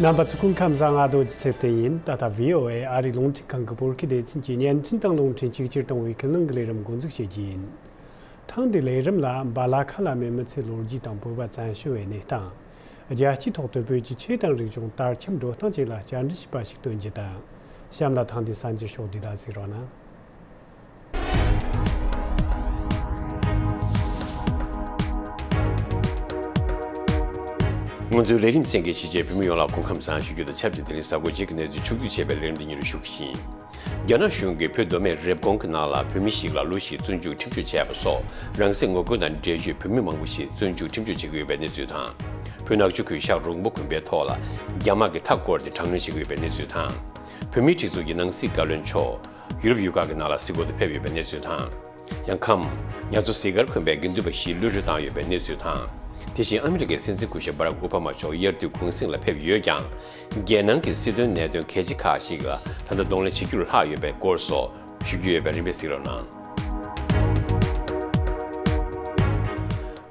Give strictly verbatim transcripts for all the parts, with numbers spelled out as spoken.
རྣམ་པ་ཚོ་སྐུ་ཁམས་བཟང་། ང་རྡོ་རྗེ་ཚེ་བརྟན་ཡིན། ད་ལྟ་བྷི་ཨོ་ཨེ་ཨ་རིའི་རླུང་འཕྲིན་ཁང་གི་བོད་སྐད་སྡེ་ཚན་གྱི་བརྙན་འཕྲིན་དང་རླུང་འཕྲིན་གཅིག་གྱུར་གཏོང་བའི་ཁས་བླངས་ཀྱི་ལས་རིམ་འགོ་འཛུགས་བྱེད་ཀྱི་ཡིན། ཐེངས་འདིའི་ལས་རིམ་ལ་འབའ་ལ་ཁ་ལ་མེ་མི་ཚེའི་ལོ་རྒྱུས་དང་བོད་པ་བཙན་བྱོལ་བའི་གནས་སྟངས། རྒྱལ་སྤྱིའི་ཐོག་ཏུ་བོད་ཀྱི་ཆོས་དང་རིག་གཞུང་དར་ཁྱབ་འགྲོ་སྟངས་བཅས་ལ་བཅར་འདྲི་བྱས་པ་ཞིག་སྟོན་རྒྱུ་དང་། གཤམ་ལ་ཐེངས་འདིའི་གསར་འགྱུར་ཕྱོགས་བསྡུས་དག་གཟིགས་རོགས་གནང་། ང་ཚོའི་ལས་རིམ་གསན་མཁན་ཞིག་བཅས་བོད་མི་ཡོངས་ལ་སྐུ་ཁམས་བཟང་ཞུ་རྒྱུ་དང་ཆབས་ཅིག་དེ་རིང་གཟའ་འཁོར་རྗེས་ཀྱི་གནས་ཚུལ་ཕྱོགས་བསྡུས་བྱས་པའི་ལས་རིམ་འདི་ཉིད་རུ་ཞུ་གི་ཡིན། རྒྱ་ནག་གཞུང་གིས་བོད་མདོ་སྨད་རེབ་གོང་གི་ནང་ལ་བོད་མི་ཞིག་ལ་གློ་ཞིག་བཙོན་འཇུག་ཁྲིམས་གཅོད་བྱས་པ་སོགས་རང་སྲེག་ངོ་རྒོལ་དང་འབྲེལ་བརྗོད་བོད་མི་མང་པོ་ཞིག་བཙོན་འཇུག་ཁྲིམས་གཅོད་བྱེད་ཀྱི་ཡོད་པའི་གནས་ཚུལ་དང་། བོད་ནག་ཆུ་ཁུལ་ཤག་རོང་པོ་དགོན་པའི་ཐོག་ལ་རྒྱ་དམག་གིས་མཐའ་བསྐོར་ཏེ་དྲག་གནོན་བྱེད་ཀྱི་ཡོད་པའི་གནས་ཚུལ་དང་། བོད་མིའི་སྒྲིག་འཛུགས་ཀྱི་ནང་སྲིད་བཀའ་བློན་མཆོག་ཡུ་རོབ་ཡུལ་ཁག་གི་ནང་ལ་གཟིགས་སྐོར་དུ་ཕེབས་ཡོད་པའི་གནས་ཚུལ་དང་། ཡང་ཁམས། ཉ་མཚོ་ཟིལ་དཀར་དགོན་པའི་དགེ་འདུན་པ་བཞིས་གློད་གྲོལ་བཏང་ཡོད་པའི་གནས་ཚུལ་དང་། དེ་བཞིན་ཨ་མི་རི་ཀའི་སྲིད་འཛིན་སྐུ་ཞབས་བྷ་རག་ཨོ་བྷ་མ་མཆོག་དབྱར་དུས་གུང་གསེང་ལ་ཕེབས་ཡོད་ཀྱང་། རྒྱལ་ནང་གི་སྲིད་དོན་གནད་དོན་གལ་ཆེ་ཁག་ཞིག་ལ་ད་ལྟ་གདོང་ལེན་བྱེད་རྒྱུར་ལྷག་ཡོད་པའི་སྐོར་སོགས་ཞུ་རྒྱུ་ཡོད་པས་རིམ་པས་གཟིགས་རོགས་གནང་།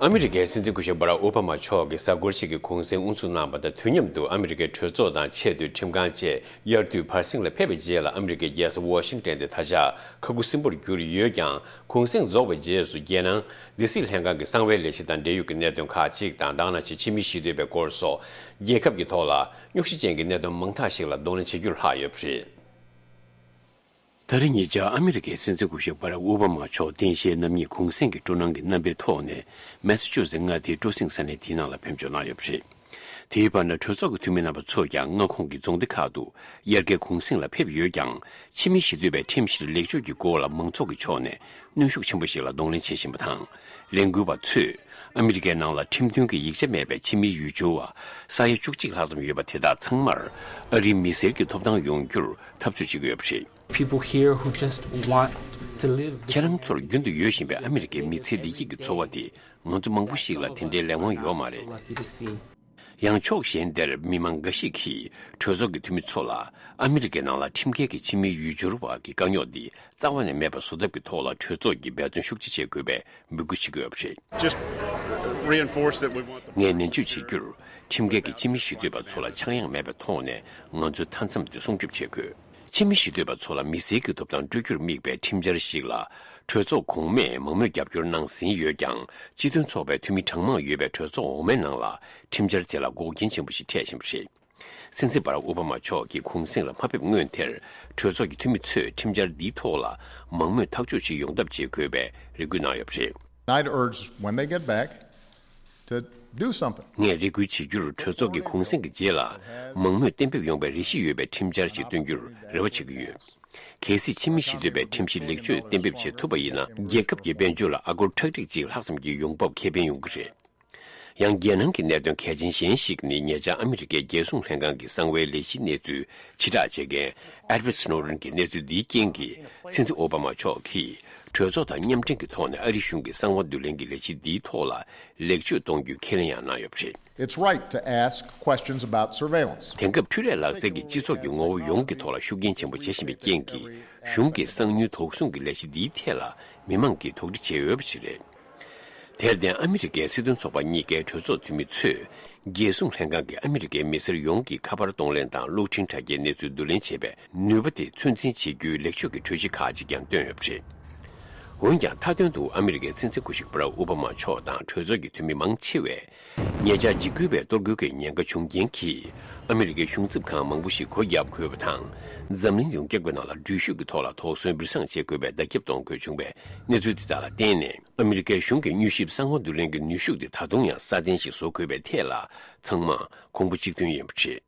ཨ་མི་རི་ཀའི་སྲིད་འཛིན་སྐུ་ཞབས་བྷ་རག་ཨོ་བྷ་མ་མཆོག་གིས་གཟའ་འཁོར་གཅིག་གི་གུང་གསེང་དབུ་འཛུགས་གནང་བ་དང་དུས་མཉམ་དུ་ཨ་མི་རི་ཀའི་གྲོས་ཚོགས་དང་ཆེས་མཐོའི་ཁྲིམས་ཁང་བཅས་དབྱར་དུས་བར་གསེང་ལ་ཕེབས་པའི་རྗེས་ལ་ཨ་མི་རི་ཀའི་རྒྱལ་ས་ཝ་ཤིང་ཏན་དེ་ད་ཆ་ཁ་ཁུ་སིམ་པོར་གྱུར་ཡོད་ཀྱང་། གུང་གསེང་རྫོགས་པའི་རྗེས་སུ་རྒྱལ་ནང་སྡེ་སྲིད་ལྷན་ཁང་གི་གསང་བའི་ལས་གཞི་དང་འབྲེལ་ཡོད་ཀྱི་གནད་དོན་ཁག་ཅིག་དང་། དེ་ནང་བཞིན་ཕྱི་མི་ཞི་གཏོད་པའི་སྐོར་སོགས་རྒྱལ་ཁབ་ཀྱི་ཐོག་ལ་རྙོག་གཞི་ཅན་གྱི་གནད་དོན་མང་དག་ཞིག་ལ་གདོང་ལེན་བྱེད་རྒྱུར་ལྷག་ཡོད་པ་རེད། ད་རེས་ཉེ་ཆར་ཨ་མི་རི་ཀའི་སྲིད་འཛིན་སྐུ་ཞབས་བྷ་རག་ཨོ་བྷ་མ་མཆོག་རྟེན་གཞིའི་རྣམ་གཉིས་གུང་གསེང་གི་སྤྲོ་སྣང་གི་རྣམ་པའི་ཐོག་ནས་མེ་ས་ཆུ་སི་མངའ་སྡེའི་སྤྲོ་གསེང་ས་གནས་དེའི་ནང་ལ་ཕེབས་འབྱོར་གནང་ཡོད་པ་རེད། དེའི་བར་ན་གྲོས་ཚོགས་ཀྱི་འཐུས་མི་རྣམ་པ་ཚོ་ཀྱང་མངའ་ཁོངས་ཀྱི་རྫོང་སྡེ་ཁག་ཏུ་དབྱར་ཁའི་གུང་གསེང་ལ་ཕེབས་ཡོད་ཀྱང་། ཕྱི་མི་ཞི་གཏོད་པའི་ཁྲིམས་གཞིར་ལེགས་བཅོས་ཀྱི་སྐོར་ལ་མང་ཚོགས་ཀྱི་ཕྱོགས་ནས་གནོན་ཤུགས་ཆེན་པོ་ཞིག་ལ་གདོང་ལེན་བྱེད་བཞིན་པ་དང་། ལས་འགུལ་བ་ཚོས་ཨ་མི་རི་ཀའི་ནང་ལ་ཁྲིམས་མཐུན་གྱི་ཡིག་ཆ་མེད་པའི་ཕྱི་མིའི་ཡུལ་སྐྱོར་བ་ས་ཡ་བཅུ་གཅིག་ལྷག་ཙམ་ཡོད་པ་དེ་དག་ཚང་མར་ཨ་རིའི་མི་སེར་གྱི་ཐོབ་ཐང་ཡོང་རྒྱུར་འཐབ་རྩོད་བྱེད་ཀྱི་ཡོད་པ་རེད། People here who just want to live ཁྱེད་རང་ཚོར་རྒྱུན་དུ་ཡོད་བཞིན་པའི་ཨ་མི་རི་ཀའི་མི་ཚེ་བདེ་སྐྱིད་ཀྱི་འཚོ་བ་དེ་ང་ཚོ་མང་པོ་ཞིག་ལ་དེ་འདྲའི་ལས་དབང་ཡོད་མ་རེད། ཡང་ཕྱོགས་གཞན་དེར་མི་མང་འགའ་ཞིག་གིས་གྲོས་ཚོགས་ཀྱི་འཐུས་མི་ཚོ་ལ་ཨ་མི་རི་ཀའི་ནང་ལ་ཁྲིམས་འགལ་གྱི་ཕྱི་མིའི་ཡུལ་སྐྱོར་བ་གི་དཀའ་རྙོག་འདི་རྩ་བ་ནས་མེད་པ་བཟོ་ཐབས་ཀྱི་ཐོག་ལ་གྲོས་ཚོགས་ཀྱིས་འབད་བརྩོན་ཤུགས་ཆེ་བྱེད་དགོས་པའི་འབོད་སྐུལ་བྱེད་ཀྱི་ཡོད་པ་རེད། Just reinforce that we want the ངས་ནན་བརྗོད་བྱེད་རྒྱུར། ཁྲིམས་འགལ་གྱི་ཕྱི་མི་ཞི་གཏོད་པ་ཚོ་ལ་ཆག་ཡང་མེད་པའི་ཐོག་ནས་ང་ཚོའི་མཐའ་མཚམས་དེ་སྲུང་སྐྱོབ་བྱེད་དགོས། ཕྱི་མི་ཞི་གཏོད་པ་ཚོ་ལ་མི་སེར་གྱི་ཐོབ་ཐང་སྤྲོད་རྒྱུར་དམིགས་པའི་ཁྲིམས་འཆར་ཞིག་ལ་གྲོས་ཚོགས་གོང་མས་མང་མོས་རྒྱབ་སྐྱོར་གནང་ཟིན་ཡོད་ཀྱང་། སྤྱི་མཐུན་ཚོགས་པའི་འཐུས་མི་གྲངས་མང་ཡོད་པའི་གྲོས་ཚོགས་འོག་མའི་ནང་ལ་ཁྲིམས་འཆར་དེ་ལ་འགོག་རྐྱེན་ཆེན་པོ་ཞིག་འཕྲད་བཞིན་པ་རེད། སྲིད་འཛིན་བྷ་རག་ཨོ་བྷ་མ་མཆོག་གིས་གུང་གསེང་ལ་མ་ཕེབས་སྔོན་དེར་གྲོས་ཚོགས་ཀྱི་འཐུས་མི་ཚོས་ཁྲིམས་འཆར་འདིའི་ཐོག་ལ་མང་མོས་ཐག་གཅོད་ཅིག་ཡོང་ཐབས་བྱེད་དགོས་པའི་རེ་སྐུལ་གནང་ཡོད་པ་རེད། I'd urge when they get back to do something. ངས་རེ་སྐུལ་བྱེད་རྒྱུར་གྲོས་ཚོགས་ཀྱི་གུང་གསེང་གི་རྗེས་ལ་མང་མོས་གཏན་འབེབས་ཡོང་བའི་རེ་གཞི་ཡོད་པའི་ཁྲིམས་འཆར་ཞིག་བཏོན་རྒྱུར་རེ་བ་བྱེད་ཀྱི་ཡོད། གལ་སྲིད་ཕྱི་མི་ཞི་གཏོད་པའི་ཁྲིམས་གཞི་ལེགས་བཅོས་གཏན་འབེབས་བྱེད་ཐུབ་པ་ཡིན་ན། རྒྱལ་ཁབ་ཀྱི་དཔལ་འབྱོར་ལ་ཨ་སྒོར་ཁྲག་ཁྲིག་གཅིག་ལྷག་ཙམ་གྱི་ཡོང་འབབ་ཁེ་ཕན་ཡོང་གི་རེད། ཡང་རྒྱལ་ནང་གི་གནད་དོན་གལ་ཆེན་གཞན་ཞིག་ནི། ཉེ་ཆར་ཨ་མི་རི་ཀའི་རྒྱལ་སྲུང་ལྷན་ཁང་གི་གསང་བའི་ལས་གཞིའི་གནས་ཚུལ་ཕྱིར་བསྒྲགས་བྱེད་མཁན་Edward Snowden གྱི་གནས་ཚུལ་འདིའི་རྐྱེན་གྱིས། སྲིད་འཛིན་ཨོ་བྷ་མ་མཆོག་གིས་གྲོས་ཚོགས་དང་མཉམ་འབྲེལ་གྱི་ཐོག་ནས་ཨ་རིའི་གཞུང་གི་གསང་བ་བསྡུ་ལེན་གྱི་ལས་གཞི་འདིའི་ཐོག་ལ་ལེགས་བཅོས་གཏོང་རྒྱུའི་ཁས་ལེན་ཡང་གནང་ཡོད་པ་རེད། It's right to ask questions about surveillance. དེང་སྐབས་འཕྲུལ་ལས་ལག་རྩལ་གྱིས་སྤྱི་ཚོགས་ཀྱི་ངོ་བོ་ཡོངས་ཀྱི་ཐོག་ལ་ཤུགས་རྐྱེན་ཆེན་པོ་བྱེད་བཞིན་པའི་རྐྱེན་གྱིས། གཞུང་གི་གསང་མྱུལ་དོགས་ཟོན་གྱི་ལས་གཞི་འདིའི་ཐད་ལ་མི་མང་གིས་དོགས་འདྲི་བྱེད་འོས་པ་ཞིག་རེད། དེར་བརྟེན། ཨ་མི་རི་ཀའི་སྲིད་དོན་ཚོགས་པ་གཉིས་ཀའི་གྲོས་ཚོགས་འཐུས་མི་ཚོས་རྒྱལ་སྲུང་ལྷན་ཁང་གིས་ཨ་མི་རི་ཀའི་མི་སེར་ཡོངས་ཀྱི་ཁ་པར་གཏོང་ལེན་དང་གློག་འཕྲིན་དྲ་རྒྱའི་གནས་ཚུལ་བསྡུ་ལེན་བྱེད་པའི་ནུས་པ་དེ་ཚོད་འཛིན་བྱེད་རྒྱུའི་ལེགས་བཅོས་ཀྱི་གྲོས་གཞི་ཁག་ཅིག་ཀྱང་བཏོན་ཡོད་པ་རེད། འོན་ཀྱང་། མཐའ་དོན་དུ་ཨ་མི་རི་ཀའི་སྲིད་འཛིན་སྐུ་ཞབས་བྷ་རག་ཨོ་བྷ་མ་མཆོག་དང་གྲོས་ཚོགས་ཀྱི་འཐུས་མི་མང་ཆེ་བས། ཉེ་ཆར་འཇིགས་སྐུལ་བའི་གཏོར་རྒོལ་གྱི་ཉེན་ཁ་བྱུང་རྐྱེན་གྱིས། ཨ་མི་རི་ཀའི་གཞུང་ཚབ་ཁང་མང་པོ་ཞིག་སྒོ་བརྒྱབ་དགོས་པ་དང་། འཛམ་གླིང་ཡོངས་ཁྱབ་ཀྱི་ནང་ལ་འགྲུལ་བཞུད་ཀྱི་ཐོག་ལ་དོགས་ཟོན་སྦྱིན་སྲེག་བྱེད་དགོས་པའི་བརྡ་ཁྱབ་གཏོང་དགོས་བྱུང་བའི་གནས་ཚུལ་དེ་དག་ལ་བརྟེན་ནས། ཨ་མི་རི་ཀའི་གཞུང་གི་མྱུལ་ཞིབ་གསང་བ་བསྡུ་ལེན་གྱི་ནུས་ཤུགས་དེ་ད་དུང་ཡང་སྲ་བརྟན་ཞིག་བཟོ་དགོས་པའི་ཐད་ལ་ཚང་མ་གོང་བུ་གཅིག་མཐུན་ཡིན་པ་རེད།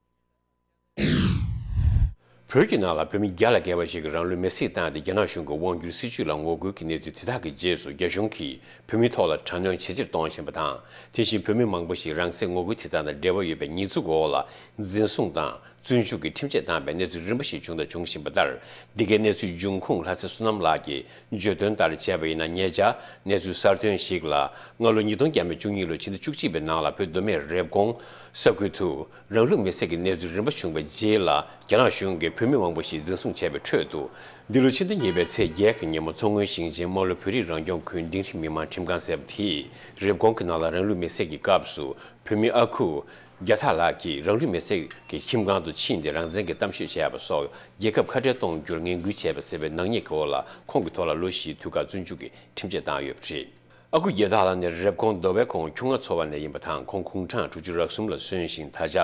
བོད་ཀྱི་ནང་ལ་བོད་མི་བརྒྱ་ལ་བརྒལ་བ་ཞིག་གིས་རང་ལུས་མེར་སྲེག་བཏང་སྟེ། རྒྱ་ནག་གཞུང་གི་དབང་སྒྱུར་སྲིད་བྱུས་ལ་ངོ་རྒོལ་གྱི་གནས་ཚུལ་དེ་དག་གི་རྗེས་སུ། རྒྱ་གཞུང་གིས་བོད་མིའི་ཐོག་ལ་དྲག་གནོན་ཇེ་ཆེར་གཏོང་བཞིན་པ་དང་། དེ་བཞིན་བོད་མི་མང་པོ་ཞིག་རང་སྲེག་ངོ་རྒོལ་དེ་དག་དང་འབྲེལ་བ་ཡོད་པའི་ཉེས་འཛུགས་འོག་ལ་འཛིན་བཟུང་དང་། བཙོན་འཇུག་གི་ཁྲིམས་ཆད་བཏང་བའི་གནས་ཚུལ་རིམ་པ་ཞིག་བྱུང་དང་འབྱུང་བཞིན་པ་ལྟར། འདི་གའི་གནས་ཚུལ་འབྱུང་ཁུངས་ལྷ་སྲས་བསོད་ནམས་ལགས་ཀྱིས་བརྗོད་དོན་ལྟར་བྱས་པ་ཡིན་ན། ཉེ་ཆར་གནས་ཚུལ་གསར་ཐོན་ཞིག་ལ། སྔ་ལོ་ཉིས་སྟོང་བརྒྱ་མེད་བཅུ་གཉིས་ལོའི་ཕྱི་ཟླ་བཅུ་གཅིག་པའི་ནང་ལ་བོད་མདོ་སྨད་རེབ་གོང་ས་ཁུལ་དུ་རང་ལུས་མེར་སྲེག་གི་གནས་ཚུལ་རིམ་པ་བྱུང་བའི་རྗེས་ལ། རྒྱ་ནག་གཞུང་གིས་བོད་མི་མང་པོ་ཞིག་འཛིན་བཟུང་བྱས་པའི་ཁྲོད་དུ། འདི་ལོའི་ཕྱི་ཟླ་གཉིས་པའི་ཚེས་བརྒྱད་ཀྱི་ཉིན་མོ། མཚོ་སྔོན་ཞིང་ཆེན་རྨ་ལྷོ་བོད་རིགས་རང་སྐྱོང་ཁུལ་འབྲིང་རིམ་མི་དམངས་ཁྲིམས་ཁང་ཟེར་བ་དེས། རེབ་གོང་གི་ནང་ལ་རང་ལུས་མེར་སྲེག་གི་སྐབས་སུ། བོད་མི་ཨ་ཁུ་ རྒྱ་ཐར་ལགས་ཀྱིས་རང་ལུས་མེར་སྲེག་གི་ཁྱིམ་ཁང་དུ་ཕྱིན་ཏེ་རང་བཙན་གྱི་གཏམ་ཤོད་བྱས་པ་སོགས་རྒྱལ་ཁབ་ཁ་བྲལ་གཏོང་རྒྱུར་ངན་སྐུལ་བྱས་པ་ཟེར་བའི་ནག་ཉེས་ཀྱི་འོག་ལ་ཁོང་གི་ཐོག་ལ་ལོ་བཞིའི་དུས་བཀག་བཙོན་འཇུག་གི་ཁྲིམས་ཆད་བཏང་ཡོད་པ་རེད། ཨ་ཁུ་རྒྱལ་ཐར་ལགས་ནི་རེབ་གོང་མདོ་བའི་ཁོངས་ཁྱུང་རྔ་ཚོ་བ་ནས་ཡིན་པ་དང་། ཁོང་དགུང་གྲངས་དྲུག་ཅུ་རེ་གསུམ་ལ་སོན་ཞིང་། ད་ཆ་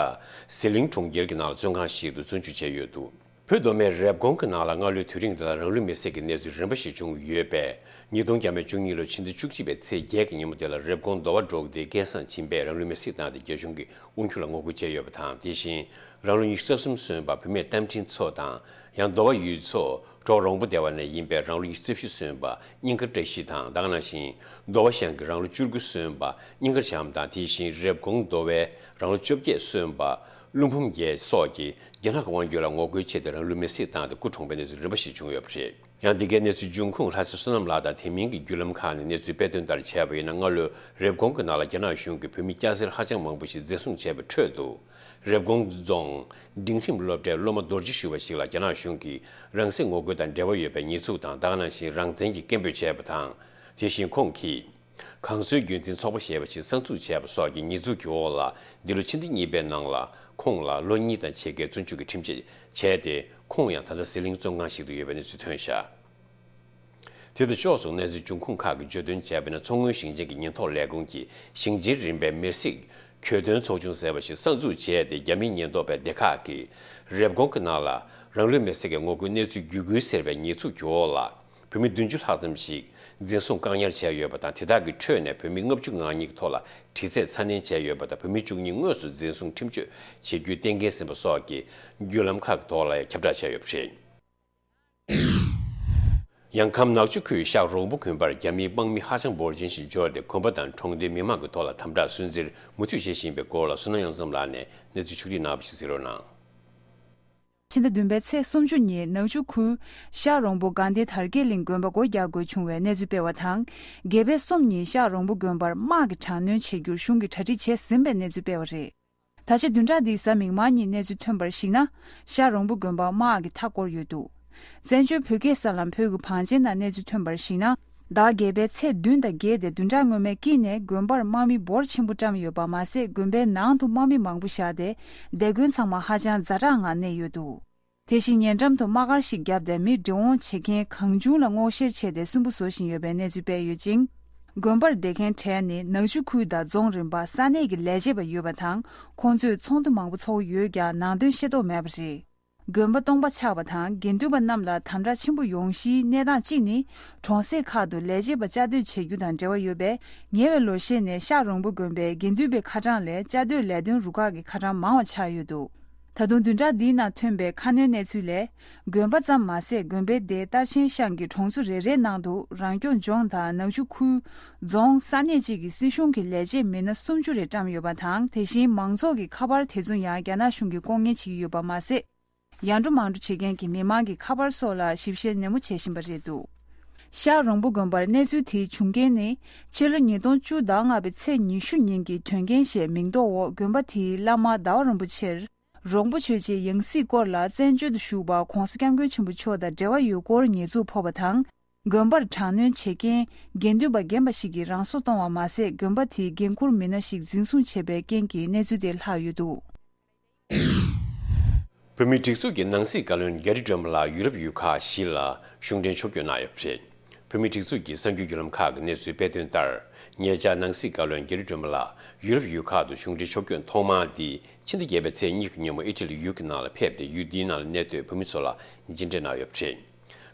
ཟི་ལིང་གྲོང་ཁྱེར་གྱི་ནང་ལ་བཙོན་ཁང་ཞིག་ཏུ་བཙོན་འཇུག་བྱས་ཡོད་འདུག་བོད་མདོ་སྨད་རེབ་གོང་གི་ནང་ལ་སྔ་ལོའི་དུས་རིང་འདི་ལ་རང་ལུས་མེར་སྲེག་གི་གནས་ཚུལ་རིམ་པ་ཞིག་བྱུང་ཡོད་པས། ཉིས་སྟོང་བཅུ་གཉིས་ལོའི་ཕྱི་ཟླ་བཅུ་གཅིག་པའི་ཚེས་བརྒྱད་ཀྱི་ཉིན་མོ་དེ་ལ་རེབ་གོང་མདོ་བ་འབྲོག་སྡེའི་སྐལ་བཟང་སྦྱིན་པས་རང་ལུས་མེར་སྲེག་བཏང་སྟེ། རྒྱ་གཞུང་གིས་དབང་སྒྱུར་ལ་ངོ་རྒོལ་བྱས་ཡོད་པ་དང་། དེ་བཞིན་རང་ལོ་ཉི་ཤུ་རྩ་གསུམ་སོན་པ་བུད་མེད་རྟ་མགྲིན་མཚོ་དང་། ཡང་མདོ་བ་ཡུལ་ཚོ་གྲོག་རོང་པོ་སྡེ་བ་ནས་ཡིན་པའི་རང་ལོ་ཉི་ཤུ་རྩ་བཞི་སོན་པ་སྙིང་དཀར་བཀྲ་ཤིས་དང་། ད་ག་ནང་བཞིན་མདོ་བ་ཤང་གི་རང་ལོ་བཅུ་དགུ་སོན་པ་སྙིང་དཀར་བྱམས་དང་། དེ་བཞིན་རེབ་གོང་མདོ་བའི་རང་ལོ་བཅོ་བརྒྱད་སོན་པ་ཀླུ་འབུམ་རྒྱལ་སོགས་ཀྱིས་རྒྱ་ནག་གི་དབང་སྒྱུར་ལ་ངོ་རྒོལ་ཆེད་དུ་རང་ལུས་མེར་སྲེག་བཏང་སྟེ་སྐུ་གྲོངས་པའི་གནས་ཚུལ་རིམ་པ་ཞིག་བྱུང་ཡོད་པ་རེད། ཡང་འདི་གའི་གནས་ཚུལ་འབྱུང་ཁུངས་ལྷ་ས་བསོད་ནམས་ལགས་དང་དེ་མིན་གྱི་བརྒྱུད་ལམ་ཁག་ནས་གནས་ཚུལ་སྤེལ་དོན་ལྟར་བྱས་པ་ཡིན་ན། སྔ་ལོའི་རེབ་གོང་གི་ནང་ལ་རྒྱ་ནག་གཞུང་གིས་བོད་མི་སྐྱ་སེར་ཧ་ཅང་མང་པོ་ཞིག་འཛིན་བཟུང་བྱས་པའི་ཁྲོད་དུ། རེབ་གོང་རྫོང་འབྲིང་རིམ་སློབ་གྲྭའི་སློབ་མ་རྡོ་རྗེ་ཞུ་བ་ཞིག་ལ་རྒྱ་ནག་གཞུང་གིས་རང་སྲེག་ངོ་རྒོལ་དང་འབྲེལ་བ་ཡོད་པའི་ཉེས་འཛུགས་དང་། ད་ག་ནང་བཞིན་རང་བཙན་གྱི་སྐད་འབོད་བྱས་པ་དང་། དེ་བཞིན་ཁོང་གིས། གང་ཟོའི་རྒྱུན་འཛིན་ཚོགས་པ་ཞེས་པ་ཞིག་གསར་འཛུགས་བྱས་པ་སོགས་ཀྱི་ཉེས་འཛུགས་ཀྱི་འོག་ལ། འདི་ལོའི་ཕྱི་ཟླ་གཉིས་པའི་ནང་ལ་ཁོང་ལ་ལོ་གཉིས་དང་ཕྱེད་ཀའི་བཙོན་འཇུག་གི་ཁྲིམས་ཆད་བཅད་དེ། ཁོང་ཡང་ད་ལྟ་ཟི་ལིང་བཙོན་ཁང་ཞིག་ཏུ་ཡོད་པའི་གནས་ཚུལ་ཐོན་བཞག་དེ་དང་ཕྱོགས་སུ་གནས་ཚུལ་འབྱུང་ཁུངས་ཁག་གིས་བརྗོད་དོན་བྱས་པ་ཡིན་ན། མཚོ་སྔོན་ཞིང་ཆེན་གྱི་ཉེན་རྟོག་ལས་ཁུངས་ཀྱིས་ཞིང་ཆེན་རིམ་པའི་མེར་སྲེག་གྱོད་དོན་ཚོགས་ཆུང་ཟེར་བ་ཞིག་གསར་འཛུགས་བྱས་ཏེ། རྒྱ་མིའི་ཉེན་རྟོག་པའི་སྡེ་ཁག་གིས་རེབ་གོང་གི་ནང་ལ་རང་ལུས་མེར་སྲེག་གི་ངོ་རྒོལ་གནས་ཚུལ་བརྒྱུད་སྐུལ་ཟེར་བའི་ཉེས་འཛུགས་ཀྱི་འོག་ལ། བོད་མི་བདུན་ཅུ་ལྷག་ཙམ་ཞིག་འཛིན་བཟུང་བཀག་ཉར་བྱས་ཡོད་པ་དང་། དེ་དག་གི་ཁྲོད་ནས་བོད་མི་ལྔ་བཅུ་ང་གཉིས་ཀྱི་ཐོག་ལ་དྲི་རྩད་ཚ་ནན་བྱས་ཡོད་པ་དང་། བོད་མི་བཅུ་གཉིས་དངོས་སུ་འཛིན་བཟུང་ཁྲིམས་གཅོད་བྱེད་རྒྱུའི་གཏན་འཁེལ་ཟིན་པ་སོགས་ཀྱི་བརྒྱུད་ལམ་ཁག་གི་ཐོག་ལ་ཡང་ཁྱབ་བསྒྲགས་བྱས་ཡོད་པ་རེད། ཡང་ཁམས་ནག་ཆུ་ཁུལ་ཤག་རོང་པོ་དགོན་པར་རྒྱ་མིའི་དམག་མི་ཧ་ཅང་འབོར་ཆེན་ཞིག་འབྱོར་ཏེ། དགོན་པ་དང་གྲོང་སྡེའི་མི་མང་གི་ཐོག་ལ་དམ་དྲག་སུན་གཙེར་མུ་མཐུད་བྱེད་བཞིན་པའི་སྐོར་ལ་བསོད་ནམས་གཡུ་ལྗོངས་ལགས་ནས་གནས་ཚུལ་ཕྱོགས་བསྒྲིགས་གནང་བ་ཞིག་གཟིགས་རོགས་གནང་། ཕྱི་ཟླ་བདུན་པའི་ཚེས་སུམ་ཅུ་ཉིན་ནག་ཆུ་ཁུལ་ཤག་རོང་པོ་དགའ་ལྡན་དར་རྒྱས་གླིང་དགོན་པ་སྒོ་རྒྱག་དགོས་བྱུང་བའི་གནས་ཚུལ་སྤེལ་བ་དང་། དགེ་འཕེལ་གསུམ་ཉིན་ཤག་རོང་པོ་དགོན་པར་དམག་གི་དྲག་གནོན་བྱེད་རྒྱུར་གཞུང་གིས་གྲ་སྒྲིག་བྱས་ཟིན་པའི་གནས་ཚུལ་སྤེལ་བ་རེད། ད་ཆ་བདུན་ཕྲག་འདིའི་གཟའ་མིག་དམར་ཉིན་གནས་ཚུལ་ཐོན་པར་གཞིགས་ན། ཤག་རོང་པོ་དགོན་པ་དམག་གིས་མཐའ་བསྐོར་ཡོད་འདུག་བཙན་བྱོལ་བོད་སྐད་གསར་ལམ་བོད་ཀྱི་བང་ཆེན་ནང་གནས་ཚུལ་ཐོན་པར་གཞིགས་ན། ཟླ་བརྒྱད་པའི་ཚེས་བདུན་དང་བརྒྱད་དེ་བདུན་ཕྲག་སྔོན་མའི་དཀྱིལ་ནས་དགོན་པར་དམག་མི་འབོར་ཆེན་པོ་བཀྲམ་ཡོད་པ་མ་ཟད། དགོན་པའི་ནང་དུ་དམག་མི་མང་པོ་བཞག་སྟེ། སྡེ་དགོན་ཚང་མ་ཧ་ཅང་ཛ་དྲག་ངང་གནས་ཡོད་འདུག་དེ་བཞིན་ཉེ་འགྲམ་དུ་དམག་སྒར་ཞིག་བརྒྱབ་སྟེ། མི་འགྲོ་འོང་བྱེད་མཁན་གང་བྱུང་ལ་སྔོག་བཤེར་བྱས་ཏེ། སུན་པོ་བཟོ་བཞིན་ཡོད་པའི་གནས་ཚུལ་སྤེལ་ཡོད་ཅིང་། དགོན་པར་བསྡད་མཁན་གྲས་ནི་ནག་ཆུ་ཁུལ་དང་རྫོང་རིམ་པ་ས་གནས་ཀྱི་ལས་བྱེད་པ་ཡོད་པ་དང་། ཁོང་ཚོས་ཚོགས་འདུ་མང་པོ་ཚོགས་ཡོད་ཀྱང་། ནང་དོན་ཤེས་རྟོགས་མེད་པ་རེད། དགོན་པ་སྟོང་པ་ཆགས་པ་དང་། དགེ་འདུན་པ་རྣམས་ལ་དམ་དྲག་ཆེན་པོ་ཡོང་གཞིའི་གནས་སྟངས་གཅིག་ནི། གྲོང་གསེབ་ཁག་ཏུ་ལས་བྱེད་པ་བཅའ་སྡོད་བྱེད་རྒྱུ་དང་འབྲེལ་བ་ཡོད་པས། ཉེ་བའི་ལོ་ཤས་ནས་ཤག་རོང་པོ་དགོན་པའི་དགེ་འདུན་པའི་ཁ་གྲངས་ལས་བཅའ་སྡོད་ལས་དོན་རུ་ཁག་གི་ཁ་གྲངས་མང་བ་ཆགས་ཡོད་འདུག་ད་དུང་བདུན་ཕྲག་འདིའི་ནང་ཐོན་པའི་ཁ་སྣོན་གནས་ཚུལ་ལས། དགོན་པ་ཙམ་མ་ཟད། དགོན་པའི་སྡེ་སྟར་ཆེན་ཤང་གི་གྲོང་ཚོ་རེ་རེའི་ནང་དུ་རང་སྐྱོང་ལྗོངས་དང་ནག་ཆུ་ཁུལ། རྫོང་ས་གནས་བཅས་ཀྱི་སྲིད་གཞུང་གི་ལས་བྱེད་མི་སྣ་སུམ་ཅུ་རེ་བཀྲམ་ཡོད་པ་དང་། དེ་བཞིན་མང་ཚོགས་ཀྱི་ཁ་པར་དེ་ཚོ་ཡང་རྒྱ་ནག་གཞུང་གིས་ལྐོག་ཉན་བྱེད་ཀྱི་ཡོད་པ་མ་ཟད། ཡར་འགྲོ་མར་འགྲོ་བྱེད་མཁན་གྱི་མི་མང་གི་ཁ་པར་སོགས་ལ་ཞིབ་བཤེར་ནན་མོ་བྱེད་བཞིན་པ་རེད་འདུག་ཤག་རོང་པོ་དགོན་པར་གནས་ཚུལ་དེའི་བྱུང་རྐྱེན་ནི། ཕྱི་ལོ་ཉིས་སྟོང་བཅུ་དང་ལྔ་པའི་ཚེས་ཉི་ཤུ་ཉིན་གྱི་དོན་རྐྱེན་ཞེས་མིང་འདོགས་འོག་དགོན་པ་དེའི་བླ་མ་ཟླ་བ་རིན་པོ་ཆེར། རོང་པོ་ཆོས་རྗེའི་ཡང་སྲིད་སྐོར་ལ་བཙན་བྱོལ་དུ་བཞུགས་པ་༧གོང་ས་༧སྐྱབས་མགོན་ཆེན་པོ་མཆོག་དང་འབྲེལ་བ་ཡོད་སྐོར་ཉེས་འཛུགས་ཕོག་པ་དང་། དགོན་པར་དྲག་གནོན་བྱེད་མཁན་དགེ་འདུན་པ་རྒན་པ་ཞིག་གིས་རང་སྲོག་གཏོང་བ་མ་ཟད། དགོན་པ་དེའི་འགན་འཁུར་མི་སྣ་ཞིག་འཛིན་བཟུང་བྱས་པའི་རྐྱེན་གྱིས་གནས་ཚུལ་དེ་ལྷག་ཡོད་འདུག་བོད་མིའི་སྒྲིག་འཛུགས་ཀྱི་ནང་སྲིད་བཀའ་བློན་རྒྱ་རི་སྒྲོལ་མ་ལགས་ཡུ་རོབ་ཡུལ་ཁག་བཞི་ལ་གཞུང་འབྲེལ་ཕྱོགས་བསྐྱོད་གནང་ཡོད་པ་རེད། བོད་མིའི་སྒྲིག་འཛུགས་ཀྱི་གསར་འགྱུར་བརྒྱུད་ལམ་ཁག་གིས་གནས་ཚུལ་སྤེལ་དོན་ལྟར། ཉེ་ཆར་ནང་སྲིད་བཀའ་བློན་རྒྱ་རི་སྒྲོལ་མ་ལགས་ཡུ་རོབ་ཡུལ་ཁག་ཏུ་གཞུང་འབྲེལ་ཕྱོགས་བསྐྱོད་ཐོག་མ་འདི་ཕྱི་ཟླ་བརྒྱད་པའི་ཚེས་གཉིས་ཀྱི་ཉིན་མོ་ཨི་ཊ་ལི་ཡུལ་གྱི་ནང་ལ་ཕེབས་ཏེ། ཡུལ་འདིའི་ནང་ལ་གནས་སྡོད་བོད་མི་ཚོ་ལ་མཇལ་འཕྲད་གནང་ཡོད་པ་རེད།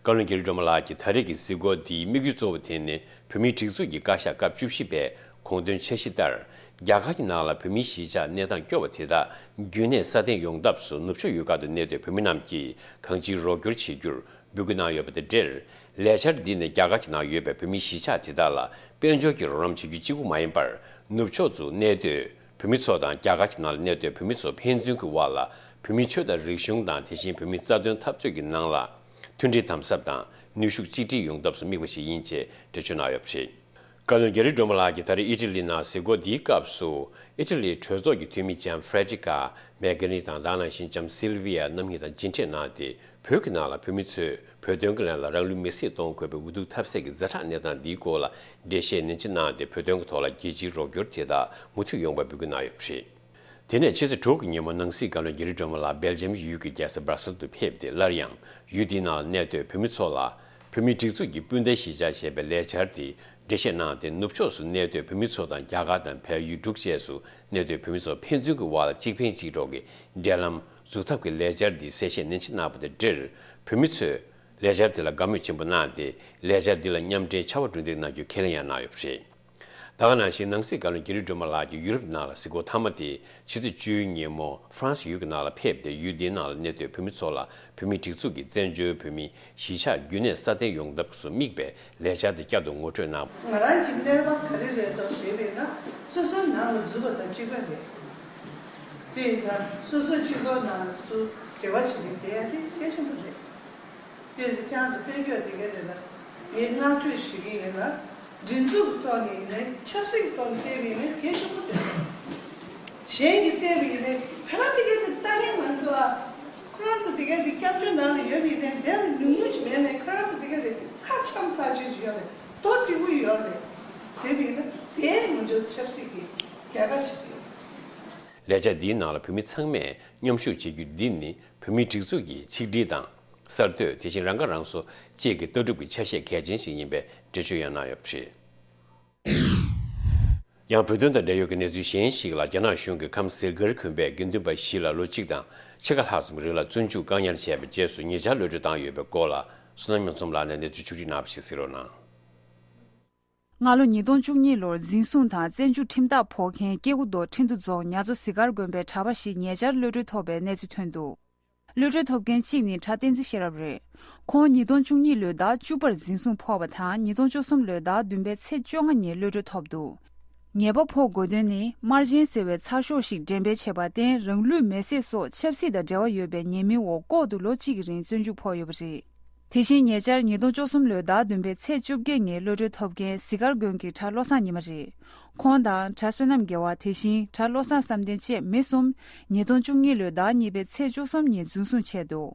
བཀའ་བློན་རྒྱ་རི་སྒྲོལ་མ་ལགས་ཀྱི་ད་རེས་ཀྱི་གཟིགས་སྐོར་འདིའི་དམིགས་ཡུལ་གཙོ་བོ་དེ་ནི། བོད་མིའི་སྒྲིག་འཛུགས་ཀྱི་བཀའ་ཤག་སྐབས་བཅུ་བཞི་པས་དགོངས་དོན་འཆར་གཞི་ལྟར། རྒྱ་གར་གྱི་ནང་ལ་བོད་མིའི་གཞིས་ཆགས་གནས་སྟངས་སྐྱོ་བ་དེ་དག་རྒྱུན་གནས་སྲ་བརྟན་ཡོང་ཐབས་སུ། ནུབ་ཕྱོགས་ཡུལ་ཁག་ཏུ་གནས་སྡོད་བོད་མི་རྣམས་ཀྱིས་གང་ཅིའི་རོགས་སྐྱོར་བྱེད་རྒྱུར་འབོད་སྐུལ་གནང་ཡོད་པ་དང་འབྲེལ། ལས་འཆར་འདི་ནི་རྒྱ་གར་གྱི་ནང་ཡོད་པའི་བོད་མིའི་གཞིས་ཆགས་དེ་དག་ལ་དཔལ་འབྱོར་གྱི་རོགས་རམ་བྱེད་རྒྱུ་གཅིག་པུ་མ་ཡིན་པར། ནུབ་ཕྱོགས་སུ་གནས་སྡོད་བོད་མི་ཚོ་དང་། རྒྱ་གར་གྱི་ནང་ལ་གནས་སྡོད་བོད་མི་ཚོ་ཕན་ཚུན་གྱི་དབར་ལ་བོད་མིའི་ཆོས་དང་རིག་གཞུང་དང་། དེ་བཞིན་བོད་མིའི་རྩ་དོན་འཐབ་རྩོད་ཀྱི་ནང་ལ་མཐུན་སྒྲིལ་དམ་ཟབ་དང་ནུས་ཤུགས་གཅིག་སྒྲིལ་ཡོང་ཐབས་སུ་དམིགས་པ་ཞིག་ཡིན་ཅེས་འགྲེལ་བརྗོད་གནང་ཡོད་པ་རེད། བཀའ་བློན་རྒྱ་རི་སྒྲོལ་མ་ལགས་ཀྱིས་ད་རེས་ཨི་ཊ་ལི་ནང་གཟིགས་སྐོར་འདིའི་སྐབས་སུ། ཨི་ཊ་ལིའི་གྲོས་ཚོགས་ཀྱི་འཐུས་མི་ལྕམ་ཧྥེ་རེ་ཌི་ཀ་མེ་གྷ་ནི་དང་། དེ་ནང་བཞིན་ལྕམ་སིལ་ཝི་ཡ་རྣམ་གཉིས་དང་མཇལ་འཕྲད་གནང་སྟེ། བོད་ཀྱི་ནང་ལ་བོད་མི་ཚོས་བོད་དོན་གྱི་ལན་ལ་རང་ལུས་མེར་སྲེག་གཏོང་དགོས་པའི་འུ་ཐུག་ཐབས་ཟད་ཀྱི་ཛ་དྲག་གནས་སྟངས་འདིའི་སྐོར་ལ་འགྲེལ་བཤད་ནན་ཆེ་གནང་སྟེ། བོད་དོན་གྱི་ཐོག་ལ་རྒྱལ་སྤྱིའི་རོགས་སྐྱོར་དེ་དག་མུ་མཐུད་ཡོང་བར་འབོད་སྐུལ་གནང་ཡོད་པ་རེད། དེ་ནས་ཕྱི་ཚེས་དྲུག་གི་ཉིན་མོ་ནང་སྲིད་བཀའ་བློན་གྷི་རི་སྒྲོལ་མ་ལགས་སྦེལ་ཇམ་ཡུལ་གྱི་རྒྱལ་ས་སྦྲ་སེལ་དུ་ཕེབས་ཏེ། སླར་ཡང་ཡུལ་དེའི་ནང་ལ་གནས་སྡོད་བོད་མི་ཚོ་ལ་བོད་མིའི་སྒྲིག་འཛུགས་ཀྱི་སྤུན་ཟླ་གཞིས་ཆགས་ཞེས་པའི་ལས་འཆར་དེ་འགྲེལ་བཤད་གནང་སྟེ། ནུབ་ཕྱོགས་སུ་གནས་སྡོད་བོད་མི་ཚོ་དང་རྒྱ་གར་དང་བལ་ཡུལ་འབྲུག་བཅས་སུ་གནས་སྡོད་བོད་མི་ཚོ་ཕན་ཚུན་གྱི་དབར་ལ་གཅིག་ཕན་གཅིག་གྲོགས་ཀྱི་འབྲེལ་ལམ་འཛུགས་ཐབས་ཀྱི་ལས་འཆར་འདི་གསལ་བཤད་ནན་ཆེ་གནང་བ་དང་འབྲེལ། བོད་མི་ཚོས་ལས་འཆར་དེ་ལ་དགའ་མོས་ཆེན་པོ་གནང་སྟེ། ལས་འཆར་འདི་ལ་མཉམ་འབྲེལ་བྱ་བ་གྲུ་འདེགས་གནང་རྒྱུའི་ཁས་ལེན་ཡང་གནང་ཡོད་པ་རེད། ད་ག་ནང་བཞིན་ནང་སྲིད་བཀའ་བློན་གྷི་རི་སྒྲོལ་མ་ལགས་ཀྱིས་ཡུ་རོབ་ནང་ལ་གཟིགས་སྐོར་མཐའ་མ་དེ་ཕྱི་ཚེས་བཅུའི་ཉིན་མོ་ཧྥ་རན་སི་ཡུལ་གྱི་ནང་ལ་ཕེབས་ཏེ། ཡུལ་དེའི་ནང་ལ་གནས་སྡོད་བོད་མི་ཚོ་ལ་བོད་མིའི་སྒྲིག་འཛུགས་ཀྱི་བཙན་བྱོལ་བོད་མིའི་གཞིས་ཆགས་རྒྱུན་གནས་སྲ་བརྟན་ཡོང་ཐབས་སུ་དམིགས་པའི་ལས་འཆར་དེ་བསྐྱར་དུ་ངོ་སྤྲོད་གནང་། ང་རང་གི་གནས་བབ་ག་རེ་རེད་འདུག་ཞེས་པས་ན། སོ་སོའི་ནང་ལ་འཛུལ་བ་དང་གཅིག་པ་རེད། དེ་ཡིན་ཙང་སོ་སོའི་སྤྱི་ཚོགས་ནང་ཚུར་འབྲེལ་བ་བྱེད་ཀྱི་བསྡད་ཡ་དེ་གལ་ཆེན་པོ་རེད། དེ་ཚོ་ཁྱེད་རང་ཚོ་དཔལ་འབྱོར་དེ་ག་རེད་ན། ངས་བསྔགས་བརྗོད་ཞུ་གི་ཡིན་ལ། སྒྲིག་འཛུགས་ཀྱི་ཐོག་ནས་ཡིན་ནའི་ཆབ་སྲིད་ཀྱི་ཐོག་ནས་བལྟས་པ་ཡིན་ན་གལ་ཆེན་པོ་རེད། གཞན་གྱིས་བལྟས་པ་ཡིན་ནའི་བོད་པ་དེ་ག་དེ་ལྟ་མཁན་མང་འདུག་ཨ། ཁོ་རང་ཚོ་དེ་ག་དེ་སྐྱབས་བཅོལ་ནང་ལ་ཡོད་པ་ཡིན་ནའི་བོད་ལ་ཉུང་ཉུང་ཅིག་མེད་ནའི་ཁོ་རང་ཚོ་དེ་ག་དེ་ཁ་འཆམ་ཐག་ཆོད་ཅིག་ཡོད་རེད། དོ་དྲི་བོ་ཡོད་རེད་ཟེར་བ་ཡིན་ན། དེ་ནི་ང་ཚོ་ཆབ་སྲིད་ཀྱི་རྒྱལ་ཁ་ཅིག་རེད། ལས་འཆར་འདིའི་ནང་ལ་བོད་མི་ཚང་མས་མཉམ་ཞུགས་བྱེད་རྒྱུ་འདི་ནི་བོད་མིའི་སྒྲིག་འཛུགས་ཀྱི་ཆིག་སྒྲིལ་དང་། གསར་གཏོད། དེ་བཞིན་རང་ཁ་རང་གསོ་བཅས་ཀྱི་ལྟ་གྲུབ་ཀྱི་ཆ་ཤས་གལ་ཆེན་ཞིག་ཡིན་པའི་འགྲེལ་བརྗོད་ཡང་གནང་ཡོད་པ་རེད། ཡང་བོད་དོན་དང་འབྲེལ་ཡོད་ཀྱི་གནས་ཚུལ་གཞན་ཞིག་ལ། རྒྱ་ནག་གཞུང་གིས་ཁམས་ཟིལ་དཀར་དགོན་པའི་དགེ་འདུན་པ་བཞི་ལ་ལོ་གཅིག་དང་ཕྱེད་ཀ་ལྷག་ཙམ་རིང་ལ་བཙོན་འཇུག་བཀག་ཉར་བྱས་པའི་རྗེས་སུ་ཉེ་ཆར་གློད་གྲོལ་བཏང་ཡོད་པའི་སྐོར་ལ། བསོད་ནམས་མྱང་ཚོམ་ལགས་ནས་གནས་ཚུལ་ཕྱོགས་སྒྲིག་གནང་བ་ཞིག་གསན་རོགས་གནང་། སྔ་ལོ་ཉིས་སྟོང་བཅུ་གཉིས་ལོར་འཛིན་བཟུང་དང་བཙོན་འཇུག་ཁྲིམས་ཐག་ཕོག་མཁན་སྐྱེ་རྒུ་མདོ་ཁྲིན་ཏུ་རྫོང་ཉ་མཚོ་ཟིལ་དཀར་དགོན་པའི་གྲྭ་པ་ཞིག་ཉེ་ཆར་གློད་གྲོལ་ཐོབ་པའི་གནས་ཚུལ་ཐོན་འདུག། གློད་གྲོལ་ཐོབ་མཁན་གཅིག་ནི་གྲྭ་བསྟན་འཛིན་ཤེས་རབ་རེད། ཁོང་ཉིས་སྟོང་བཅུ་གཉིས་ལོའི་ཟླ་བཅུ་པར་འཛིན་བཟུང་ཕོག་པ་དང་། ཉིས་སྟོང་བཅུ་གསུམ་ལོའི་ཟླ་བདུན་པའི་ཚེས་བཅོ་ལྔ་ཉིན་གློད་གྲོལ་ཐོབ་འདུག། ཉེས་པ་ཕོག་དགོས་དོན་ནི། དམར་རྗེན་ཟེར་བའི་ཚགས་ཤོག་ཞིག་འགྲེམས་སྤེལ་བྱས་པར་བརྟེན། རང་ལུས་མེར་སྲེག་སོགས་ཆབ་སྲིད་དང་འབྲེལ་བ་ཡོད་པའི་ཉེས་མིང་འོག་ལྐོག་ཏུ་ལོ་གཅིག་གི་རིང་བཙོན་འཇུག་ཕོག་ཡོད་པ་རེད། དེ་བཞིན་ཉེ་ཆར་ཉིས་སྟོང་བཅུ་གསུམ་ལོའི་ཟླ་བདུན་པའི་ཚེས་བཅོ་བརྒྱད་ཉིན་གློད་གྲོལ་ཐོབ་མཁན་ཟིལ་དཀར་དགོན་གྱི་གྲྭ་བློ་བཟང་ཉི་མ་རེད། ཁོང་དང་གྲྭ་བསོད་ནམས་དགེ་བ། དེ་བཞིན་གྲྭ་བློ་བཟང་བསམ་གཏན་བཅས་མི་གསུམ་ཉིས་སྟོང་བཅུ་གཉིས་ལོའི་ཟླ་གཉིས་པའི་ཚེས་བཅུ་གསུམ་ཉིན་འཛིན་བཟུང་བྱས་འདུག།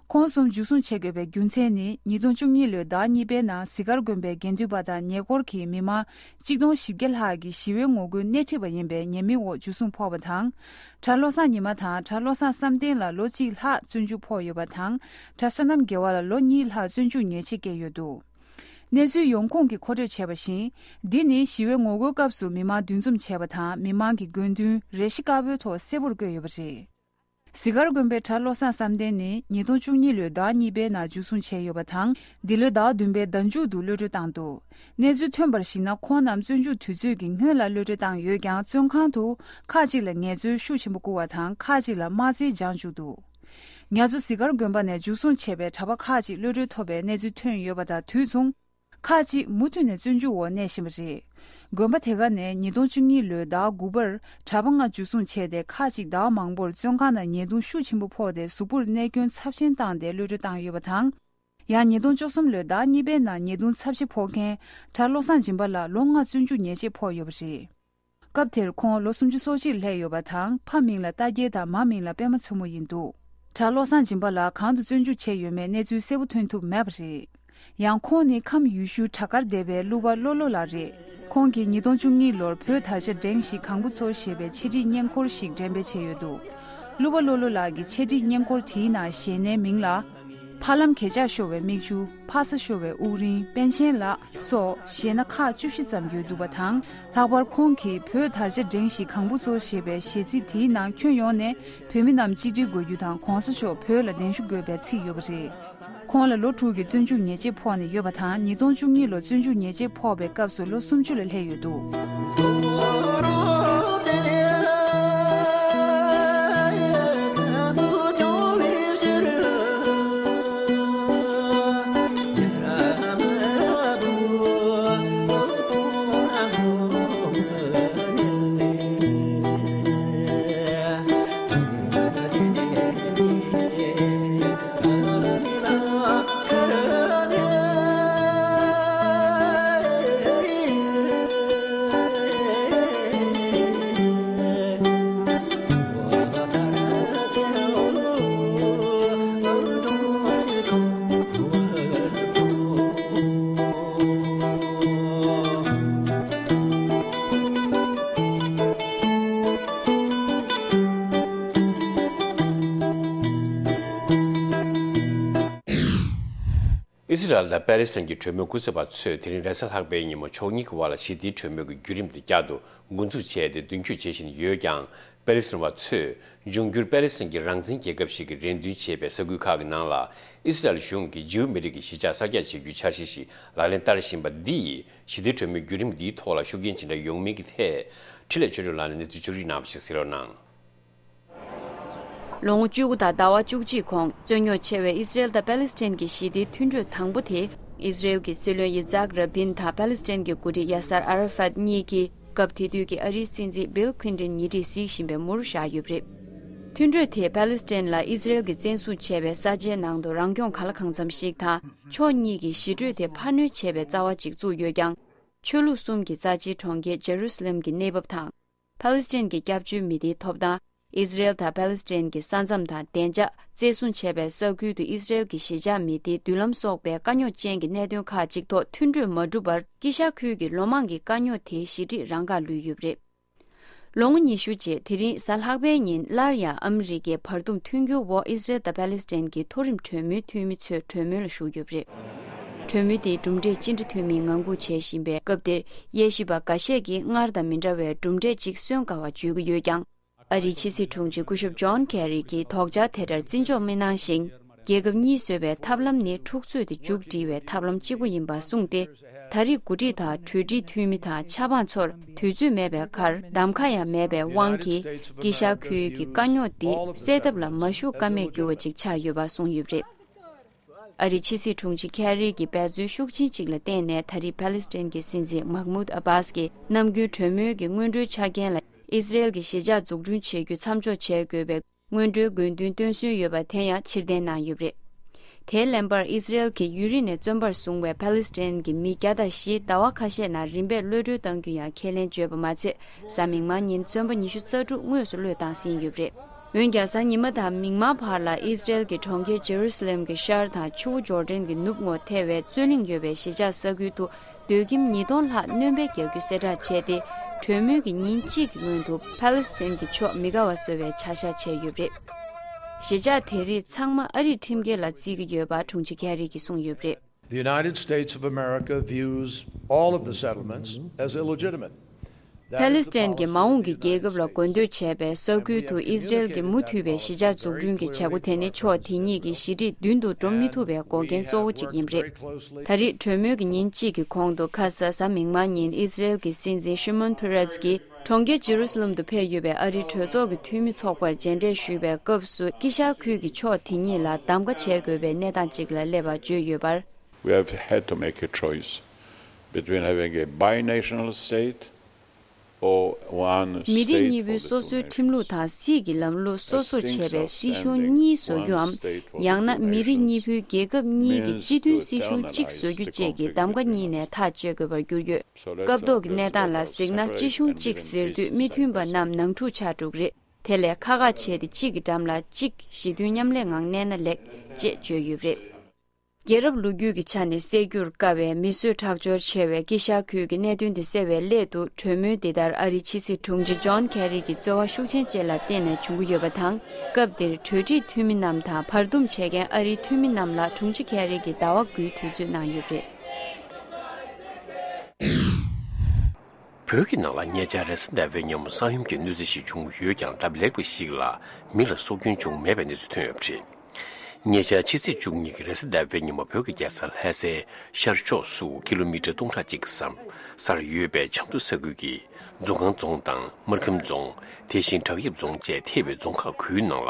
ཁོང་གསུམ་འཇུ་བཟུང་བྱེད་དགོས་པའི་རྒྱུ་མཚན་ནི། ཉིས་སྟོང་བཅུ་གཉིས་ལོའི་ཟླ་གཉིས་པའི་ནང་ཟིལ་དཀར་དགོན་པའི་དགེ་འདུན་པ་དང་ཉེ་འཁོར་གྱི་མི་མང་གཅིག་སྟོང་བཞི་བརྒྱ་ལྷག་གིས་ཞི་བའི་ངོ་རྒོལ་སྣེ་ཁྲིད་པ་ཡིན་པའི་ཉེས་མིང་འོག་འཇུ་བཟུང་ཕོག་པ་དང་། གྲྭ་བློ་བཟང་ཉི་མ་དང་གྲྭ་བློ་བཟང་བསམ་གཏན་ལ་ལོ་གཅིག་ལྷག་བཙོན་འཇུག་ཕོག་ཡོད་པ་དང་། གྲྭ་བསོད་ནམས་དགེ་བ་ལ་ལོ་གཉིས་ལྷག་བཙོན་འཇུག་ཉེས་ཆད་བཀལ་ཡོད་འདུག། གནས་ཚུལ་ཡོང་ཁུངས་ཀྱིས་མཁོ་སྤྲོད་བྱས་པ་བཞིན། འདི་ནི་ཞི་བའི་ངོ་རྒོལ་སྐབས་སུ་མི་མང་འདུ་འཛོམས་བྱས་པ་དང་། མི་མང་གི་དགོས་འདུན་རེ་ཞིག་དཀར་པོའི་ཐོག་གསལ་པོར་བཀོད་ཡོད་པ་རེད། ཟིལ་དཀར་དགོན་པའི་གྲྭ་བློ་བཟང་བསམ་གཏན་ནི་ཉིས་སྟོང་བཅུ་གཉིས་ལོའི་ཟླ་གཉིས་པའི་ནང་འཇུ་བཟུང་བྱས་ཡོད་པ་དང་། འདི་ལོའི་ཟླ་བདུན་པའི་ཟླ་མཇུག་ཏུ་གློད་གྲོལ་བཏང་འདུག། གནས་ཚུལ་ཐོན་པར་གཞིགས་ན། ཁོང་རྣམས་བཙོན་འཇུག་དུས་ཚོད་ཀྱི་སྔོན་ལ་གློད་གྲོལ་བཏང་ཡོད་ཀྱང་། བཙོན་ཁང་དུ་ཁག་ཅིག་ལ་ངལ་རྩོལ་ཤུགས་ཆེན་པོ་བསྐུར་བ་དང་། ཁག་ཅིག་ལ་དམར་རྩེར་བརྒྱངས་བཅུག་འདུག། ཉ་མཚོ་ཟིལ་དཀར་དགོན་པ་ནས་འཇུ་བཟུང་བྱས་པའི་གྲྭ་པ་ཁག་ཅིག་གློད་གྲོལ་ཐོབ་པའི་གནས་ཚུལ་ཐོན་ཡོད་པ་དང་། དུས་མཚུངས། ཁག་ཅིག་མུ་མཐུད་ནས་བཙོན་འཇུག་འོག་གནས་བཞིན་པ་རེད། དགོན་པ་དེ་ག་ནས་ཉིས་སྟོང་བཅུ་གཉིས་ལོའི་ཟླ་དགུ་པར་གྲྭ་པ་ལྔ་འཇུ་བཟུང་བྱས་ཏེ། ཁག་ཅིག་ཟླ་བ་མང་པོར་བཙོན་ཁང་ནང་ཉེས་རྡུང་ཤུགས་ཆེན་པོ་ཕོག་སྟེ། གཟུགས་པོར་རྨས་སྐྱོན་ཚབས་ཆེན་བཏང་སྟེ་གློད་གྲོལ་བཏང་ཡོད་པ་དང་། ཡང་ཉིས་སྟོང་བཅུ་གསུམ་ལོའི་ཟླ་གཉིས་པའི་ནང་ཉེས་རྡུང་ཚབས་ཆེ་ཕོག་མཁན་གྲྭ་བློ་བཟང་སྦྱིན་པ་ལགས་ལོ་ལྔ་བཙོན་འཇུག་ཉེས་ཆད་ཕོག་ཡོད་པ་རེད། སྐབས་དེར་ཁོང་ལོ་སུམ་ཅུ་སོ་གཅིག་སླེབས་ཡོད་པ་དང་། ཕ་མིང་ལ་རྟ་རྒྱལ་དང་མ་མིང་ལ་པད་མ་མཚོ་མོ་ཡིན་འདུག། གྲྭ་བློ་བཟང་སྦྱིན་པ་ལགས་གང་དུ་བཙོན་འཇུག་བྱས་ཡོད་མེད་གནས་ཚུལ་གསལ་པོ་ཐོན་ཐུབ་མེད་པ་རེད། ཡང་ཁོང་ནི་ཁམས་ཡུལ་ཤུལ་བྲག་དཀར་སྡེ་བའི་གླུ་པ་བློ་བློ་ལགས་རེད། ཁོང་གིས་ཉིས་སྟོང་བཅུ་གཉིས་ལོར་བོད་དར་ཆ་བསྒྲེངས་ཤིག་གངས་བུ་མཚོ་ཞེས་པའི་ཆེད་སྒྲིག་བརྙན་འཁོར་ཞིག་འགྲེམས་སྤེལ་བྱས་ཡོད་འདུག། གླུ་པ་བློ་བློ་ལགས་ཀྱི་ཆེད་སྒྲིག་བརྙན་འཁོར་དེའི་ནང་གཞས་སྣའི་མིང་ལ། ཕ་ལམ་གྱེས་ཆག་ཤོར་བའི་མིག་ཆུ། ཕ་ས་ཤོར་བའི་དབུགས་རིང་། པཎ་ཆེན་ལགས་སོགས་གཞས་སྣ་ཁག་བཅུ་བཞི་ཙམ་ཡོད་འདུག་པ་དང་། ལྷག་པར་ཁོང་གིས་བོད་དར་ཆ་བསྒྲེངས་ཤིག་གངས་བུ་མཚོ་ཞེས་པའི་གཞས་ཚིག་དེའི་ནང་ཁྱོན་ཡོངས་ནས་བོད་མི་རྣམས་གཅིག་སྒྲིལ་དགོས་རྒྱུ་དང་། གོང་ས་མཆོག་བོད་ལ་གདན་ཞུ་དགོས་པའི་ཚིག་ཡོད་པ་རེད། ཁོང་ལ་ལོ་དྲུག་གི་བཙོན་འཇུག་ཉེས་ཆད་ཕོག་ནས་ཡོད་པ་དང་། ཉིས་སྟོང་བཅུ་གཉིས་ལོར་བཙོན་འཇུག་ཉེས་ཆད་ཕོག་པའི་སྐབས་སུ་ལོ་སུམ་ཅུ་ལ་སླེབས་ཡོད་འདུག། ཨི་སི་རལ་དང་པེ་ལེ་སི་ཐན་གྱི་གྲོས་མོལ་སྐུ་ཚབ་པ་ཚོས་དེ་རིང་རེས་གཟའ་ལྷག་པའི་ཉིན་མོ་ཕྱོགས་གཉིས་ཀྱི་དབར་ལ་ཞི་བདེའི་གྲོས་མོལ་གྱི་བརྒྱུད་རིམ་དེ་བསྐྱར་དུ་འགོ་འཛུགས་བྱས་ཏེ་མདུན་སྐྱོད་བྱེད་བཞིན་ཡོད་ཀྱང་། པེ་ལེ་སི་ཐན་པ་ཚོས་འབྱུང་འགྱུར་པེ་ལེ་སི་ཐན་གྱི་རང་བཙན་རྒྱལ་ཁབ་ཞིག་གི་རེ་འདུན་བྱེད་པའི་ས་ཁུལ་ཁག་གི་ནང་ལ་ཨི་སི་རལ་གཞུང་གིས་ཇིའུ་མི་རིགས་ཀྱི་གཞིས་ཆགས་གསར་རྒྱག་བྱེད་རྒྱུའི་འཆར་གཞི་ཞིག་ལག་ལེན་བསྟར་བཞིན་པ་འདིས་ཞི་བདེའི་གྲོས་མོལ་བརྒྱུད་རིམ་འདིའི་ཐོག་ལ་ཤུགས་རྐྱེན་ཇི་འདྲ་ཡོང་མིན་གྱི་ཐད་འཕྲིན་ལས་ཆོས་སྒྲོན་ལགས་ནས་གནས་ཚུལ་ཕྱོགས་སྒྲིག་གནང་བ་ཞིག་གསན་རོགས་གནང་། ལོ་ངོ་བཅུ་དགུ་དང་ཟླ་བ་བཅུ་གཅིག་གོང་རྩོད་རྙོག་ཆེ་བའི་ཨི་སི་རེལ་དང་པེ་ལེ་སི་ཐན་གྱི་ཞི་བདེའི་མཐུན་གྲོས་དང་པོ་དེ་ཨི་སི་རེལ་གྱི་སྲིད་བློན་ཡི་ཛག་ར་བིན་དང་པེ་ལེ་སི་ཐན་གྱི་འགོ་ཁྲིད་ཡ་སར་ཨ་ར་ཕད་གཉིས་ཀྱིས་སྐབས་དེ་དུས་ཀྱི་ཨ་རིའི་སྲིད་འཛིན་བིལ་ཁི་ལིན་ཏན་ཉིན་སྲིབ་གཟིགས་བཞིན་པའི་མུར་བཞག་ཡོད་པ་རེད། མཐུན་གྲོས་དེས་པེ་ལེ་སི་ཐན་ལ་ཨི་སི་རེལ་གྱིས་བཙན་བཟུང་བྱས་པའི་ས་ཆའི་ནང་དུ་རང་སྐྱོང་གང་ལ་གང་འཚམ་ཞིག་དང་། ཕྱོགས་གཉིས་ཀྱིས་ཞི་གྲོས་དེ་འཕར་སྣོན་བྱས་པའི་རྩ་བ་ཅིག་བཙུགས་ཡོད་ཀྱང་། ཆོས་ལུགས་གསུམ་གྱི་རྩ་ཆེའི་གྲོང་ཁྱེར་ཇེ་རུ་སི་ལེམ་གྱི་གནས་བབ་དང་། ཕ་ལེ་སི་ཐན་གྱི་སྐྱབས་བཅོལ་མི་སྡེའི་ཐོབ་ཐང་། ཨི་ཟི་རེལ་དང་ཕ་ལེ་སི་ཐན་གྱི་ས་མཚམས་དང་བདེ་འཇགས། བཙན་བཟུང་བྱས་པའི་ས་ཁུལ་དུ་ཨི་ཟི་རེལ་གྱི་གཞིས་ཆགས་མི་སྡེའི་མདུན་ལམ་སོགས་པའི་དཀའ་རྙོག་ཅན་གྱི་གནད་དོན་ཁག་ཅིག་ཐོག་མཐུན་གྲོས་མ་གྲུབ་པར། དཀྱིལ་ཤར་ཁུལ་གྱི་ལོ་མང་གི་དཀའ་རྙོག་དེའི་ཞི་འགྲིག་རང་འགག་ལུས་ཡོད་པ་རེད། ལོ་ངོ་ཉི་ཤུ་རྗེས་དེ་རིང་གཟའ་ལྷག་པའི་ཉིན་སླར་ཡང་ཨ་མི་རི་ཀའི་བར་འདུམ་མཐུན་འགྱུར་འོག་ཨི་ཟི་རེལ་དང་པ་ལེ་སི་ཐན་གྱི་མཐོ་རིམ་གྲོས་མོལ་འཐུས་མི་ཚོས་གྲོས་མོལ་ལ་ཞུགས་ཡོད་པ་རེད། གྲོས་མོལ་དེའི་གྲུབ་འབྲས་ཅི་འདྲ་ཐོན་མིན་ངང་སྒུག་བྱེད་བཞིན་པའི་སྐབས་དེར། དབྱེ་ཞིབ་པ་འགའ་ཤས་ཀྱིས་སྔར་དང་མི་འདྲ་བའི་གྲུབ་འབྲས་ཅིག་སོན་དཀའ་བ་བརྗོད་ཀྱི་ཡོད་ཀྱང་། ཨ་རིའི་ཕྱི་སྲིད་དྲུང་ཆེ་སྐུ་ཞབས་ཇོན་ཁེ་རི་གྱིས་དོགས་འཆར་དེ་ལྟར་བརྩི་འཇོག་མི་གནང་ཞིང་། རྒྱལ་ཁབ་གཉིས་བཟོ་བའི་ཐབས་ལམ་ནི་འཁྲུག་རྩོད་དེ་མཇུག་སྒྲིལ་བའི་ཐབས་ལམ་གཅིག་པུ་ཡིན་པ་གསུངས་ཏེ། ད་རེས་འགོ་ཁྲིད་དང་གྲོས་སྒྲིག་འཐུས་མི་དང་ཆབ་འབངས་ཚོར་དུས་ཚོད་མེད་པའི་ཁར་གདམ་ཁ་ཡང་མེད་པའི་དབང་གིས། དཀྱིལ་ཤར་ཁུལ་གྱི་དཀའ་རྙོག་འདི་སེལ་ཐབས་ལ་མ་ཞུགས་ཀ་མེད་འགྱུར་བ་ཅིག་ཆགས་ཡོད་པ་གསུངས་ཡོད་པ་རེད། ཨ་རིའི་ཕྱི་སྲིད་དྲུང་ཆེ་ཁེ་རི་གྱི་འབད་རྩོལ་ཤུགས་ཆེན་གཅིག་ལ་བརྟེན་ནས། ད་རེས་པ་ལེ་སི་ཐན་གྱི་སྲིད་འཛིན་མཱ་ཧ་མུད་ཨ་བྷཱས་ཀྱིས་ནམ་རྒྱུན་གྲོས་མོལ་གྱི་སྔོན་འགྲོའི་ཆ་རྐྱེན་ལ་ཨི་ཟི་རེལ་གྱི་གཞིས་ཆགས་འཛུགས་སྐྲུན་བྱེད་རྒྱུ་མཚམས་འཇོག་བྱེད་དགོས་པའི་སྔོན་འགྲོའི་དགོས་འདུན་བཏོན་སྲོལ་ཡོད་པ་དེ་ཡང་ཕྱིར་འཐེན་གནང་ཡོད་པ་རེད། དེའི་ལན་པར་ཨི་ཟི་རེལ་གྱིས་ཡུན་རིང་ནས་བཙོན་པར་བཟུང་བའི་པ་ལེ་སི་ཐན་གྱི་མི་བརྒྱ་དང་བཞི་ཟླ་བ་ཁ་ཤས་ནང་རིམ་པས་གློད་གྲོལ་གཏང་རྒྱུ་ཡང་ཁས་ལེན་བརྗོད་པ་མ་ཚད། གཟའ་མིག་དམར་ཉིན་བཙོན་པ་ཉི་ཤུ་རྩ་དྲུག་དངོས་སུ་གློད་བཏང་ཟིན་ཡོད་པ་རེད། འོན་ཀྱང་གཟའ་ཉི་མ་དང་མིག་དམར་བར་ལ་ཨི་ཟི་རེལ་གྱི་གྲོང་ཁྱེར་ཇེ་རུ་སི་ལེམ་གྱི་ཤར་དང་ཆུ་བོ་ཇོར་ཌན་གྱི་ནུབ་ངོས་ཐེ་བའི་རྩོད་གླེང་ཡོད་པའི་གཞིས་ཆགས་ས་ཁུལ་དུ་སྡོད་ཁྱིམ་ཉིས་སྟོང་ལྷག་སྣོན་པ་རྒྱག་རྒྱུ་གསལ་བསྒྲགས་བྱས་ཏེ། གྲོས་མོལ་གྱི་ཉིན་གཅིག་གི་སྔོན་དུ་པ་ལེ་སི་ཐན་གྱི་ཕྱོགས་མི་དགའ་བ་བཟོ་བའི་བྱ་གཞག་བྱས་ཡོད་པ་རེད། གཞིས་ཆགས་དེ་རིགས་ཚང་མ་ཨ་རིའི་ཁྲིམས་འགལ་ལ་བརྩི་གི་ཡོད་པ་དྲུང་ཆེ་ཁེ་རི་གྱིས་གསུངས་ཡོད་པ་རེད། The United States of America views all of the settlements as illegitimate. པ་ལེ་སི་ཐན་གྱི་མ་འོངས་ཀྱི་རྒྱལ་ཁབ་ལ་མགོ་འདོད་བྱས་པའི་ས་ཁུལ་དུ་ཨི་ཟི་རེལ་གྱི་མུ་མཐུད་པའི་གཞིས་ཆགས་འཛུགས་སྐྲུན་གྱི་བྱེད་སྒོ་དེ་ནི་ཕྱོགས་དེ་གཉིས་ཀྱི་ཞི་འགྲིག་མདུན་དུ་འགྲོ་མི་ཐུབ་པའི་འགོག་རྐྱེན་གཙོ་བོ་གཅིག་ཡིན་པ་རེད། ད་རེས་གྲོས་མོལ་གྱི་ཉིན་གཅིག་གི་གོང་དུ་ཁ་ས་གཟའ་མིག་དམར་ཉིན་ཨི་ཟི་རེལ་གྱི་སྲིད་འཛིན་ཤི་མོན་ཕེ་རེས་ཀྱིས་གྲོང་ཁྱེར་ཇེ་རུ་སི་ལེམ་དུ་ཕེབས་ཡོད་པའི་ཨ་རིའི་གྲོས་ཚོགས་ཀྱི་འཐུས་མི་ཚོགས་པར་མཇལ་འཕྲད་ཞུས་པའི་སྐབས་སུ། དཀྱིལ་ཤར་ཁུལ་གྱི་ཕྱོགས་དེ་གཉིས་ལ་གདམ་ག་བྱེད་དགོས་པའི་གནས་སྟངས་གཅིག་ལ་སླེབས་པ་བརྗོད་ཡོད་པར། We have had to make a choice between having a binational state or one state for the two nations. མི་རིགས་གཉིས་པོའི་སོ་སོའི་ཁྲིམས་ལུགས་དང་སྲིད་ཀྱི་ལམ་ལུགས་སོ་སོར་བྱས་པའི་སྲིད་གཞུང་གཉིས་བཟོ་རྒྱུའམ། ཡང་ན་མི་རིགས་གཉིས་པོའི་རྒྱལ་ཁབ་གཉིས་ཀྱི་སྤྱི་མཐུན་སྲིད་གཞུང་གཅིག་བཟོ་རྒྱུ་བཅས་ཀྱི་གདམ་ག་གཉིས་ནས་ཐག་གཅོད་དགོས་པར་གྱུར་ཡོད། སྐབས་ཐོག་གི་གནས་སྟངས་ལ་གཟིགས་ན། སྤྱི་གཞུང་གཅིག་ཟེར་དུས་མི་མཐུན་པ་རྣམས་ནང་འཁྲུག་ཆགས་འགྲོ་གི་རེད། དེ་ལས་ཁག་ཁག་བྱས་ཏེ་གཅིག་གི་འགྲམ་ལ་གཅིག་ཞི་མཐུན་མཉམ་ལས་ངང་གནས་ན་ལེགས་ཅེས་བརྗོད་ཡོད་པ་རེད། རྒྱལ་རབས་ལོ་རྒྱུས་ཀྱི་ཆ་ནས་སེལ་རྒྱུར་དཀའ་བའི་མི་གསོད་ཁྲག་སྦྱོར་ཆེ་བའི་དཀྱིལ་ཤར་ཁུལ་གྱི་གནད་དོན་དེ་སེལ་བའི་སླད་དུ། གྲོས་མོལ་འདི་ལྟར་ཨ་རིའི་ཕྱི་སྲིད་དྲུང་ཆེ་ཇོན་ཁེ་རི་གྱི་རྩོལ་བ་ཤུགས་ཆེན་བཅས་ལ་བརྟེན་ནས་བྱུང་གི་ཡོད་པ་དང་། སྐབས་འདིར་གྲོས་སྒྲིག་འཐུས་མི་རྣམས་དང་བར་འདུམ་བྱེད་མཁན་ཨ་རིའི་འཐུས་མི་རྣམས་ལ་དྲུང་ཆེ་ཁེ་རི་གྱིས་ཟླ་བ་དགུའི་དུས་ཚོད་གནང་ཡོད་པ་རེད། བོད་ཀྱི་ནང་ལ་ཉེ་ཆར་རེས་གཟའ་ཟླ་བའི་ཉིན་མོ་ས་ཡོམ་གྱི་གནོད་འཚེ་ཞིག་བྱུང་ཡོད་ཀྱང་། སྟབས་ལེགས་པ་ཞིག་ལ་མི་ལ་སྲོག་སྐྱོན་བྱུང་མེད་པའི་གནས་ཚུལ་ཐོན་ཡོད་པ་རེད། ཉེ་ཆར་ཕྱི་ཚེས་བཅུ་གཉིས་ཀྱི་རེས་གཟའ་ཟླ་བའི་ཉིན་མོ་བོད་ཀྱི་རྒྱལ་ས་ལྷ་སའི་ཤར་ཕྱོགས་སུ་ཀི་ལོ་མི་ཊར་སྟོང་ཕྲག་གཅིག་གི་ས་སར་ཡོད་པའི་ཆབ་མདོ་ས་ཁུལ་གྱི་མཛོ་སྒང་རྫོང་དང་སྨར་ཁམས་རྫོང་། དེ་བཞིན་བྲག་གཡབ་རྫོང་བཅས་ཐེ་བའི་རྫོང་ཁག་ཁུལ་ནང་ལ་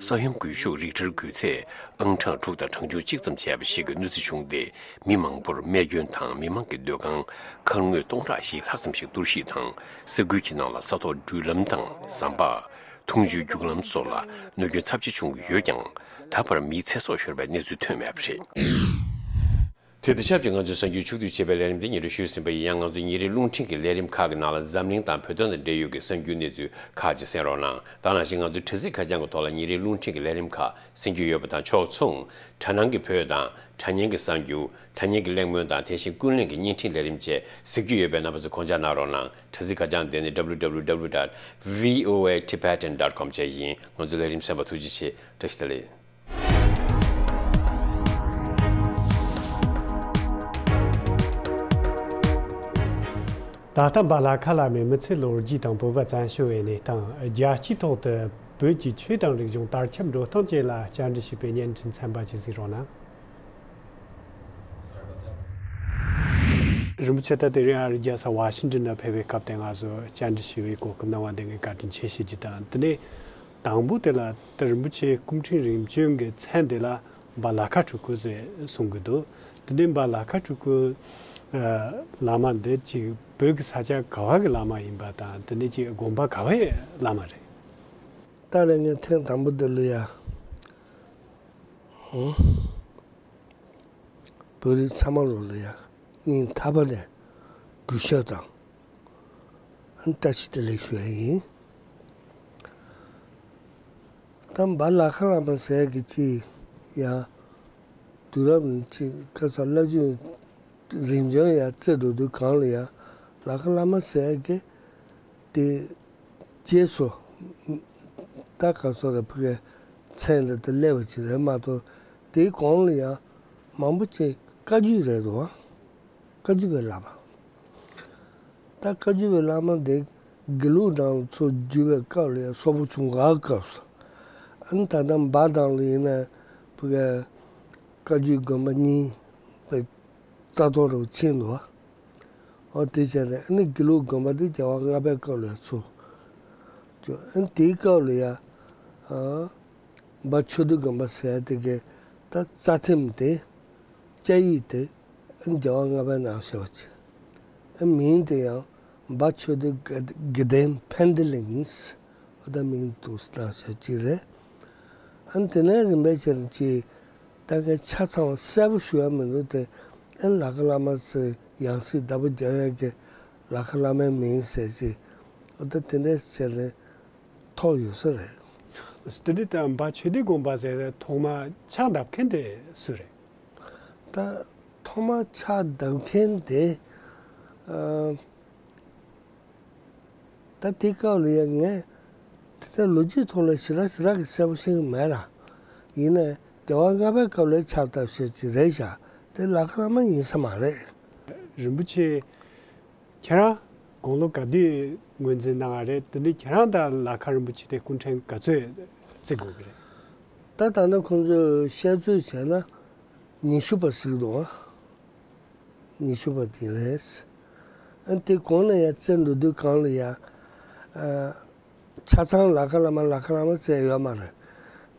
ས་ཡོམ་འགུལ་ཤུགས་རིག་ཊར་འགུལ་ཚད་ཨང་གྲངས་དྲུག་དང་གྲངས་ཆུང་གཅིག་ཙམ་བྱས་པ་ཞིག་གི་གནོད་འཚེ་བྱུང་སྟེ། མི་མང་པོར་རྨས་སྐྱོན་དང་མི་མང་གི་སྡོད་ཁང་མཁར་ངོས་སྟོང་ཕྲག་བཞི་ལྷག་ཙམ་ཞིག་གཏོར་བཤིག་དང་། ས་ཁུལ་གྱི་ནང་ལ་ས་ཐོག་འགྲུལ་ལམ་དང་ཟམ་པ། འཐུང་ཆུའི་རྒྱུག་ལམ་སོགས་ལ་གནོད་སྐྱོན་ཚབས་ཆེ་བྱུང་གི་ཡོད་ཀྱང་། ད་བར་མིའི་ཚེ་སྲོག་ཤོར་བའི་གནས་ཚུལ་ཐོན་མེད་པ་རེད། དེ་དང་ཆབས་ཅིག་ང་ཚོའི་གསར་འགྱུར་ཕྱོགས་བསྡུས་བྱས་པའི་ལས་རིམ་འདི་སྙན་སྒྲོན་ཞུས་ཟིན་པ་ཡིན། ཡང་ང་ཚོའི་ཉིན་རེའི་རླུང་འཕྲིན་གྱི་ལས་རིམ་ཁག་གི་ནང་ལ་འཛམ་གླིང་དང་བོད་དོན་དང་འབྲེལ་ཡོད་ཀྱི་གསར་འགྱུར་གནས་ཚུལ་ཁག་ཅིག་གསན་རོགས་གནང་། ད་ནང་བཞིན་ང་ཚོའི་དྲ་ཚིགས་ཁ་བྱང་གི་ཐོག་ལ་ཉིན་རེའི་རླུང་འཕྲིན་གྱི་ལས་རིམ་ཁག་གསན་རྒྱུ་ཡོད་པ་དང་། ཕྱོགས་མཚུངས་དྲ་སྣང་གི་བོད་དང་དྲ་བརྙན་གྱི་གསར་འགྱུར། དྲ་བརྙན་གྱི་གླེང་མོལ་དང་། དེ་བཞིན་ཀུན་གླེང་གི་བརྙན་འཕྲིན་ལས་རིམ་བཅས་གཟིགས་རྒྱུ་ཡོད་པས། རྣམ་པ་ཚོས་དགོངས་འཇགས་གནང་རོགས་གནང་། དྲ་ཚིགས་ཁ་བྱང་དེ་ནི་W W W dot V O A Tibetan dot com བཅས་ཡིན། ང་ཚོའི་ལས་རིམ་གསན་པར་ཐུགས་རྗེ་ཆེ། བཀྲ་ཤིས་བདེ་ལེགས། ད་ལྟ་འབའ་ལ་ཁ་བླ་མའི་མི་ཚེའི་ལོ་རྒྱུས་དང་བོད་པ་བཙན་བྱོལ་བའི་གནས་སྟངས། རྒྱལ་སྤྱིའི་ཐོག་ཏུ་བོད་ཀྱི་ཆོས་དང་རིག་གཞུང་དར་ཁྱབ་འགྲོ་སྟངས་བཅས་ལ་བཅར་འདྲི་ཞུས་པའི་བརྙན་འཕྲིན་ཚན་པ་ཅིག་གཟིགས་རོགས་གནང་། རིན་པོ་ཆེ། ད་དེ་རིང་ཨ་རི་རྒྱལ་ས་ཝ་ཤིང་ཏོན་ནང་ཕེབས་པའི་སྐབས་དེ་ང་ཚོ་བཅར་འདྲི་ཞུ་བའི་གོ་སྐབས་གནང་བ་དེ་ངས་བཀའ་དྲིན་ཆེ་ཞུ་རྒྱུ་དང་། དེ་ནས་དང་པོ་དེ་ལ་ད་རིན་པོ་ཆེ་སྐུ་ཕྲེང་རིམ་བྱོན་གྱི་མཚན་དེ་ལ་འབའ་ལ་ཁ་སྤྲུལ་སྐུ་ཟེར་གསུང་གི་འདུག་དེ་ནས་འབའ་ལ་ཁ་སྤྲུལ་སྐུ་ཨ་བླ་མ་འདི་ཅིག་བོད་ཀྱི་ས་ཆ་ག་བ་གི་བླ་མ་ཡིན་པ་དང་། དེ་ནས་ཅིག་དགོན་པ་ག་བའི་བླ་མ་རེད། ད་རེས་ངས་ཐེངས་དང་པོ་འདི་ལ་ཡ། ཧུང་། བོད་རིགས་ཚང་མ་ལོ་ལ་ཡ་སྙིང་ཐག་པ་ནས་གུས་ཞབས་དང་བཀྲ་ཤིས་བདེ་ལེགས་ཞུ་ཡ་ཡིན། ད་འབའ་ལ་ཁ་བླ་མ་ཟེར་གི་ཅི་ཡ། དུས་རབས་ནི་ཅི་ཁ་ས་བླ་བརྒྱུད་རིམ་བྱོན་ཡ་རྩེ་འགྲོ་དུས་གང་ལ་ཡ་ལ་ཁ་བླ་མ་ཟེར་གི་དེ། རྗེས་སུ་ད་ག་སོ་ར་ཕི་ཀའི་མཚན་འདི་དུ་སླེབས་པ་ཅིག་རེད་མ་གཏོགས། དེའི་གོང་ལ་ཡང་མང་པོ་ཅིག་བཀའ་བརྒྱུད་རེད་འདུག་བ། བཀའ་བརྒྱུད་པའི་བླ་མ། ད་བཀའ་བརྒྱུད་པའི་བླ་མ་འདི་དགེ་ལུགས་དང་ཚུར་བརྒྱུད་པའི་སྐབས་ལ་ཡང་སོག་པོ་ཆུང་ག་སྐབས་སུ། ཨ་ནི་ད་ལྟ་འབའ་དང་ལ་ཡིན་ན་ཕི་ཀའི་བཀའ་བརྒྱུད་དགོན་པ་གཉིས་པའི་རྩ་ཐོག་རུ་ཕྱིན་འདུག་བ། ཨོ་དེ་བྱས་ནས་ཨ་ནི་དགེ་ལུགས་དགོན་པ་དེ་རྒྱལ་བ་ལྔ་པའི་སྐབས་ལ་ཚུགས། ཨ་ནི་དེའི་སྐབས་ལ་ཡ། ཨ། འབའ་ཆོས་སྡེ་དགོན་པ་ཟེར་ཡ་དེ་གའི་ད་རྩ་ཐིམ་དེ། བཅའ་ཡིག་དེ། ཨ་ནི་རྒྱལ་བ་ལྔ་པའི་ནང་བཞག་པ་ཅིག་ཨ་མིང་དེ་ཡང་འབའ་ཆོས་སྡེ་དགེ་དགེ་ལྡན་ཕན་བདེ་གླིང་ཟེར། ཨོ་ད་མིང་དེ་འདུག་སེ་བཏང་བཞག་ཅིག་རེད། ཨ་ནི་དེ་ནས་རིམ་པས་བྱས་ནས་ཅིག་ད་ངས་ཆ་ཚང་བ་གསལ་པོ་ཞུ་ཡ་མི་འདུག་དེ་ཨ་ནི་ལ་ཁ་བླ་མ་ཚོས་ཡང་སྲིད་བདག་པོ་རྒྱག་ཡ་གི་ལ་ཁ་བླ་མའི་མིང་ཟེར་ཅིག་ཨོ་ད་དེ་འདྲས་བྱས་ནས་ཐོག་ཡོད་ས་རེད། དེ་འདྲ་ད་འབའ་ཆོས་སྡེ་དགོན་པ་ཟེར་ཐོག་མ་ཕྱག་བརྡབ་མཁན་དེ་སུ་རེད། ད་ཐོག་མ་ཕྱག་བརྡབ་མཁན་དེ། ཨ། ད་དེ་སྐབས་ལ་ཡང་ངས་དེ་ལྟར་ལོ་རྒྱུས་ཐོག་ལ་ཞེ་དྲག་ཞེ་དྲག་གི་གསལ་པོ་ཤེས་ཀྱི་མེད་ལ། ཡིན་ནའི་རྒྱལ་བ་ལྔ་པའི་སྐབས་ལ་ཕྱག་བཏབ་ཤེས་ཀྱི་རེད་ཤག་དེ་ལ་ཁ་བླ་མ་ཡིན་ས་མ་རེད། རིན་པོ་ཆེ། ཁྱེད་རང་དགུང་ལོ་ག་དུས་ངོས་འཛིན་གནང་བ་རེད། དེ་ནས་ཁྱེད་རང་དང་ལ་ཁ་རིན་པོ་ཆེ་དེ་སྐུ་ཕྲེང་ག་ཚོད་བརྩི་དགོས་ཀྱི་རེད། ད་ད་ནི་ཁོང་ཚོས་བཤད་ཚོད་བྱས་ན་ཉི་ཤུ་པ་ཟིག་འདུག་ཨ། ཉི་ཤུ་པ་དེ་རེད། ཨ་དེ་གོང་ལ་ཡ་རྩེ་འགྲོ་དུས་གང་ལ་ཡ། ཨ། ཆ་ཚང་ལ་ཁ་བླ་མ་ལ་ཁ་བླ་མ་རྩེ་ཡོད་མ་རེད།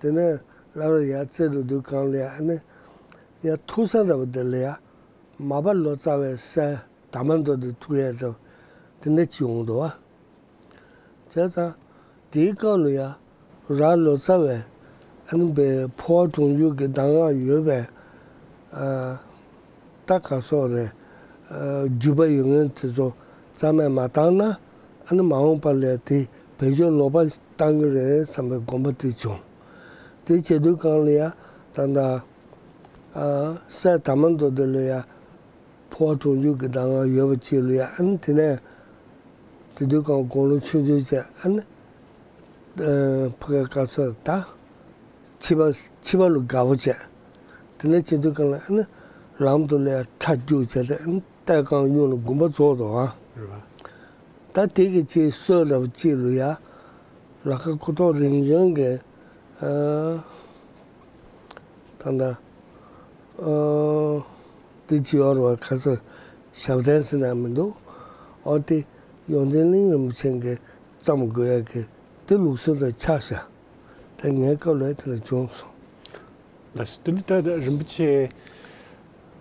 དེ་ནས་ལ་ལ་ཡ་རྩེ་འགྲོ་དུས་གང་ལ་ཡ་ཨ་ནི། ཡ་ཐུག་ས་འདྲ་པོ་དེ་ལ་ཡ། མ་པ་ལོ་ཙཱ་བའི་སྲས་དར་མ་མདོ་དེ་ཐུག་ཡ་འདྲ་པོ་དེ་འདྲ་ཅིག་ཡོང་འདུག་བ། བྱས་ཙང་དེའི་སྐབས་ལ་ཡ། ར་ལོ་ཙཱ་བས་ཨ་ནི་པའི་འཕོ་བ་གྲོང་འཇུག་གི་གདམས་ངག་ཡོད་པའི་ཨ་ད་ག་སོགས་རེད། ཨ་རྒྱུད་པ་ཡོད་མཁན་དེ་ཚོ་རྩ་མེད་མ་བཏང་ན་ཨ་ནི་མ་འོངས་པ་ལ་དེ་བེད་སྤྱོད་ལོག་པ་བཏང་གི་རེད་བསམ་པའི་དགོངས་པ་དེ་བྱུང་། དེ་བྱེད་དུས་གང་ལ་ཡ་ད་ལྟ་ཨ་སྲས་དར་མ་མདོ་དེ་ལ་ཡ། འཕོ་བ་གྲོང་འཇུག་གི་གདམས་ངག་ཡོད་པ་ཅིག་ལ་ཡ་ཨ་ནི་དེ་ནས་དེ་དུས་གང་དགུང་ལོ་ཆུང་ཆུང་བྱས་ཨ་ནི་ཕ་གའི་སྐབས་སུ་ད་ཕྱི་པ་ཕྱི་པ་ལ་དགའ་པོ་བྱས། དེ་ནས་བྱེད་དུས་གང་ལ་ཨ་ནི་ལམ་དུ་ལ་ཡ་ཁྲ་རྒྱུག་བྱས་ཏེ་ཨ་ནི་གཏེར་ཁང་གཡུང་ལ་དགོན་པ་རྫོགས་འདུག་ཨ། རེད་པ། ད་དེ་གི་ཅིག་སྲོལ་འདྲ་པོ་ཅིག་ལ་ཡ། ལ་ཁ་སྐུ་ཐོག་རིམ་བྱོན་གྱི་ཨ། ད་ལྟ་ཨ། འདི་ཅི་ཡོད་རེད་བ། ཁ་སང་ཞབས་བརྟན་ཟེར་ན་མི་འདུག་ཨོ་དེ་ཡོངས་འཛིན་གླིང་རིན་པོ་ཆེ་གིས་བརྩམས་དགོས་ཡ་གི་དེ་ལུགས་སྲོལ་དུ་ཆགས་ཤག་དེ་ངའི་སྐབས་ལ་དེ་ལ་བྱུང་སོང་། ལགས་སོ། དེ་འདི་ལྟར་རིན་པོ་ཆེ་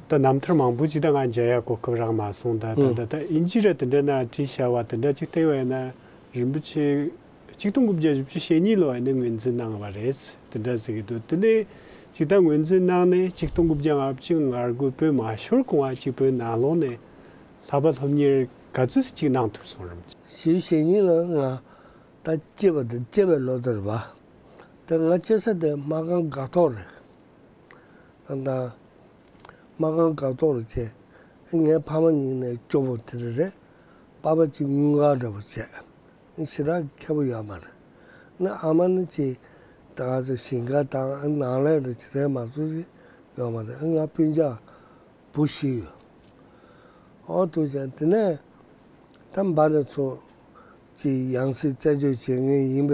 ད་རྣམ་ཐར་མང་པོ་ཅིག་ད་ང་མཇལ་ཡ་གོ་སྐབས་རག་མ་སོང་། ད་ད་ཨང་ད་ད་ཨིན་ཇི་ར་དེ་འདྲ་ན་བྲིས་བཞག་པ་དེ་འདྲ་ཅིག་བལྟས་པ་ཡིན་ན་རིན་པོ་ཆེ་ཆིག་སྟོང་དགུ་བརྒྱ་བཞི་བཅུ་ཞེ་གཉིས་ལོ་ཡིན་ན་ངོས་འཛིན་གནང་བ་རེད་དེ་འདྲ་ཟེར་གི་འདུག་དེ་ནས་ཅིག་ད་ངོས་འཛིན་གནང་ནས་ཆིག་སྟོང་དགུ་བརྒྱ་ལྔ་བཅུ་ང་དགུ་བོད་མ་ཤོར་གོང་ང་ཅིག་བོད་ནང་ལོགས་ནས་ལྷག་པར་སློབ་གཉེར་ག་ཚོད་ཅིག་གནང་ཐུབ་སོང་རིན་པོ་ཆེ། བཞི་བཅུ་ཞེ་གཉིས་ལོ་ང་ད་སྐྱེས་པ་དེ་སྐྱེས་པའི་ལོ་དེ་རེད་པ། དེ་ང་སྐྱེས་ས་དེ་སྨར་ཁམས་སྒང་ཏོག་རེད། ད་ལྟ་སྨར་ཁམས་སྒང་ཏོག་ལ་བྱས། ངའི་ཕ་མ་གཉིས་ནས་སྐྱོ་པོ་དེ་འདྲ་རེད། པ་ཕ་གཅིག་དངུལ་ཁང་འདྲ་པོ་བྱས། ཞེ་དྲག་མཁས་པོ་ཡོད་མ་རེད། ཨ་མ་ནི་ཅིག་ད་ག་ཚོད་ཞིང་ཁ་དང་ནང་ལས་འདྲ་ཅིག་རེད་མ་གཏོགས་ཅིག་ཡོད་མ་རེད། ང་སྤུན་ཀྱག་བུ་བཞི་ཡོད། ཨོ་ཐུག་ཅག་དེ་ནས་ ད་འབའ་ནི་ཚོ་ཅིག་ཡང་སྲིད་རྩད་གཅོད་བྱེད་མཁན་ཡིན་པ་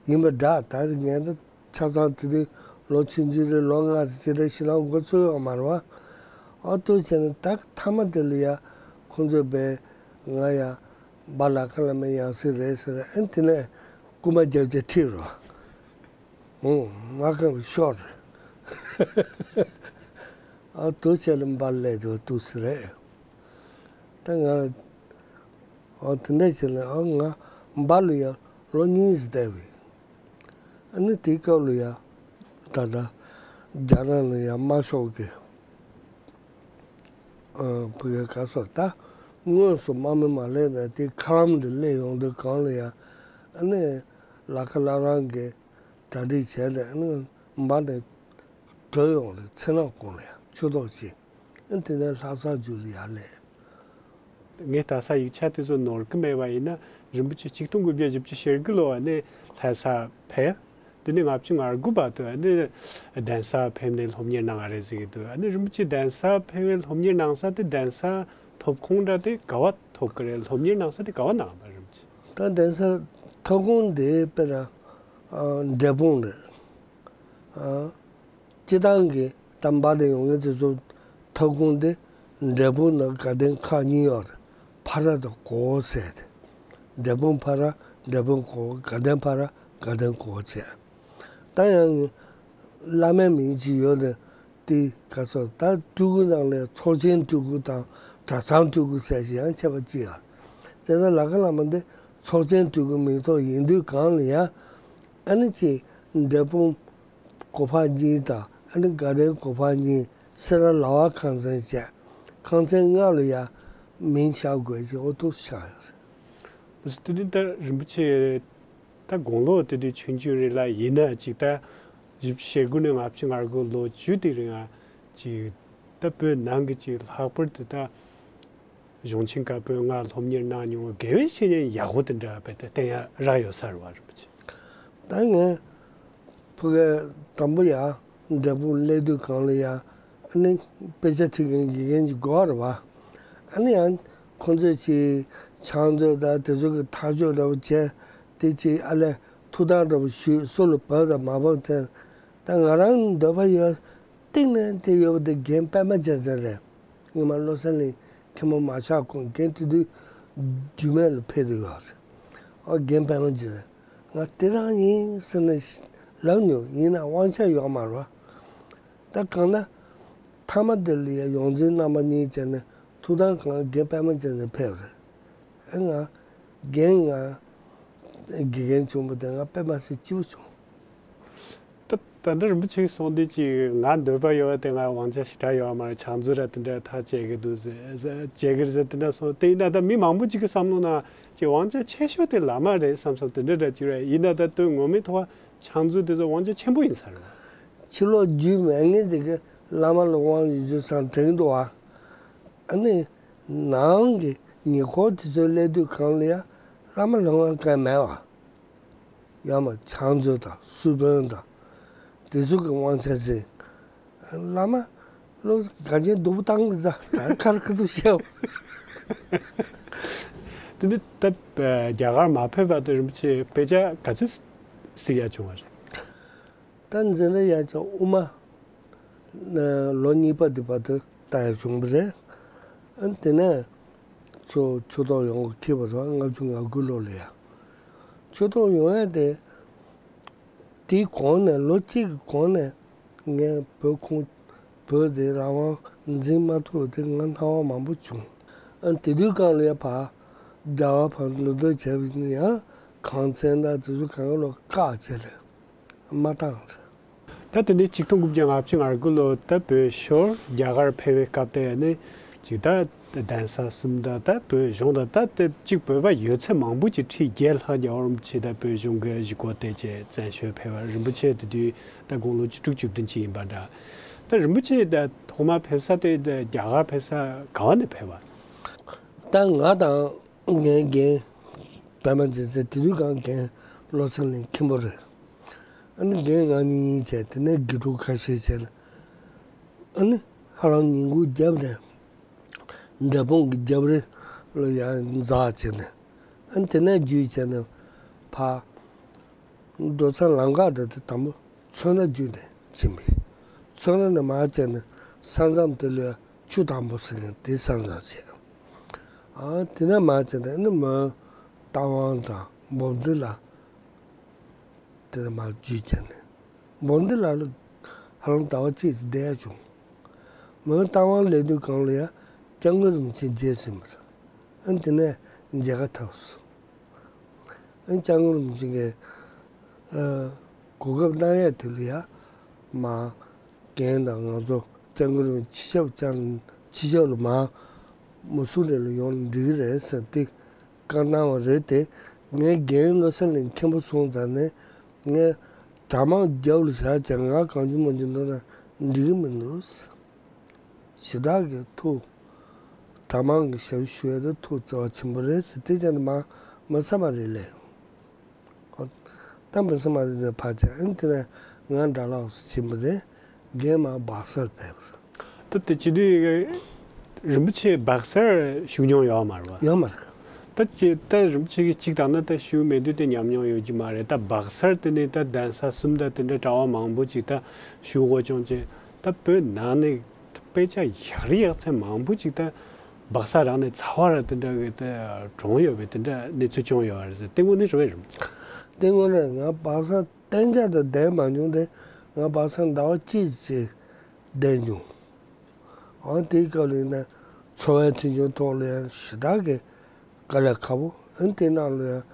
ཡིན་པ་འདྲ། ད་ངས་ད་ཆ་ཚང་དེ་དུས་ལོ་ཆུང་ཆུང་རེད། ལོ་ལྔ་ཙམ་ཅིག་རེད། ཕྱི་ནང་འགོ་ཚུགས་ཡོད་མ་རེད་བ། ཨོ་ཏོ་བྱས་ནས་ད་མཐའ་མ་དེ་ལ་ཡ་ཁོང་ཚོས་བས་ང་ཡ་འབའ་ལ་ཁ་ལ་མའི་ཡང་སྲིད་རེད་ཟེར། ཨ་ནི་དེ་ནས་རྐུ་མ་རྒྱབ་རྒྱབ་ཁྲིད་རོ། ཨོ་ང་གང་ཤོར། ཨོ་ཏོ་བྱས་ནས་འབའ་ལས་དུ་ཏུ་སི་རེད། ད་ང་ཨོ་དེ་འདྲ་བྱས་ནས་ཨོ་ང་འབའ་ལ་ཡ་ལོ་གཉིས་ཙམ་བསྡད་པས། ཨ་ནི་དེའི་སྐབས་ལ་ཡ་ད་ལྟ་རྒྱ་ནག་ལ་ཡ་དམར་ཤོག་གི་ཨ་ཕ་གི་ག་སོ་ད་དངོས་སུ་དམག་མི་མ་སླེབས་ནས་དེ་ཁ་རམ་དུ་སླེབས་ཡོང་དུས་གང་ལ་ཡ་ཨ་ནི་ལ་ཁ་ལ་རང་གི་གྲ་སྒྲིག་བྱས་ནས་ཨ་ནི་འབའ་ནས་བྲོས་ཡོང་རེད། མཚན་ནག་གུང་ལ་ཡ་ཆུ་ཐོག་ཅིག་ཨ་ནི་དེ་ནས་ལྷ་ས་རྒྱུད་ལ་ཡ་སླེབས། ངས་ལྟ་ས་ཡིག་ཆ་དེ་ཚོ་ནོར་གི་མེད་པ་ཡིན་ན། རིན་པོ་ཆེ་ཆིག་སྟོང་དགུ་བརྒྱ་བཞི་བཅུ་ཞེ་དགུ་ལོ་ཨ་ནི་ལྷ་ས་ཕེབས། དེ་ནས་ལྔ་བཅུ་ང་དགུ་བར་དུ་ཨ་ནི་གདན་ས་ཕེབས་ནས་སློབ་གཉེར་གནང་བ་རེད་ཟེར་གྱི་འདུག་ཨ་ནི་རིན་པོ་ཆེ་གདན་ས་ཕེབས་པའི་སློབ་གཉེར་གནང་ས་དེ་གདན་ས་ཐོབ་ཁོངས་འདྲ་དེ་ག་བ་ཐོབ་ཀྱི་རེད། སློབ་གཉེར་གནང་ས་དེ་ག་བ་གནང་བ་རིན་པོ་ཆེ། ད་གདན་ས་ཐོབ་ཁོངས་དེ་དཔེར་ན་ཨ་འབྲས་སྤུངས་རེད། ཨ། སྤྱི་བཏང་གི་ད་འབའ་ནས་ཡོང་མཁན་དེ་ཚོ་ཐོབ་ཁོངས་དེ་འབྲས་སྤུངས་དང་དགའ་ལྡན་ཁག་གཉིས་ཡོད་རེད། ཕ་ར་དང་གོ་བོ་ཟེར་ཏེ། འབྲས་སྤུངས་ཕ་ར། འབྲས་སྤུངས་གོ་བོ། དགའ་ལྡན་ཕ་ར། དགའ་ལྡན་གོ་བོ་བྱས། ད་ཡང་བླ་མའི་མིང་ཅིག་ཡོད་ནས་དེ་ག་ཚོད་ད་སྤྲུལ་སྐུ་ནང་ནས་ཚོགས་ཆེན་སྤྲུལ་སྐུ་དང་གྲྭ་ཚང་སྤྲུལ་སྐུ་ཟེར་ཞིག་ཡང་ཁྱད་པར་ཅི་ཡོད། དེ་ལྟར་ལ་ཁ་བླ་མ་འདི་ཚོགས་ཆེན་སྤྲུལ་སྐུ་མིང་ཐོགས་ཡིན་དུས་གང་ལ་ཡང་ཨ་ནི་ཅིག་འབྲས་སྤུངས་གོ་འཕང་གཉིས་དང་ཨ་ནི་དགའ་ལྡན་གོ་འཕང་གཉིས། སེ་ར་ལ་བ་ཁང་ཚན་བཅས་ཁང་ཚན་ལྔ་ལ་ཡང་མིང་བཞག་དགོས་ཅེས་འོ་ཐུག་ཆགས་ཡོད་རེད། དེ་དུས་ད་རིན་པོ་ཆེ་ད་དགུང་ལོ་དེ་དུས་ཆུང་ཆུང་རེད་ལ། ཡིན་ན་ཅིག་ད་བཞི་བཅུ་ཞེ་དགུ་ནས་ལྔ་བཅུ་ང་དགུ་ལོ་བཅུ་དེ་རིང་ང་ཅིག་ད་བོད་ནང་གི་ཅིག་ལྷག་པར་དུ་ད་གཞུང་ཆེན་བཀའ་པོད་ལྔ་སློབ་གཉེར་གནང་མྱོང་བའི་དགེ་བའི་བཤེས་གཉེན་ཡག་པོ་དེ་འདྲ་བས་ད་བསྟེན་ཡ་རག་ཡོད་ས་རེད་བ་རིན་པོ་ཆེ། ད་ངས་ཕ་གི་དང་པོ་ཡ་འབྲས་སྤུངས་སླེབས་དུས་གང་ལ་ཡ་ཨ་ནི་དཔེ་ཆ་ཁྲིད་མཁན་དགེ་རྒན་ཅིག་དགོས་རེད་བ། ཨ་ནི་ཡང་ཁོང་ཚོས་ཅིག་ཕྱག་མཛོད་དང་དེ་ཚོ་གི་ཐག་གཅོད་འདྲ་བོ་བྱས། དེ་ཅིག་ཨ་ལས་ཐུགས་དམ་འདྲ་བོ་ཞུས། སུ་ལ་བབས་དང་མ་བབས་དེ་ད་ང་རང་འདོད་པ་ཡོད། གཏིང་ནས་དེ་ཡོད་པ་དེ་རྒན་པད་མ་རྒྱལ་མཚན་རེད། སྔོན་མ་བློ་གསལ་གླིང་མཁན་པོ་མ་ཆགས་གོང་རྒན་དེ་དུས་རྒྱུད་སྨད་ལ་ཕེབས་བསྡད་ཡོད་རེད། ཨོ་རྒན་པད་མ་རྒྱལ་མཚན། ང་དེ་རང་ཡིན་ཟེར་ནས་ལབ་མྱོང་། ཡིན་ན་དབང་ཆ་ཡོད་མ་རེད་བ། ད་གང་ན་མཐའ་མ་དེ་ལ་ཡང་ཡོངས་འཛིན་རྣམ་པ་གཉིས་བྱས་ནས་ཐུགས་དམ་གང་རྒན་པད་མ་རྒྱལ་མཚན་ཕེབས་རེད། ཨེ་ང་རྒན་ང་དགེ་རྒན་བྱུང་བ་དེ་ང་དཔེ་མ་སྲིད་སྐྱིད་པོ་བྱུང་། ད་ད་འདི་རིན་པོ་ཆེས་གསུངས་དུས་ཅིག་ང་འདོད་པ་ཡོད་པ་དེ་ང་དབང་ཆ་ཞེ་དྲག་ཡོད་མ་རེད། ཕྱག་མཛོད་ར་དེ་འདྲ་ཐག་བཅད་གི་འདུག་ཟེར་ཟེར་བཅད་གི་རེད་ཟེར་དེ་འདྲ་སོང་། དེ་ཡིན་ན་ད་མི་མང་པོ་ཅིག་གི་བསམ་བློ་ནང་ཅིག་དབང་ཆ་ཆེ་ཤོས་དེ་བླ་མ་རེད་བསམ་སོང་། དེ་འདྲ་འདྲ་ཅིག་རེད། ཡིན་ན་ད་དོན་ངོ་མའི་ཐོག་ཕྱག་མཛོད་དེ་ཚོ་དབང་ཆ་ཆེན་པོ་ཡིན་ས་རེད། ཕྱི་ལོགས་རྒྱུས་མེད་མཁན་དེ་གི་བླ་མ་ལ་དབང་ཡོད་རྒྱུ་སང་དྲན་འདུག་ཨ། ཨ་ནི། ནང་གི་ཉེ་འཁོར་དེ་ཚོའི་སླེབས་དུས་གང་ལ་ཡང་བླ་མ་ལ་དབང་གང་མེད་བ། ཡང་མ་ཕྱག་མཛོད་དང་སུ་དཔོན་དང་། དེ་ཚོ་གི་དབང་ཆ་ཟིན། བླ་མ་ལོ་ག་ཅན་སྡུག་པོ་བཏང་གི་ཟ་ད་ཁ་ར་ཁ་ཐུག་བཤད། དེ་འདི་ད་རྒྱ་གར་མ་ཕེབས་བར་དུ་རིན་པོ་ཆེ་དཔེ་ཆ་ག་ཚོད་གཟིགས་ཡ་བྱུང་བ་རེད། ད་འཛིན་གྲྭ་ཡར་བྱས་དབུ་མ་ལོ་གཉིས་པ་དེ་བར་དུ་ལྟ་ཡ་བྱུང་བ་རེད། ཨ་ནི་དེ་ནས་ཚོ་ཆོས་ཐོག་ཡོང་གི་ཁེལ་བ་རེད། ལྔ་བཅུ་ང་དགུ་ལོ་ལ་ཡ། ཆོས་ཐོག་ཡོང་ཡ་དེ་དེའི་གོང་ནས་ལོ་གཅིག་གི་གོང་ནས་ངས་བོད་ཁོངས་བོད་དེ་རང་དབང་འཛིན་མ་ཐུབ་པ་དེ་ང་སྣང་བ་མང་པོ་བྱུང་། ཨ་ནི་དེ་དུས་གང་ལ་ཡ་ཕར་རྒྱ་གར་ཕར་འགྲོ་འདོད་བྱས་པ་ཡིན་ན་ཡང་གངས་ཅན་དང་དེ་ཚོ་གང་ག་ལོ་བཀག་བྱས་ལས། མ་བཏང་། ད་དེ་ནས་ཆིག་སྟོང་དགུ་བརྒྱ་ལྔ་བཅུ་ང་དགུ་ལོ་ད་བོད་ཤོར་རྒྱ་གར་ཕེབས་པའི་སྐབས་དེ་ནས་ཅིག་ད་གདན་ས་གསུམ་དང་ད་བོད་གཞུང་དང་ད་དེ་གཅིག་བོད་པ་ཡོད་ཚད་མང་པོ་ཅིག་ཁྲི་བརྒྱད་ལྷག་རྒྱ་གར་རིན་པོ་ཆེ་ད་བོད་གཞུང་གི་གཞིས་སྐོར་དེ་བྱས་བཙན་བྱོལ་ཕེབས་པ། རིན་པོ་ཆེ་དེ་དུས་ད་དགུང་ལོ་བཅུ་དྲུག་བཅུ་བདུན་ཅིག་ཡིན་པ་འདྲ། ད་རིན་པོ་ཆེ་ད་ཐོག་མ་ཕེབས་ས་དེ་ད་རྒྱ་གར་ཕེབས་ས་ག་བ་ནས་ཕེབས་པ། ད་ང་དང་། ངའི་རྒན་པད་མ་རྒྱལ་མཚན་དེ་དུས་གང་རྒན་བློ་གསལ་གླིང་མཁན་པོ་རེད། ཨ་ནི་རྒན་ང་གཉིས་གཉིས་བྱས་དེ་ནས་དགེ་ཕྲུག་ཁ་ཤས་བྱས་ལ། ཨ་ནི་ཧ་ལམ་ཉིན་གུང་རྒྱབ་ནས་འབྲས་སྤུངས་ཀྱི་རྒྱབ་རི་ ལ་ཡང་འཛེགས་བྱས་ནས། ཨ་ནི་དེ་ནས་བརྒྱུད་བྱས་ནས་ཕར་རྡོ་ཚང་ལམ་ཁ་དེ་དེ་དང་པོ་མཚོ་སྣ་བརྒྱུད་ནས་ཕྱིན་པ་རེད། མཚོ་སྣ་ནས་མར་བྱས་ནས་ས་མཚམས་དེ་ལ་ཆུ་དྭངས་པོ་ཟེར་མཁན་དེ་ས་མཚམས་བྱས། ཨ་དེ་ནས་མར་བྱས་ནས་ཨ་ནི་མོན་རྟ་དབང་དང་འབུམ་སྡེ་ལ་དེ་ནས་མར་བརྒྱུད་བྱས་ནས། འབུམ་སྡེ་ལ་ལ་ཧ་ལམ་ཟླ་བ་གཅིག་ཙམ་བསྡད་བྱུང་། མོན་རྟ་དབང་སླེབས་དུས་གང་ལ་ཡ་སྐྱབས་མགོན་རིན་པོ་ཆེ་མཇལ་ཟིན་པ་རེད། ཨ་ནི་དེ་ནས་མཇལ་ཁ་ཐོབ་སོང་། ཨ་ནི་སྐྱབས་མགོན་རིན་པོ་ཆེ་གིས་ཨ་གོ་སྐབས་གནང་ཡས་དེ་ལ་ཡ་མར་རྒན་དང་ང་ཚོ་སྐྱབས་མགོན་རིན་པོ་ཆེ་ཕྱི་ཕྱོགས་ལ་མར་མུ་སུ་ལི་ལ་ཡོང་ན་འགྲིག་གི་རེད་ཟེར་ཏེ་བཀའ་གནང་བ་རེད་དེ། ངའི་རྒན་བློ་གསལ་གླིང་མཁན་པོ་སོང་ཙང་ནས་ངས་གྲྭ་མང་རྒྱབ་ལ་བཞག་ཀྱང་ང་གང་བྱུང་མང་བྱུང་འགྲོ་ན་འགྲིག་གི་མི་འདུག། ཞེ་དྲག་གི་ཐུགས་གྲྭ་མང་གི་ཞབས་ཞུ་ཡས་དེ་ཐུགས་བརྩེ་བ་ཆེན་པོ་རེད་ཟེར་དེ་ཙམ་དུ་མ་མ་ཚད་མ་རེད་ལས། ཨོ། ད་མི་སེམས་མ་རེད་ནས་ཕར་བྱས། ཨ་ནི་དེ་ནས་ང་དགྲ་ལྷ་འོག་ས་ཕྱིན་པ་རེད། རྒན་མར་སྦག་སར་ཕེབས་པ་རེད། ད་དེ་བྱེད་དུས་རིན་པོ་ཆེ་སྦག་སར་བཞུགས་མྱོང་ཡོད་མ་རེད་བ། ཡོད་མ་རེད། ད་ཅི་ད་རིན་པོ་ཆེ་གིས་གཅིག་དང་ན་ད་བཞུགས་མེད་དུས་དེ་ཉམས་མྱོང་ཡོད་ཀྱི་མ་རེད། ད་སྦག་སར་དེ་ནས་ད་གདན་ས་གསུམ་ད་དེ་འདྲ་གྲྭ་བ་མང་པོ་ཅིག་ད་བཞུགས་དགོས་བྱུང་ཅེ། ད་བོད་ནང་ནས་དཔེ་ཆ་ཡག་རི་ཡག་ཚད་མང་པོ་ཅིག་ད་སྦག་ས་རང་ནས་ཚ་བ་ར་དེ་འདྲ་གི་དེ་གྲོངས་ཡོད་པའི་དེ་འདྲ་གནས་ཚུལ་བྱུང་ཡོད་རེད་ཟེར། དེ་དངོས་གནས་རེད་པས་རེད། དེ་དངོས་གནས་ང་སྦག་ས་གཏན་འཇགས་དུ་བསྡད་མ་མྱོང་སྟེ། ང་སྦག་ས་ཟླ་བ་གཅིག་ཙམ་བསྡད་མྱོང་། འོ་དེའི་སྐབས་ལ་ཡིན་ན་འཚོ་བའི་མཐུན་རྐྱེན་ཐོག་ལ་ཡང་ཞེ་དྲག་གི་དཀའ་ལས་ཁག་པོ། ཨ་ནི་དེ་ནང་ལ་ཡང་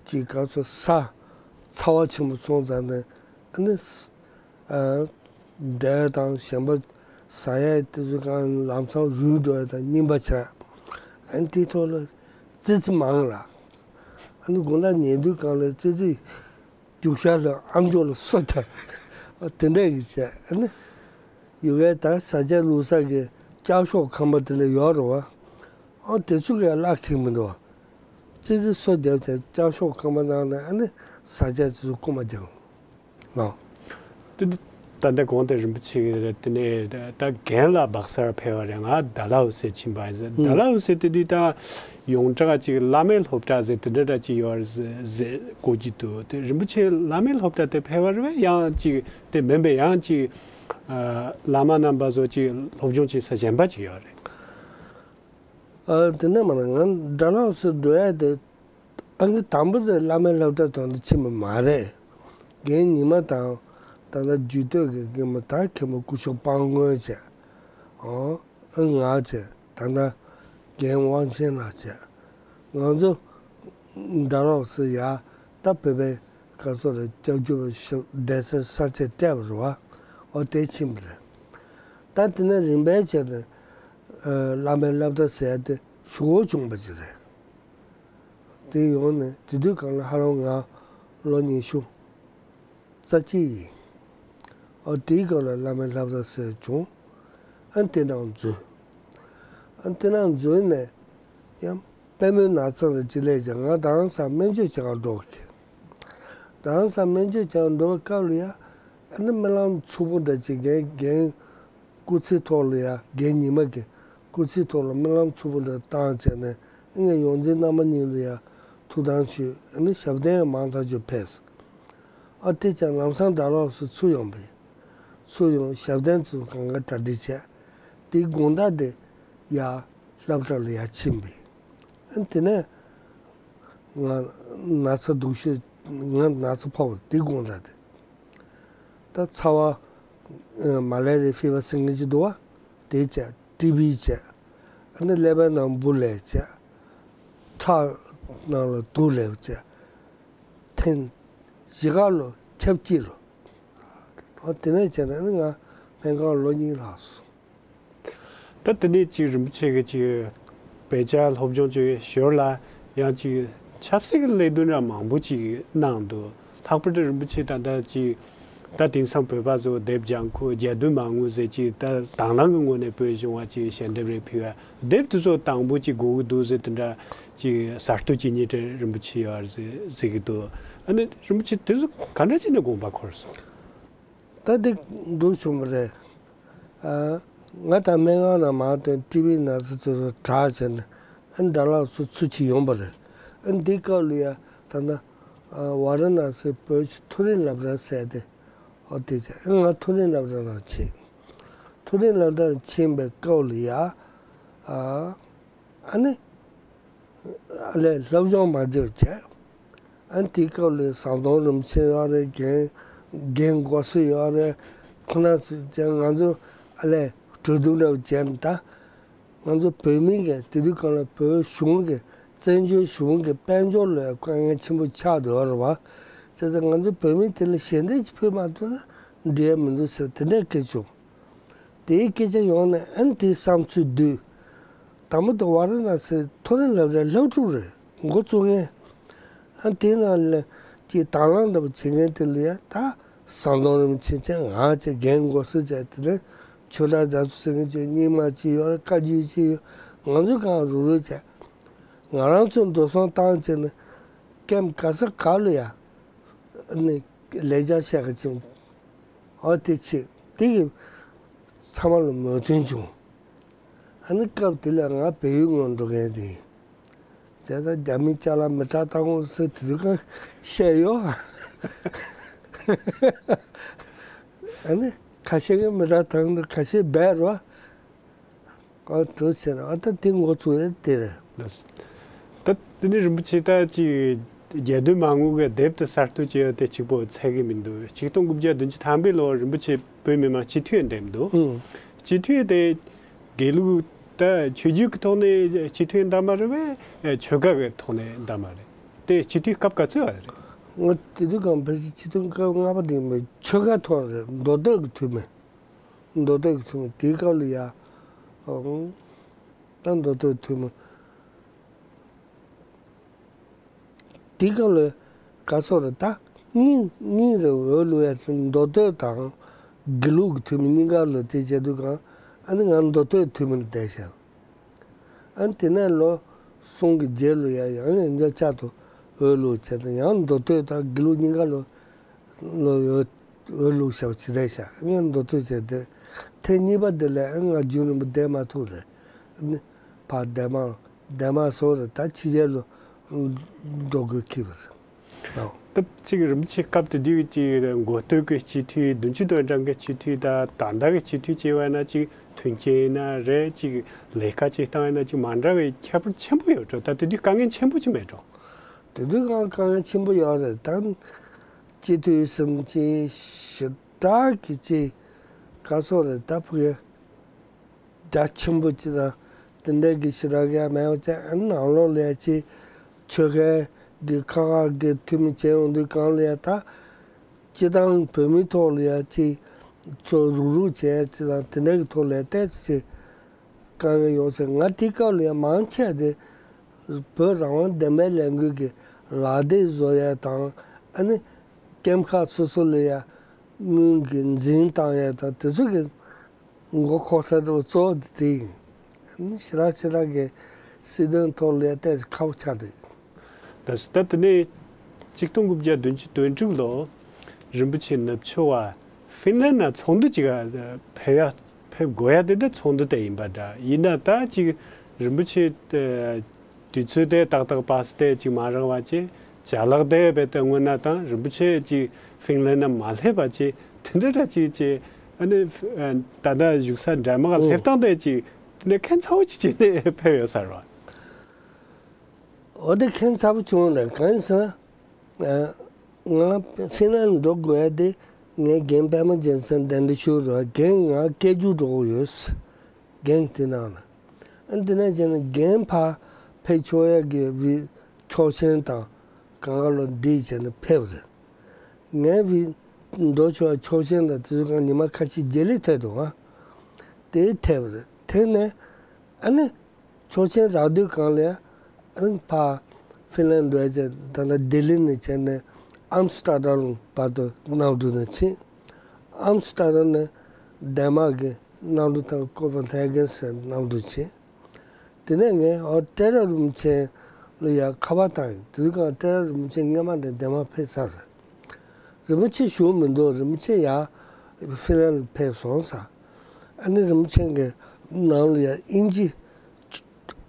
ཅིག་ག་ཚོད་ས་ཚ་བ་ཆེན་པོ་སོང་ཙང་ནས་ཨ་ནི་ས་ཨ་འབྲས་དང་གཞན་པ་ཟ་ཡས་དེ་ཚོ་གང་ལམ་སང་རུལ་འགྲོ་ཡས་དང་རྙིང་པ་ཆགས། ཨ་ནི་དེའི་ཐོག་ལ་ཙི་ཙི་མང་ལ། ཨ་ནི་དགོང་དག་ཉལ་དུས་གང་ལ་ཙི་ཙི་རྒྱུག་ཤར་ལ་ཨམ་ཅོག་ལ་སོ་ཐལ། ཨ་དེ་འདྲ་གི་བྱས། ཨ་ནི་ཡུལ་བའི་ད་ཟ་ཆས་བླུགས་ས་གི་ལྕགས་ཤོག་ཁང་པ་དེ་འདྲ་ཡོད་རེད་བ། ཨ་དེ་ཚོ་གི་གླ་ཁེགས་མི་འདུག་བ། ཙི་ཙི་སོ་བརྒྱབ་བྱས་ལྕགས་ཤོག་ཁང་པ་ནང་ནས་ཨ་ནི་ཟ་ཆས་དེ་ཚོ་རྐུ་མ་རྒྱག་ལོ། དེ་ད་ལྟ་གོང་དེ་རིན་པོ་ཆེ་གིས་དེ་ནས་ད་རྒན་ལགས་སྦག་སར་ཕེབས་པ་རེད། ང་དགྲ་ལྷ་འོད་ཟེར་ཕྱིན་པ་ཡིན་ཟེར། ཨུ། དགྲ་ལྷ་འོད་ཟེར་དེ་དུས་ད་ཡོངས་གྲགས་ཅིག་བླ་མའི་སློབ་གྲྭ་ཟེར་དེ་འདྲ་འདྲ་ཅིག་ཡོད་རེད་ཟེར་ཟེར་གོ་གི་འདུག། དེ་རིན་པོ་ཆེ་བླ་མའི་སློབ་གྲྭ་དེ་ཕེབས་པ་རེད་པས། ཡང་ཅིག་དེ་མིན་པའི་ཡང་ཅིག་ཨ་བླ་མ་རྣམ་པ་ཚོ་ཅིག་སློབ་སྦྱོང་བྱེད་ས་གཞན་པ་ཅིག་ཡོད་རེད། ཨ་དེ་འདྲ་མ་རེད། ང་དགྲ་ལྷ་འོད་ཟེར་འགྲོ་ཡ་དེ། ཨང་ཀི་དང་པོ་དེ་བླ་མའི་སློབ་གྲྭ་དང་དུ་ཕྱིན་པ་མ་རེད། རྒན་ཉི་མ་དང་ད་ལྟ་རྒྱུད་སྟོད་ཀྱི་རྒན་མོ་ད་མཁན་པོ་སྐུ་ཞབས་དཔལ་མགོན་བྱས། ཨོ། ཨ་ང་བྱས། ད་ལྟ་རྒན་དབང་ཆེན་ལགས་བྱས། ང་ཚོ་དགྲ་ལྷ་འོད་ཟེར་ཡ་ད་བོད་པའི་སྐབས་སུ་ལ་སྐྱབས་བཅོལ་བ་ཞབས་སྡེ་སྲིད་ས་ཆ་སྤྲད་པ་རེད་བ། ཨོ་དེ་ཕྱིན་པ་རེད། ད་དེ་ནས་རིམ་པས་བྱས་ཏེ་ཨ་བླ་མའི་སློབ་གྲྭ་ཟེར་ཡ་དེ་ཞུ་བོ་བྱུང་པ་ཅིག་རེད། དེ་ཡོང་ནས་དེ་དུས་གང་ལ་ཧ་ལམ་ང་ལོ་ཉི་ཤུ་རྩ་གཅིག་ཡིན། ཨ་དེའི་སྐབས་ལ་བླ་མའི་སློབ་གྲྭ་ཟེར་བྱུང་། ཨ་དེ་ནང་འཛུལ། ཨ་དེ་ནང་འཛུལ་ནས་ཡང་པད་མོའི་ནགས་ཚལ་ལ་ཅིག་སླེབས་ཀྱང་ང་རྡ་རམ་ས་སྨན་བཅོས་བྱེད་གར་འགྲོ་གི། རྡ་རམ་ས་སྨན་བཅོས་བྱེད་གར་འགྲོ་བའི་སྐབས་ལ་ཡང་ཨ་ནི་རྨི་ལམ་མཚུར་པོ་འདྲ་ཅིག་རྒན་རྒན་སྐུ་ཚེའི་ཐོག་ལ་ཡ་རྒན་ཉི་མ་གི་སྐུ་ཚེའི་ཐོག་ལ་རྨི་ལམ་མཚུར་པོ་འདྲ་བཏང་བྱས་ནས་ངས་ཡོངས་འཛིན་རྣམ་པ་གཉིས་ལ་ཡ་ཐུགས་དམ་ཞུས། ཨ་ནི་ཞབས་བརྟན་ཡང་མང་ཐག་ཆོད་ཕེབས་སོང་། ཨ་དེ་ཙང་ལམ་སང་དགྲ་ལྷ་འོད་ཟེར་ཚུར་ཡོང་པས། ཚུར་ཡོང་ཞབས་བརྟན་ཚུར་གང་ག་གྲ་སྒྲིག་བྱས། དེའི་དགོང་དག་དེ་ཡ་སློབ་གྲྭ་ལ་ཡ་ཕྱིན་པས། ཨ་དེ་ནས་ང་ན་ཚ་སྡུག་ཤོས་ང་ན་ཚ་ཕོག་པ་དེ་དགོང་དག་དེ། ད་ཚ་བ་ཨ་མ་ལེ་རི་ཡ་ཕི་བར་ཟེར་མཁན་ཅིག་འདུག་བ། དེ་བྱས། ཊི་བི་བྱས། ཨ་ནི་ཀླད་པའི་ནང་འབུ་ལས་བྱས། ཁྲག་ནང་ལ་དུག་ལས་བྱས། ཐེངས་བཞི་ཀ་ལོ་ཆབས་ཅིག་ལོ། ཨ་དེ་ནས་བྱས་ནས་ཨ་ནི་ང་སྨན་ཁང་ལོ་གཉིས་ལྷག་སོང་། ད་དེ་ནས་ཅིག་རིན་པོ་ཆེ་གིས་ཅིག་དཔེ་ཆ་སློབ་སྦྱོང་བྱེད་ཞོར་ལ་ཡང་ཅིག་ཆབ་སྲིད་ཀྱི་ལས་དོན་ར་མང་པོ་ཅིག་གནང་འདུག། ལྷག་པར་དུ་རིན་པོ་ཆེ་ད་ལྟ་ཅིག་ད་དེང་སང་བོད་པ་ཚོ་དེབ་ལྗང་ཁུ་རྒྱལ་དོན་མ་དངུལ་ཟེར་ཅིག་ད་དང་བླངས་ཀྱི་ངོས་ནས་བོད་གཞུང་བ་ཅིག་ཞལ་འདེབས་རེ་ཕུལ་བ། དེབ་དེ་ཚོ་དང་པོ་ཅིག་དགོས་ཀྱི་འདུག་ཟེར་དེ་འདྲ་ཅིག་གསར་གཏོད་བྱེད་མཁན་དེ་རིན་པོ་ཆེ་ཡོད་རེད་ཟེར་ཟེར་གྱི་འདུག། ཨ་ནི་རིན་པོ་ཆེ་དེ་ཚོ་ག་འདྲ་བྱས་ནས་དགོངས་པ་འཁོར་སོང་། ད་དེ་འདུག་བྱུང་བ་རེད། ཨ། ང་དང་སྨན་ཁང་ནང་མར་ཐོན། ཊི་བི་ན་ཚ་དེ་ཚོ་དྲག་བྱས་ནས་ ཨ་ནི་དགྲ་ལྷ་ཚོ་ཚུར་ཁྱེར་ཡོང་པ་རེད། ཨ་ནི་དེའི་སྐབས་ལ་ཡ་ད་ལྟ་ཝཱ་ར་ཎ་སིའི་བོད་ཀྱི་མཐོ་རིམ་སློབ་གྲྭ་ཟེར་དེ། ཨོ་དེ་བྱས། ཨ་ང་མཐོ་རིམ་སློབ་གྲྭ་ལ་ཕྱིན། མཐོ་རིམ་སློབ་གྲྭ་ལ་ཕྱིན་པའི་སྐབས་ལ་ཡ། ཨ་ཨ་ནི་ཨ་ལས་སློབ་སྦྱོང་མ་བྱས་བྱས། ཨ་ནི་དེའི་སྐབས་ལ་ཟམ་གདོང་རིན་པོ་ཆེ་ཡོད་རེད། རྒན་རྒན་གོ་སི་ཡོད་རེད། ཁོ་ན་ཚོས་ཀྱང་ང་ཚོ་ཨ་ལས་གྲོས་བསྡུར་འདྲ་བོ་བྱས་ནས། ད་ང་ཚོ་བོད་མི་གི་དེ་དུས་སྒང་ལ་བོད་གཞུང་གི་བཙན་བྱོལ་གཞུང་གི་དཔལ་འབྱོར་ལ་དཀའ་ངལ་ཆེན་པོ་ཆགས་བསྡད་ཡོད་རེད་བ། བྱས་ཙང་ང་ཚོ་བོད་མི་དེ་ལ་ཞལ་འདེབས་ཅིག་ཕུལ་མ་ཐུབ་ན་འགྲིག་ཡ་མི་འདུག་ཟེར་དེ་འདྲ་སྐད་བྱུང་། དེའི་སྐད་ཆ་ཡོང་ནས་ཨ་ནི་དེའི་བསམ་ཚུལ་བསྡུས། དང་པོ་དེ་ཝཱ་ར་ཎ་སིའི་མཐོ་རིམ་སློབ་གྲྭའི་སློབ་ཕྲུག་རེད། འགོ་བཙུགས་མཁན། ཨ་དེའི་ནང་ལ་ཅིག་དང་བླངས་འདྲ་པོ་བྱེད་མཁན་དེ་ལ་ཡ། ད་ཟམ་གདོང་རིན་པོ་ཆེ་བྱས། ང་བྱས། རྒན་གོ་སི་བྱས། དེ་ནས་ཆོས་གྲགས་རྒྱ་མཚོ་ཟེར་མཁན་བྱས། རྙིང་མ་ཅིག་ཡོད་རེད། བཀའ་བརྒྱུད་ཅིག་ཡོད། ང་ཚོ་གང་རུག་རུག་བྱས། ང་རང་ཚོ་འགྲོ་སོང་བཏང་བྱས་ནས་ཀེམ་ག་ས་ག་ལ་ཡ་ནས་ལས་བྱ་བྱེད་ག་ཕྱིན། ཨོ་དེ་ཕྱིན། དེ་གི་ཚང་མ་ལ་མོས་མཐུན་བྱུང་། ཨ་ནི་སྐབས་དེ་ལ་ང་བལ་ཡུལ་ངོས་འགྲོ་མཁན་དེ་ཡིན། བྱས་ཙང་རྒྱ་མིའི་ཅ་ལག་མི་དྲག་བཏང་དགོས་ཟེར་དེ་དུས་གང་བཤད་ཡོད། ཨ་ནི་ཁ་ཤས་ཀྱིས་མི་དྲག་བཏང་འདུག་ཁ་ཤས་སྦས་རོགས། ཨ་དུ་ཟེར། ཨ་ད་དེ་འགོ་ཚུགས་ཡས་དེ་རེད། ལགས་སོ། ད་དེ་ནས་རིན་པོ་ཆེ་ད་ཅིག་རྒྱལ་དོན་མ་དངུལ་གྱི་དེབ་དེ་གསར་གཏོད་བྱས་ཡོད་དེ་གཅིག་པོ་ཚད་གི་མི་འདུག་ཆིག་སྟོང་དགུ་བརྒྱ་བདུན་ཅུ་ཐམ་པའི་ལོར་རིན་པོ་ཆེ་བོད་མི་མང་སྤྱི་འཐུས་འདེམས་འདུག་ཨང་། སྤྱི་འཐུས་དེ་དགེ་ལུགས་ད་ཆོས་བརྒྱུད་ཀྱི་ཐོག་ནས་སྤྱི་འཐུས་འདེམས་པ་རེད་པས། ཆོལ་ཁ་གི་ཐོག་ནས་འདེམས་པ་རེད། དེ་སྤྱི་འཐུས་སྐབས་ག་ཚོད་བ་རེད། ང་དེ་དུས་གང་ཕལ་ཆེར་སྤྱི་འཐུས་སྐབས་ལྔ་པ་དེ་ཡིན་པས། ཆོལ་ཁ་ཐོག་རེད། མདོ་སྟོད་ཀྱི་འཐུས་མི། མདོ་སྟོད་ཀྱི་འཐུས་མི་དེའི་སྐབས་ལ་ཡ། ཨང་། ད་མདོ་སྟོད་འཐུས་མི་དེའི་སྐབས་ལ་ག་ཚོད་རེད། ད་གཉིས་གཉིས་རེད། འོས་བླུག་ཡ་མདོ་སྟོད་དང་དགེ་ལུགས་ཀྱི་འཐུས་མི་གཉིས་ཀ་ལ་དེ་བྱས་དུས་གང་། ཨ་ནི་ང་མདོ་སྟོད་འཐུས་མི་ལ་བསྡད་ཤག་ཨ་ནི་དེ་ནས་ལོ་གསུམ་གྱི་རྗེས་ལ་ཡ་ཡང་ཡང་བསྐྱར་དུ་འོས་བླུག་བྱས་ཏེ། ཡང་མདོ་སྟོད་དང་དགེ་ལུགས་གཉིས་ཀ་ལ་ལོ་འོས་འོས་བླུག་ཤག་ཇི་འདྲ་ཤག་ཨ་ནི་མདོ་སྟོད་བྱས་ཏེ། ཐེངས་གཉིས་པ་དེ་ལ་ཨ་ང་རྒྱུན་རིང་པོ་བསྡད་མ་ཐུབ་རེད། ཨ་ནི་ཕར་འདན་མ་འདན་མ་སོང་རེད། ད་ཕྱི་རྒྱལ་ལ་འགྲོ་དགོས་ཁེལ་བ་རེད། ཨོ། སྟབས་གཅིག་རིན་པོ་ཆེ་སྐབས་དེ་དུས་ཀྱི་འགོ་སྟོད་ཀྱི་སྤྱི་འཐུས། བདུན་ཅུ་དོན་གྲངས་ཀྱི་སྤྱི་འཐུས་དང་ད་ལྟ་གི་སྤྱི་འཐུས་བྱས་པ་ན། གཅིག་མཐུན་རྐྱེན་ཡིན་ན་རེད། གཅིག་ལས་ཀ་བྱེད་སྟངས་ཡིན་ན། གཅིག་མ་འདྲ་བའི་ཁྱད་པར་ཆེན་པོ་ཡོད་འགྲོ། ད་དེ་དུས་དཀའ་ངལ་ཆེན་པོ་ཅིག་མེད་འགྲོ། དེ་དུས་ང་དཀའ་ངལ་ཆེན་པོ་ཡོད་རེད། ད་སྤྱི་འཐུས་ཟེར་མཁན་ཞེ་དྲག་གི་ཅིག་ག་ཚོད་རེད། ད་ཕ་གི་རྒྱ་ཆེན་པོ་ཅིག་དང་དེ་འདྲ་གི་ཞེ་དྲག་གི་ཡ་མེད་པ་བྱས། ཨ་ནི་ནང་ལོགས་ལ་ཡ་ཅིག་ཆོལ་ཁའི་གི་ཁག་ཁག་གི་འཐུས་མི་བྱས་ཡོང་དུས་གང་ལ་ཡ། ད་སྤྱི་བཏང་བོད་མིའི་ཐོག་ལ་ཡ་ཅིག་ཚོ་རུག་རུག་བྱས་ཅིག་དང་དེ་འདྲ་གི་ཐོག་ལ་ཡ་ཏོག་ཙམ་ཅིག་དཀའ་ངལ་ཡོང་ཟེར། ང་དེའི་སྐབས་ལ་ཡ་མང་ཆེ་དེ་བོད་རང་དབང་བདེན་པའི་ལས་འགུལ་གྱི་ལག་དེབ་བཟོ་ཡ་དང་། ཨ་ནི་ཀེམ་ཁག་སོ་སོ་ལ་ཡ་དངུལ་གྱི་འཛིན་བཏང་ཡ་དང་དེ་ཚོ་གི་མགོ་འཁོར་ས་འདྲ་བོ་གཙོ་བོ་དེ་དེ་ཡིན། ཨ་ནི་ཞེ་དྲག་ཞེ་དྲག་གི་སྲིད་དོན་ཐོག་ལ་ཡ་ཏོག་ཙམ་ཁག་པོ་ཆགས་འདུག་ད་ད་དེ་ནས་གཅིག་སྟོང་དགུ་བརྒྱ་བདུན་ཅུ་དོན་དྲུག་ལོ་རིན་པོ་ཆེ་ནུབ་ཕྱོགས་བ་ཧྥིན་ལན་ན་ཚོགས་འདུ་ཅིག་ཕེབས་ཡ་ཕེབས་དགོས་ཡ་དེ་འདྲ་ཚོགས་འདུ་དེ་ཡིན་པ་འདྲ། ཡིན་ན་ད་ཅིག་རིན་པོ་ཆེ་དུས་ཚོད་དེ་ཏག་ཏག་པ་སེ་དེ་ཅིག་མ་རག་པ་བྱས། ཅ་ལག་དེ་རྦད་དེ་སྔོན་ན་དང་རིན་པོ་ཆེ་ཅིག་ཧྥིན་ལན་ན་མ་སླེབས་པ་བྱས། དེ་འདྲ་འདྲ་ཅིག་བྱས། ཨ་ནི་ད་ལྟ་བཞུགས་ས་འདན་མ་ལ་སླེབས་སྟངས་དེ་ཅིག་དེ་ནས་ཁྱད་མཚར་པོ་ཅིག་བྱས་ནས་ཕེབས་ཡོད་ས་རེད་བ། འོ་དེ་ཁྱད་མཚར་པོ་བྱུང་ལ། གང་ཡིན་ཟེར་ན། ང་ཧྥིན་ལན་འགྲོ་དགོས་ཡ་དེ་ངའི་རྒན་པད་མ་རྒྱལ་མཚན་གདན་འདྲེན་ཞུས་རེད་བ། རྒན་ང་སྐད་སྒྱུར་འགྲོ་དགོས་ཡོད། རྒན་དེ་ནང་ལ། ཨ་དེ་ནས་བྱས་ན་རྒན་ཕར་ཕེབས་ཆོག་ཡ་གི་བི་ཆོག་མཆན་དང་གང་ག་ལོ་འདི་བྱས་ནས་ཕེབས་རེད། ངའི་བི་འགྲོ་ཆོག་ཡ་ཆོག་མཆན་དང་དེ་ཚོ་གང་ཉི་མ་ཁ་ཤས་རྗེས་ལ་ཐེབས་འདུག་ཨ། དེ་ཐེབས་རེད། དེ་ནས་ཨ་ནི། ཆོག་མཆན་རག་དུས་གང་ལ་ཡ། ཨ་ནི་ཕར་ཧྥིན་ལན་འགྲོ་ཡ་བྱས། ད་ལྟ་ལྡི་ལི་ནས་བྱས་ནས་ཨམ་སི་ཏྲ་ཌམ་བར་དུ་གནམ་གྲུ་ནང་ཕྱིན། ཨམ་སི་ཏྲ་ཌམ་ནས་ཌེན་མཱག་གི་གནམ་གྲུ་དང་ཀོ་པན་ཧེ་གན་ཟེར་གནམ་གྲུ་ཕྱིན། དེ་ནས་ངས་འོ་ཏེ་ར་རིན་པོ་ཆེ་ལ་ཡ་ཁ་པར་བཏང་ཡིན། དེ་དུས་གང་ཏེ་ར་རིན་པོ་ཆེ་སྔས་མ་ནས་ལྡན་མ་ཕེབས་ཚར་རེད། རིན་པོ་ཆེ་བཞུགས་མི་འདུག་རིན་པོ་ཆེ་ཡར་ཧྥིན་ལན་ལ་ཕེབས་སོང་ཟེར། ཨ་ནི་རིན་པོ་ཆེ་གི་ནང་ལ་ཡ་དབྱིན་ཇི་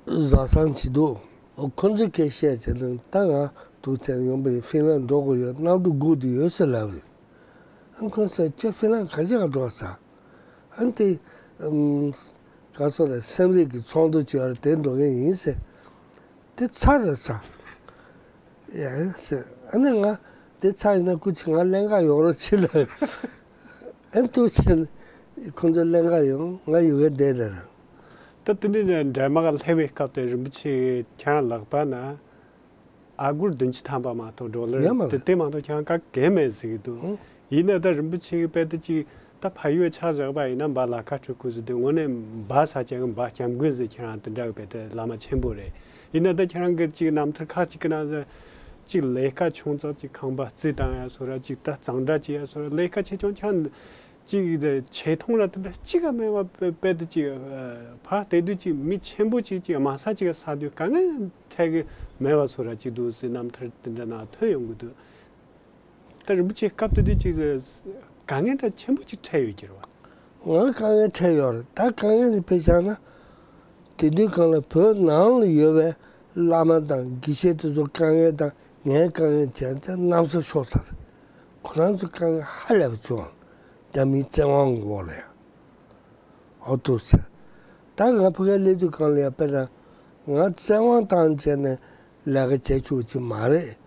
བཟའ་ཚང་བྱེད་འདུག་ཁོ་ཚོས་སྐད་བཤད་བྱས་ན་ད་ང་འདུག་ཚེ་ཡོང་པའི་ཧྥིན་ལན་འགྲོ་དགོས་ཡོད། གནམ་གྲུ་སྒུག་བསྡད་ཡོད་ཟེར་ལབ་རེད། ཨ་ཁོ་ཚོས་ཁྱོད་ཧྥིན་ལན་ག་ཅི་ག་འགྲོ་ས། ཨ་ནི་དེ་ཨམ་ག་ཚོད་རེད། སེམས་རིག་གི་ཚོགས་འདུ་བྱས་རེད། དེ་འགྲོ་མཁན་ཡིན་ཟེར། དེ་ཚར་རེད་ས། ཡ་ཟེར། ཨ་ནི་ང་དེ་ཚར་ཡིན་ན་སྐུ་མཁྱེན་ང་ལེན་ག་ཡོང་རོགས་བྱེད་ལབ། ཨ་ནི་འདུག་ཚེ་ཁོ་ཚོ་ལེན་ག་ཡོང་། ང་ཡུལ་ག་བསྡད་དེ་རེད། ད་དེ་ནས་འདྲ་མ་ག་སླེབས་པའི་སྐབས་དེ་རིན་པོ་ཆེ་ཁྱེད་རང་ལག་པ་ན། ཨ་སྒོར་བདུན་ཅུ་ཐམ་པ་མ་གཏོགས་ཌོ་ལར་ཡོད་མ་དེ་རེད། དེ་མ་གཏོགས་ཁྱེད་རང་ག་གེ་མེད་ཟེར་གྱི་འདུག་ཨང་། ཡིན་ན་ད་རིན་པོ་ཆེ་གི་དཔེ་དེ་ཅིག་ད་ཕ་ཡུལ་ཆ་བཞག་པ་ཡིན་ན་འབའ་ལ་ཁ་སྤྲོད་དགོས་ཟེར་དུས་དངོས་གནས་འབའ་ས་ཆ་གི་འབའ་སྐྱབས་མགོན་ཟེར། ཁྱེད་རང་དེ་འདྲ་གི་དཔེ་དེ་བླ་མ་ཆེན་པོ་རེད། ཡིན་ན་ད་ཁྱེད་རང་གི་ཅིག་རྣམ་ཐར་ཁག་ཅིག་གི་ནང་ཟེར་ཅིག་ལས་ཀ་ཆུང་ཙག་ཅིག་ཁང་པ་རྩིག་བཏང་ཡ་བཟོ་ར་ཅིག་ད་གཙང་སྦྲ་བྱེད་ཡ་བཟོ་ར་ལས་ཀ་ཆེ་ཆུང་ཁྱེད་རང་ཅིག་ཆེ་མཐོང་ར་དེ་འདྲ་གཅིག་ག་མེད་པ་དཔེ་དཔེ་དེ་ཅིག་ཕར་བལྟས་དུས་ཅིག་མི་ཆེན་པོ་ཅིག་ཅིག་དམའ་ས་ཅིག་ག་ས་དུས་དཀའ་ངལ་འཕྲད་གི་མེད་པ་བཟོ་ར་ཅིག་འདུག་ཟེར་རྣམ་ཐར་དེ་འདྲ་ནང་ཐོན་ཡོང་གི་འདུག་ད་རིན་པོ་ཆེ་སྐབས་དེ་དུས་ཅིག་དཀའ་ངལ་འདྲ་ཆེན་པོ་ཅིག་འཕྲད་ཡོད་ཀྱི་རེད་བ། ང་དཀའ་ངལ་འཕྲད་ཡོད་རེད། ད་དཀའ་ངལ་དེ་དཔེ་བཞག་ན། དེ་དུས་གང་ལ་བོད་ནང་ལ་ཡོད་པའི་བླ་མ་དང་དགེ་བཤེས་དེ་ཚོ་དཀའ་ངལ་དང་ངའི་དཀའ་ངལ་བྱས་ཙང་གནམ་ས་ཤོར་ཚར། ཁོ་རང་ཚོ་དཀའ་ངལ་ཧ་ལས་པ་བྱུང་། རྒྱ་མིའི་བཙན་དབང་གི་འོག་ལ་ཡང་། ཨོ་ཐུག་ཟེར། ད་ང་ཕ་གིར་སླེབས་དུས་གང་ལ་ཡང་དཔེར་ན་ང་བཙན་དབང་བཏང་བྱས་ནས་ལས་ཀ་བྱེད་ཆོག་ཅིག་མ་རེད།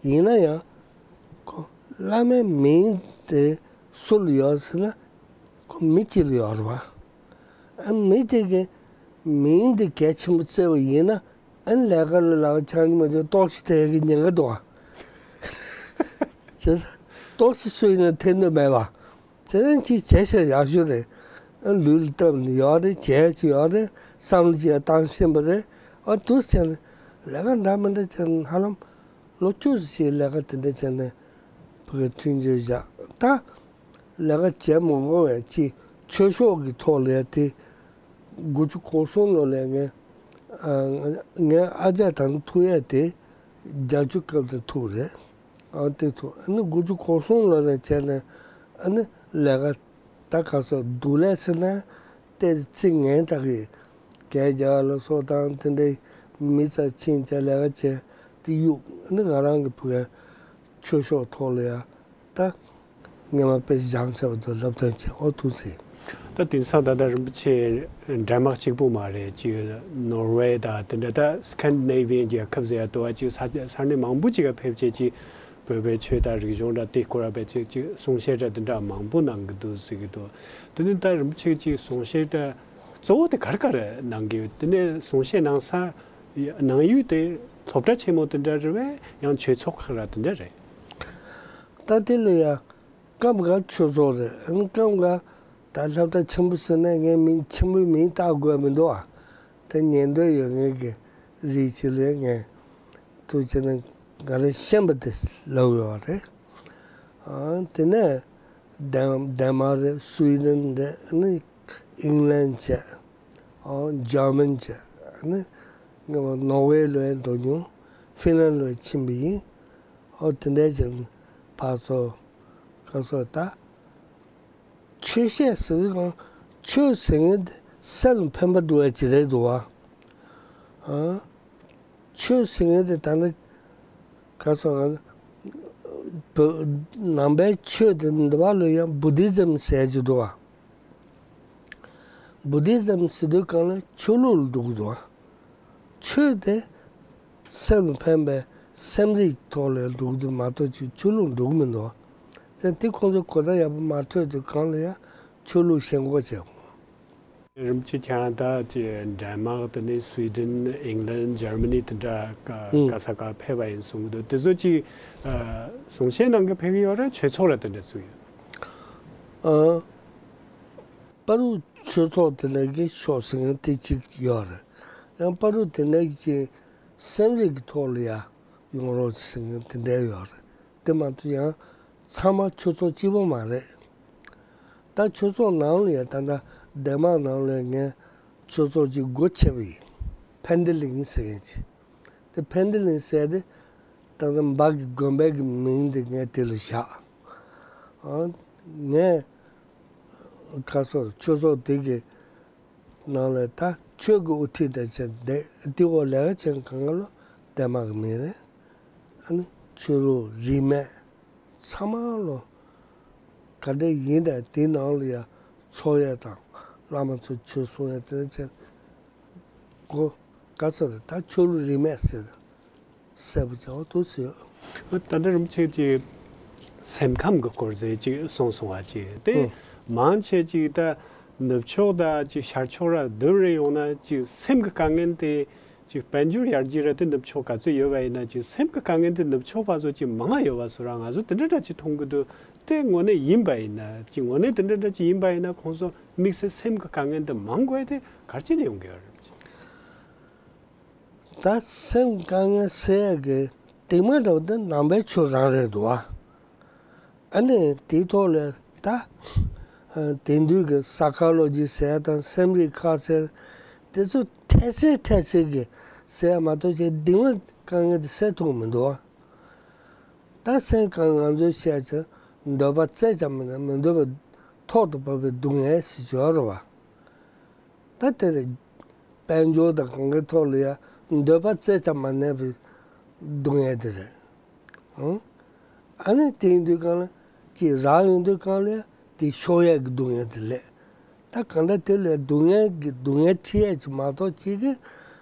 ཡིན་ན་ཡང་ཁོ་བླ་མའི་མིང་དེ་སུ་ལ་ཡོད་ཟེར་ན་ཁོ་མི་གཅིག་ལ་ཡོད་རེད་བ། ཨ་མི་དེ་གི་མིང་དེ་གལ་ཆེན་པོ་བརྩི་བ་ཡིན་ན་ཨ་ནི་ལས་ཀ་ལ་ལག་ཆགས་ཉི་མ་དེ་ལྟོགས་ཤི་ཐེབས་ཀྱི་ཉེན་ཁ་འདུག་བ། བྱས་ཙང་ལྟོགས་ཤི་སུ་ཡིན་ན་ཐེབས་འདོད་མེད་པ། དེ་རིང་ཅིག་བྱས་ཤེས་ཡག་ཤོས་རེད། ཨ་ལུས་ལ་བཏབ་ནས་ཡོད་རེད། བྱས་ཅིག་ཡོད་རེད། བསམ་བློ་ཅིག་བཏང་ཤེས་པ་རེད། ཨ་འདུག་བྱས་ནས་ལས་ཀ་འདྲ་མི་འདྲ་བྱས་ནས་ཧ་ལམ་ལོ་བཅུ་ཙམ་ཞིག་ལས་ཀ་དེ་འདྲ་བྱས་ནས་ཕ་གིར་མཐུན་འགྱུར་བཞག་ད་ལས་ཀ་བྱས་མ་དགོས་པའི་ཅིག་ཆོས་ཕྱོགས་ཀྱི་ཐོག་ལ་ཡ་དེ། དགུ་བཅུ་གོ་གསུམ་ལོ་ལ་ངའི་ཨ་ངའི་ཨ་ཅག་དང་ཐུག་ཡས་དེ་བརྒྱད་ཅུ་སྐབས་དེ་ཐུག་རེད། ཨ་དེ་ཐུག་ཨ་ནི་དགུ་བཅུ་གོ་གསུམ་ལོ་ལ་བྱས་ནས་ཨ་ནི་ལས་ཀ་ད་ག་ཚོད་སྡུག་ལས་ཟེར་ན་ཏོག་ཙམ་ངན་དྲག་གི་གད་རྒྱག་ལ་སོགས་དང་དེ་འདྲའི་མི་རྩ་ཕྱིན་བྱས་ལས་ཀ་བྱས་དེ་གཡུག་ཨ་ནི་ང་རང་གི་བུ་གའི་ཆོས་ཕྱོགས་ཐོག་ལ་ཡ། ད་སྔོན་མ་དཔེ་བཞག་ཚར་བ་དང་སློབ་སྟོན་བྱས་ཨོ་ཐུག་ཟིན། ད་དེང་སང་ད་ལྟ་རིན་པོ་ཆེ་འདྲ་མ་གཅིག་པུ་མ་རེད། ཅིག་ནོར་ཝེ་དང་དེ་འདྲ་ད་སི་ཁན་ཌི་ནེ་བི་ཡན་རྒྱལ་ཁབ་ཟེར་ཡ་དུ་བ་ཅིག་ས་ས་གནས་མང་པོ་ཅིག་ག་ཕེབས་བྱས་ཅིག་བོད་པའི་ཆོས་དང་རིག་གཞུང་འདྲ་དེ་སྐོར་བ་ཅིག་ཅིག་གསུང་བཤད་འདྲ་དེ་འདྲ་མང་པོ་གནང་གི་འདུག་ཟེར་གི་འདུག་དེ་ནི་ད་རིན་པོ་ཆེ་ཅིག་གསུང་བཤད་འདྲ་གཙོ་བོ་དེ་ག་རེ་ག་རེ་གནང་གི་ཡོད། དེ་ནས་གསུང་བཤད་གནང་ས་གནང་ཡུལ་དེ་སློབ་གྲྭ་ཆེན་མོ་དེ་འདྲ་རེད་པས། ཡང་ཆོས་ཚོགས་ཁག་ར་དེ་འདྲ་རེད། ད་དེ་ལ་ཡ་སྐབས་འགའ་ཆོས་ཚོགས་རེད། ཨ་ནི་སྐབས་འགའ་ད་སློབ་གྲྭ་ཆེན་པོ་ཟེར་ན་ངས་མིང་ཆེན་པོའི་མིང་བཏགས་དགོས་མི་འདུག་ཨ། ད་ཉན་འདོད་ཡོད་མཁན་གྱི་རིགས་ཅིག་ལ་ངས་ཐུགས་རྗེ་ནས་ག་རེ་ཤེས་པ་དེ་ལབ་ཡོད་རེད། ཨ་དེ་ནས་ཌེན་ཌེན་མཱག་རེད། སུའི་ཌེན་རེད། ཨ་ནི་ཨིང་ལན་བྱས། ཨོ་འཇར་མན་བྱས། ཨ་ནི་ནོར་ཝེ་ལོ་ཡང་འགྲོ་མྱོང་། ཧྥིན་ལན་ལོ་ཡང་ཕྱིན་པ་ཡིན། ཨོ་དེ་འདྲ་བྱས་ནས་ཕར་ཚུར་ག་ཚོད་ད། ཆོས་བཤད་ཟེར་དུས་ཀྱང་ཆོས་ཟེར་མཁན་དེ་སེམས་ལ་ཕན་པ་འདུག་པ་ཅིག་རེད་འདུག་བ། ཨ། ཆོས་ཟེར་མཁན་དེ་ད་ནི་ག་ཚོད་ང་བོད་ནང་པའི་ཆོས་དེ་འདི་བ་ལོ་ཡང་བུ་དྷི་ཛམ་ཟེར་གྱི་འདུག་བ། བུ་དྷི་ཛམ་ཟེར་དུས་གང་ལ་ཆོས་ལུགས་ལ་འགྲོ་གི་འདུག་བ། ཆོས་དེ་སེམས་ལ་ཕན་པའི་སེམས་རིག་ཐོག་ལ་འགྲོ་གི་འདུག་མ་གཏོགས་ཅིག་ཆོས་ལུགས་འགྲོ་གི་མི་འདུག་བ། དེ་དེ་ཁོང་ཚོ་གོ་བརྡ་ཡག་པོ་མ་ཐོས་དུས་གང་ལ་ཡང་ཆོས་ལུགས་ཞེན་ཁོག་བྱས། རིན་པོ་ཆེ་ཁྱེད་རང་ད་ཅི་ཌེན་མཱག་དེ་ནས་སུའི་ཌེན། ཨིང་ལན། འཇར་མ་ནི་དེ་འདྲ་ག་ཨུ། ག་ས་ག་ཕེབས་པ་ཡིན་གསུང་གི་འདུག་དེ་ཚོ་ཅི་ཨ་གསུང་བཤད་གནང་གི་ཕེབས་ཀྱི་ཡོད་རེད། ཆོས་ཚོགས་ར་དེ་འདྲ་ཚུགས་ཡོད། ཨ། པ་རུ་ཆོས་ཚོགས་དེ་ལ་གི་ཤོག་ཟེར་མཁན་དེ་གཅིག་ཡོད་རེད། ཡང་པ་རུ་དེ་འདྲ་གི་ཅི་སེམས་རིག་གི་ཐོག་ལ་ཡ་ཡོང་རོགས་ཟེར་མཁན་དེ་འདྲ་ཡོད་རེད། དེ་མ་གཏོགས་ཡང་ཚང་མ་ཆོས་ཚོགས་གཅིག་པོ་མ་རེད། ད་ཆོས་ཚོགས་ནང་ལ་ཡང་ད་ལྟ་ཌེན་མཱག་ནང་ལ་ངས་ཆོས་ཚོགས་ཀྱི་སྒོ་ཕྱེ་བ་ཡིན། ཕན་ཏི་ལིང་ཟེར་མཁན་ཅིག་དེ་ཕན་ཏི་ལིང་ཟེར་དེ་ད་ལྟ་འབའ་གི་དགོན་པའི་གི་མིང་དེ་ངས་དེ་ལ་བཞག་ཨ་ངས་ཁ་སོར་ཆོས་ཚོགས་དེ་གི་ནང་ལ་ད་ ཆོས་ཀྱི་དབུ་ཁྲིད་དང་བཅས་ཏེ་དེའི་འོག་ལས་ཀ་བྱེད་མཁན་གང་ག་ལོ་འདན་མ་གི་མི་རེད། ཨ་ནི་ཆོས་ལུགས་རིས་མེད་ཚང་མ་ལོ་ག་འདྲ་ཡིན་དང་དེའི་ནང་ལ་ཡང་ཚོགས་ཡས་དང་བླ་མ་ཚོ་ཆོས་གསུང་ཡས་དེ་འདྲ་བྱས་གོ་ག་ཚོད་རེད། ད་ཆོས་ལུགས་རིས་མེད་ཟེར་གསལ་པོ་བྱ་བ་འདུག་ཟེར། ད་ལྟ་རིན་པོ་ཆེ་ཀྱིས་སེམས་ཁམས་ཀྱི་སྐོར་ཟེར་ཅིག་གསུངས་སོང་བ་ཅིག་དེ་ཨུ། མང་ཆེ་ཅིག་ད་ནུབ་ཕྱོགས་དང་ཅིག་ཤར་ཕྱོགས་ར་བསྡུར་རེ་ཡོང་ན་ཅིག་སེམས་ཀྱི་དཀའ་ངལ་དེ་ཅིག་དཔལ་འབྱོར་ཡར་རྒྱས་ར་དེ་ནུབ་ཕྱོགས་ག་ཚོད་ཡོད་པ་ཡིན་ན་ཅིག་སེམས་ཀྱི་དཀའ་ངལ་དེ་ནུབ་ཕྱོགས་པ་ཚོ་ཅིག་མང་ང་ཡོད་པ་སུ་ར་ང་ཚོ་དེ་འདྲ་འདྲ་ཅིག་མཐོང་གི་འདུག་དེ་དངོས་གནས་ཡིན་པ་ཡིན་ན་ཅིག་དངོས་གནས་དེ་འདྲ་འདྲ་ཅིག་ཡིན་པ་ཡིན་ན་ཁོང་ཚོ་དམིགས་བསལ་སེམས་ཀྱི་དཀའ་ངལ་འདི་མང་དགོས་དེ་ག་རེ་བྱས་ནས་ཡོང་གི་ཡོད་རེད། ད་སེམས་དཀའ་ངལ་སེལ་ཡག་གི་གདེང་མ་འདྲ་བོ་དེ་ནང་པའི་ཆོས་རང་རེད་འདུག་ཨ། ཨ་ནི་དེའི་ཐོག་ལ་ད་དེང་དུས་ཀྱི་སའི་ཁོ་ལོ་ཇི་ཟེར་ཡ་དང་སེམས་རིག་ཁ་གསལ་དེ་ཚོ་འཕྲལ་སེལ་འཕྲལ་སེལ་གྱི་ཟེར་ཡ་མ་གཏོགས་ཅིག་གདེང་མ་དཀའ་ངལ་དེ་སེལ་ཐུབ་མི་འདུག་ཨ། ད་སེམས་ཁམས་ང་ཚོའི་བཤད་ཚེ་འདོད་པ་རྩེ་ཙམ་མ་གནས་མི་འདོད་པའི་ཐོག་ཏུ་བབས་པའི་སྡུག་བསྔལ་ཞིག་ཡོད་རེད་བ། ད་དེ་ལ་དཔལ་འབྱོར་དང་གང་གའི་ཐོག་ལ་ཡང་འདོད་པ་རྩེ་ཙམ་མ་གནས་པའི་སྡུག་བསྔལ་དེ་རེད། ཨང་། ཨ་ནི་དེ་ཡིན་དུས་གང་ལ་ཅིག་རག་ཡོང་དུས་གང་ལ་ཡང་དེ་ཤོར་ཡས་ཀྱི་སྡུག་བསྔལ་དེ་ལས། ད་གང་ལྟར་དེ་ལས་སྡུག་བསྔལ་གྱི་སྡུག་བསྔལ་འཁྲི་ཡས་ཅིག་མ་གཏོགས་ཅིག་གི་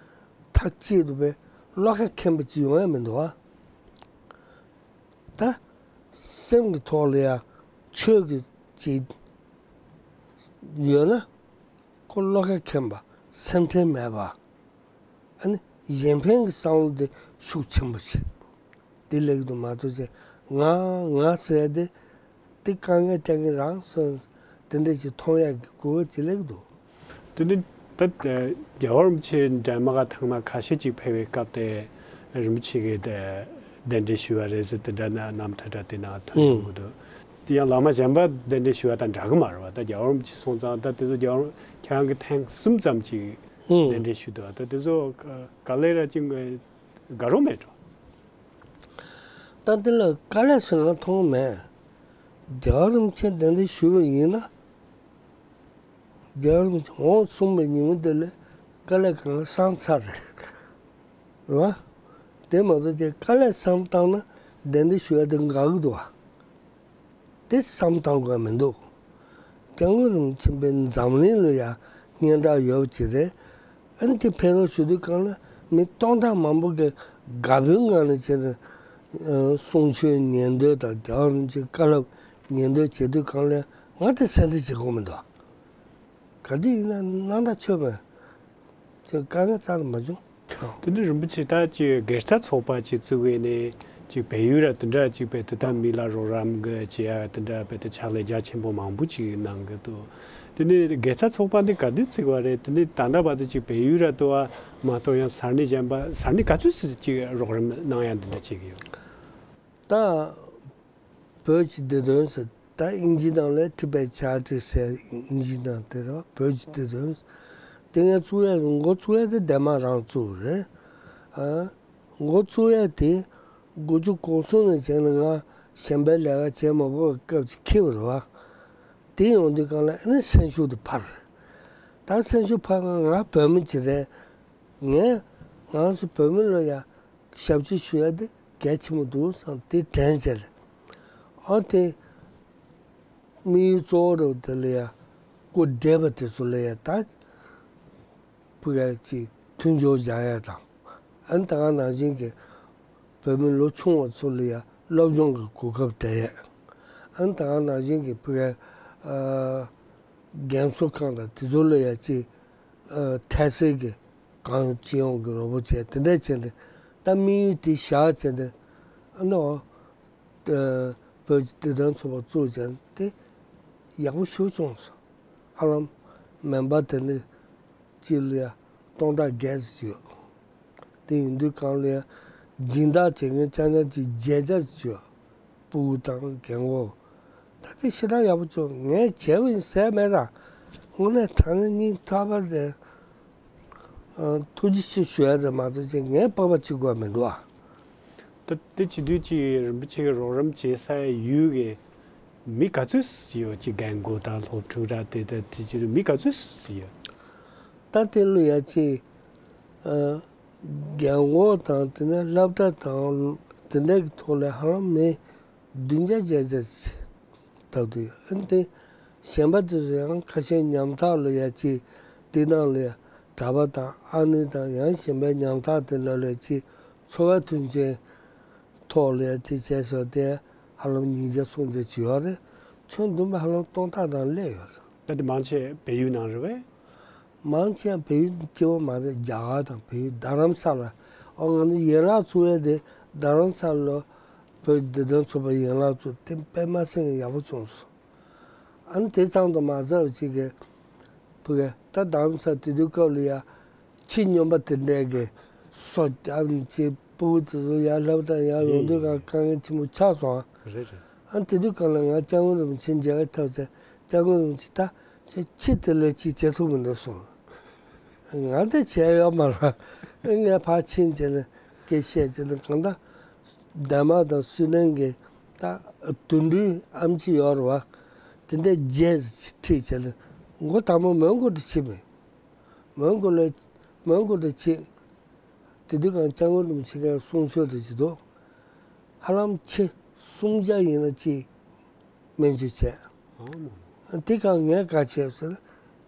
མཐའ་གཅིག་ཏུ་བས་བློ་ཁ་ཁེངས་པ་ཅིག་ཡོང་ཡ་མི་འདུག་ཨ། ད་སེམས་ཀྱི་ཐོག་ལ་ཡང་ཆོས་ཀྱི་ཅིག་ཡོད་ན་ཁོ་བློ་ཁ་ཁེངས་པ་སེམས་ཁྲལ་མེད་པ། ཨ་ནི་གཞན་ཕན་གྱི་བསམ་བློ་དེ་ཤུགས་ཆེན་པོ་ཞིག་དེ་ལེགས་འདུག་མ་གཏོགས་ཅིག་ང་ང་ཟེར་ཡ་དེ་དེ་དཀའ་ངལ་སྟེང་གི་རང་སོ་དེ་འདྲ་ཞིག་མཐོང་ཡག་གི་གོ་བ་ཅི་ལེགས་འདུག་དེ་ནི་ད་རྒྱལ་བ་རིན་པོ་ཆེ་འདན་མ་ག་ཐང་ན་ཁ་ཤས་ཅིག་ཕེབས་པའི་སྐབས་དེ་རིན་པོ་ཆེ་གིས་དེ་གདན་འདྲེན་ཞུས་པ་རེད་ཟེར་དེ་འདྲ་ན་རྣམ་ཐར་འདྲ་དེ་ནང་ཐོན་ཡོང་གི་འདུག་དེ་ཡང་བླ་མ་གཞན་པ་གདན་འདྲེན་ཞུས་པ་དང་འདྲ་གི་མ་རེད་བ། ད་རྒྱལ་བ་རིན་པོ་ཆེ་སོང་ཙང་ད་དེ་ཚོ་རྒྱལ་བ་ཁྱེད་རང་གིས་ཐེངས་གསུམ་ཙམ་ཅིག་གདན་འདྲེན་ཞུས་འདུག་ད་དེ་ཚོ་ག་ལེ་ར་ཅིག་དགའ་རོགས་མེད་འགྲོ། ད་འདི་ལ་དཀའ་ལས་སུ་ང་མཐོང་མེད། རྒྱལ་བ་རིན་པོ་ཆེ་གདན་འདྲེན་ཞུས་པ་ཡིན་ན། རྒྱལ་བ་རིན་པོ་ཆེ་འོང་གསུངས་པའི་ཉིན་མོ་དེ་ལས་དཀའ་ལས་གང་སང་ཚར་རེད། རེད་བ། དེ་མ་གཏོགས་ཀྱི་དཀའ་ལས་བསམ་བཏང་ན་གདན་འདྲེན་ཞུ་ཡ་དེ་འགག་གི་འདུག་བ། དེ་བསམ་བཏང་དགོས་མི་འདུག་སྐྱབས་མགོན་རིན་པོ་ཆེ་པའི་འཛམ་གླིང་ལ་ཡང་སྙན་གྲགས་ཡོད་པ་ཅིག་རེད། ཨ་ནི་དེ་ཕེབས་རོགས་ཞུ་དུས་གང་ལ་མི་སྟོང་ཕྲག་མང་པོ་གི་དགའ་པོའི་ངང་ནས་བྱས་ནས་གསུང་ཆོས་ཉན་འདོད་དང་རྒྱལ་བ་རིན་པོ་ཆེའི་བཀའ་སློབ་ཉན་འདོད་བྱེད་དུས་གང་ལ་ང་དེ་སེམས་ཁྲལ་བྱེད་དགོས་མི་འདུག་ག་དུས་ཡིན་ན་སྣང་དག་ཆོད་པས་ཁྱོད་དཀའ་ངལ་རྩ་ལ་མ་བྱུང་། དེ་འདྲ་རིན་པོ་ཆེ་ད་ཅིག་དགེ་རྩ་ཚོགས་པ་ཅིག་བཙུགས་པའི་ནས་ཅིག་བལ་ཡུལ་ར་དེ་འདྲ་ཅིག་བས་དེ་ད་མི་ལ་རོགས་རམ་གི་བྱེད་ཡ་དེ་འདྲ་བས་དེ་ཕྱག་ལས་རྒྱ་ཆེན་པོ་མང་པོ་ཅིག་གནང་གི་འདུག་དེ་ནས་དགེ་རྩ་ཚོགས་པ་འདི་ག་དུས་བཙུགས་པ་རེད། དེ་ནས་ད་ལྟ་བར་དུ་ཅིག་བལ་ཡུལ་ར་དུ་བ་མ་གཏོགས་ཡང་ས་གནས་གཞན་པ་ས་གནས་ག་ཚོད་ཅིག་རོགས་རམ་གནང་ཡ་འདི་འདྲ་བྱེད་ཀྱི་ཡོད། ད། བོད་ཀྱི་བདེ་དོན་ཟེར་ད་ཨིན་ཇི་ནང་ལ་Tibet Charity ཟེར་ཨིན་ཇི་ནང་དེ་རེད་བ། བོད་ཀྱི་བདེ་དོན་དེ་ངས་བཙུགས་ཡ་འགོ་བཙུགས་ཡ་དེ་འདན་མ་རང་བཙུགས་རེད། ཨ། འགོ་བཙུགས་ཡ་དེ་དགུ་བཅུ་གོ་གསུམ་ནས་བྱས་ནས་ང་གཞན་པའི་ལས་ཀ་བྱེད་མ་དགོས་པའི་སྐབས་ཅིག་འཁེལ་བ་རེད་བ། དེ་ཡོང་དུས་གང་ལ་ཨ་ནི་སེམས་ཤུགས་དེ་འཕར། ད་སེམས་ཤུགས་འཕར་ང་ང་བོད་མི་ཅིག་རེད། ངས་ང་ཚོ་བོད་མི་ལ་ཡ། ཞབས་ཕྱི་ཞུ་ཡ་དེ་གལ་ཆེན་པོ་འདུག་བསམ་དེ་དྲན་བྱས་རེད། ཨ་དེ་དམིགས་ཡུལ་གཙོ་བོ་རེད་དེ་ལ་ཡ་སྐུ་བགྲེས་པ་དེ་ཚོ་ལ་ཡ་ད་ཕུ་ག་ཅིག་མཐུན་སྦྱོར་སྦྱར་ཡ་དང་། ཨ་ནི་ད་ག་ནང་བཞིན་གྱི་བོད་མི་ལོ་ཆུང་བ་ཚོ་ལ་ཡ་སློབ་སྦྱོང་གི་གོ་སྐབས་སྤྲད་ཡ། ཨ་ནི་ད་ག་ནང་བཞིན་གྱི་ཕུ་ག་རྒན་གསོ་ཁང་དང་དེ་ཚོ་ལ་ཡ་ཅིག་ཨ་འཕྲལ་སེལ་གྱི་གང་ཡོང་ཅི་ཡོང་གི་རོགས་པ་བྱས་དེ་འདྲ་བྱས་ཏེ་ད་དམིགས་ཡུལ་དེ་བཞག་བྱས་ཏེ་ཨ་ནི་འོ་ད་བོད་ཀྱི་བདེ་དོན་ཚོགས་པ་བཙུགས་བྱས་ཏེ་ཡག་པོ་ཞེ་པོ་བྱུང་སོང་། ཧ་ལམ་མེམ་བར་དེ་འདྲ་གཅིག་ལ་ཡ་སྟོང་ཕྲག་བརྒྱད་ཙམ་ཡོད། དེ་ཡིན་དུས་གང་ལ་ཡ་སྦྱིན་བདག་བྱེད་མཁན་རྐྱང་རྐྱང་གཅིག་བརྒྱད་བརྒྱ་ཙམ་ཡོད། སྤུ་གུ་དང་རྒན་གོག་ད་དེ་ཞེ་དྲག་ཡག་པོ་བྱུང་། ངས་བྱས་པ་ཡིན་ཟེར་མེད་ད། དངོས་གནས་དྲང་གནས་སྙིང་ཐག་པ་རེད། ཨ། ཐུགས་རྗེ་ཆེ་ཞུ་ཡ་རེད་མ་གཏོགས་ཅིག་ངས་སྤོབས་པ་བྱེད་དགོས་མི་འདུག་ཨ། ད་དེ་བྱེད་དུས་ཀྱི་རིན་པོ་ཆེ་གི་རོགས་རམ་བྱེད་ས་ཡུལ་གི་མི་ག་ཚོད་ཡོད་ཀྱི་རྒན་རྒོན་དང་སློབ་ཕྲུག་ར་དེ་ད་དེ་བྱེད་དུས་མི་ག་ཚོད་ཡོད། ད་དེ་ལོ་ཡ་ཅིག་ཨ་རྒན་གོག་དང་དེ་ནས་སློབ་གྲྭ་དང་དེ་འདྲ་གི་ཐོག་ལ་ཧ་ལམ་མི་བདུན་བརྒྱ་བརྒྱད་བརྒྱ་ཅིག་ད་དུ་ཡོད། ཨ་ནི་དེ་གཞན་པ་དེ་ཚོ་ཡང་ཁ་ཤས་ཉམ་ཐག་ལོ་ཡ་ཅིག་དེ་ནང་ལ་ཡ་གྲྭ་པ་དང་ཨ་ནེ་དང་ཡང་གཞན་པའི་ཉམ་ཐག་དེ་ལ་ལ་ཅིག་འཚོ་བ་མཐུན་རྐྱེན་ཐོག་ལ་ཡ་ཅིག་བྱས་སོང་། དེ་ཧ་ལམ་ཉིས་བརྒྱ་སུམ་བརྒྱ་ཅིག་ཡོད་རེད། ཁྱོན་བསྡོམས་པ་ཧ་ལམ་སྟོང་ཕྲག་དང་སླེབས་ཡོད་རེད། ད་དེ་མང་ཆེ་བལ་ཡུལ་ནང་རེད་བས། མང་ཆེ་བ་བལ་ཡུལ་སྐྱེ་བོ་མ་རེད། རྒྱ་གར་དང་བལ་ཡུལ། རྡ་རམ་ས་ལ། ཨོ་ང་ཚོ་ཡན་ལག་བཙུགས་ཡས་དེ་རྡ་རམ་ས་ལ་བོད་བདེ་དོན་ཚོགས་པའི་ཡན་ལག་བཙུགས། དེ་དཔེ་མ་སྲིད་ཡག་པོ་བྱུང་སོང་། ཨ་ནི་དེ་ཙམ་དུ་མ་ཟད་པ་ཅིག་གི་ཕ་གི་ད་རྡ་རམ་ས་དེ་དུས་སྐབས་ལ་ཡ་ཁྱི་སྨྱོན་པ་དེ་འདྲས་ཀྱི་སོ་བརྒྱབ་ནས་ཅིག་སྤུ་གུ་དེ་ཚོ་ཡར་ལྷོད་དང་ཡར་ཡོང་དུས་གང་དཀའ་ངལ་ཆེན་པོ་ཆགས་སོང་། རེད་རེད། ཨ་ནི་དེ་དུས་སྐབས་ལ་ང་སྐྱབས་མགོན་རིན་པོ་ཆེ་མཇལ་ཁ་ཐོབ་ཚེ་སྐྱབས་མགོན་རིན་པོ་ཆེ་ད་ཁྱེད་ཁྱི་དེ་ལས་ཅིག་བྱེད་ཐུབ་མི་འདུག་གསུངས། ང་དེ་བྱས་ཡོད་མ་རེད། ངས་ཕར་ཕྱིན་བྱས་ནས་སྐད་བཤད་བྱས་ནས་གང་ལྟར་ཌེན་མཱག་དང་སུའེ་ཌེན་གྱི་ད་དུད་འགྲོའི་ཨེམ་ཆི་ཡོད་རེད་བ། དེ་འདྲའི་རྗེས་ཁྲིད་བྱས་ནས་མགོ་དང་པོ་མོན་གྷོ་དུ་ཕྱིན་པས། མོན་གྷོ་ལ་མོན་གྷོ་དུ་ཕྱིན། དེ་དུས་ཀྱང་སྐྱབས་མགོན་རིན་པོ་ཆེ་གིས་གསུང་ཆོས་དེ་བྱེད་དོ། ཧ་ལམ་ཁྱི་སུམ་བརྒྱ་ཡིན་ན་ཅིག་སྨན་བཅོས་བྱས། དེ་གང་ངས་ག་བྱས་ཟེར་ན།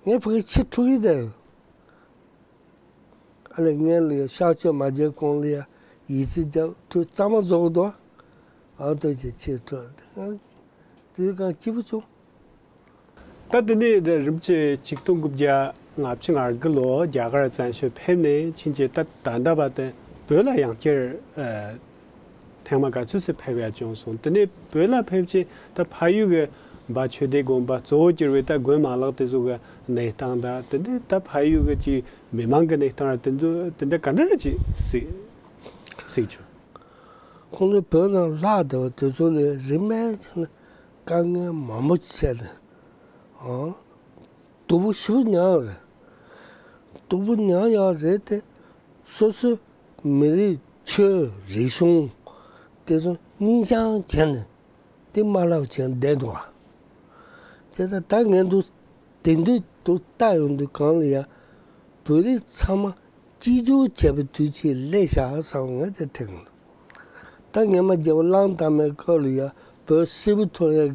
ངས་ཕ་གི་ཁྱི་འཁྲུག་གི་བསྡད་ཡོད། ཨ་ལས་ངས་ལ་ཡ་གཤག་བཅོས་མ་བྱས་གོང་ལ་ཡ་ཡིད་ཆེས་རྒྱབ་ཐུབ་གཙང་མ་བཟོ་གི་འདུག་ཨ་ཏོ་ཅེ་ཆེ་ཐུབ་དེ་ང་དེ་གང་སྐྱིད་པོ་བྱུང་། ད་དེ་ནས་རིན་པོ་ཆེ་ཆིག་སྟོང་དགུ་བརྒྱ་ལྔ་བཅུ་ང་དགུ་ལོ་རྒྱ་གར་བཙན་བྱོལ་ཕེབས་ནས་ཕྱིན་ཆད་ད་ད་ལྟ་བར་དུ་བོད་ལ་ཡང་བསྐྱར་ཨ་ཐེངས་མ་ག་ཚོད་ཙམ་ཕེབས་ཡ་བྱུང་སོང་། དེ་ནས་བོད་ལ་ཕེབས་ཆེད་ད་ཕ་ཡུལ་གྱི་འབའ་ཆོས་སྡེ་དགོན་པ་གཙོ་བོ་གྱུར་བའི་ད་དགོན་མ་ལག་དེ་ཚོ་གི་གནས་སྟངས་དང་དེ་ནས་ད་ཕ་ཡུལ་གྱི་ཅིག་མི་མང་གི་གནས་སྟངས་དེ་ཚོ་དེ་འདྲ་ག་འདྲ་ཅིག་གཟིགས་གཟིགས་བྱུང་། ཁོང་ཚོ་བོད་ནང་ལྷག་བསྡད་པ་དེ་ཚོ་ལས་རིན་མེད་ཀྱང་དཀའ་ངལ་མང་པོ་བྱས་ནས་ཨང་སྡུག་པོ་ཞེ་པོ་མྱངས་ཡོད་རེད། སྡུག་པོ་མྱངས་ཡོད་རེད་དེ། སོ་སོའི་མི་རིགས་ཆོས་རིག་གཞུང་དེ་ཚོ་སྙིང་བཅངས་བྱས་ནས་དེ་མ་ལབ་བྱས་བསྡད་འདུག་ཨ། བྱས་ཙང་ད་ངས་འདུག་དེང་དུས་འདུག་ལྟ་ཡོང་དུས་གང་ལ་ཡ་བོད་རིགས་ཚང་མ་གཅིག་གྱུར་བྱས་པའི་དུས་ཚིགས་སླེབས་ཤག་བསམ་ངས་དེ་དྲན་གི་འདུག་ད་ངས་མ་རྒྱལ་པོ་གླང་དར་མའི་སྐབས་ལ་ཡ་བོད་སིལ་བུ་འཐོར་ཡའི་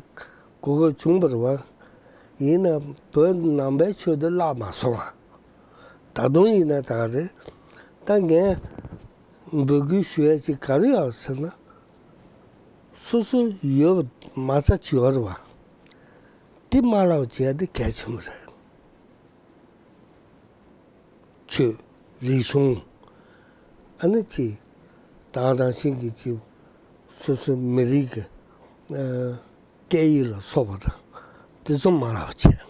གོ་སྐབས་བྱུང་བ་རེད་བ། ཡིན་ན་བོད་ནང་པའི་ཆོས་དེ་བརླག་མ་སོང་བ། ད་དུང་ཡིན་ན་ད་ག་རེད། ད་ངས་འབོད་སྐུལ་ཞུ་ཡ་ཅིག་ག་རེ་ཡོད་ཟེར་ན། སོ་སོ་ཡོད་པ་མ་རྩ་ཅིག་ཡོད་རེད་བ། དེ་མ་བརླག་བྱེད་ཡ་དེ་གལ་ཆེན་པོ་རེད། ཆོས་རིག་གཞུང་། ཨ་ནི་ཅིག་ད་ག་རང་བཞིན་གྱི་ཅིག་སོ་སོའི་མི་རིགས་ཀྱི་ཨ་སྐད་ཡིག་ལ་སོགས་པ་དང་དེ་ཚོ་མ་བརླག་བྱས།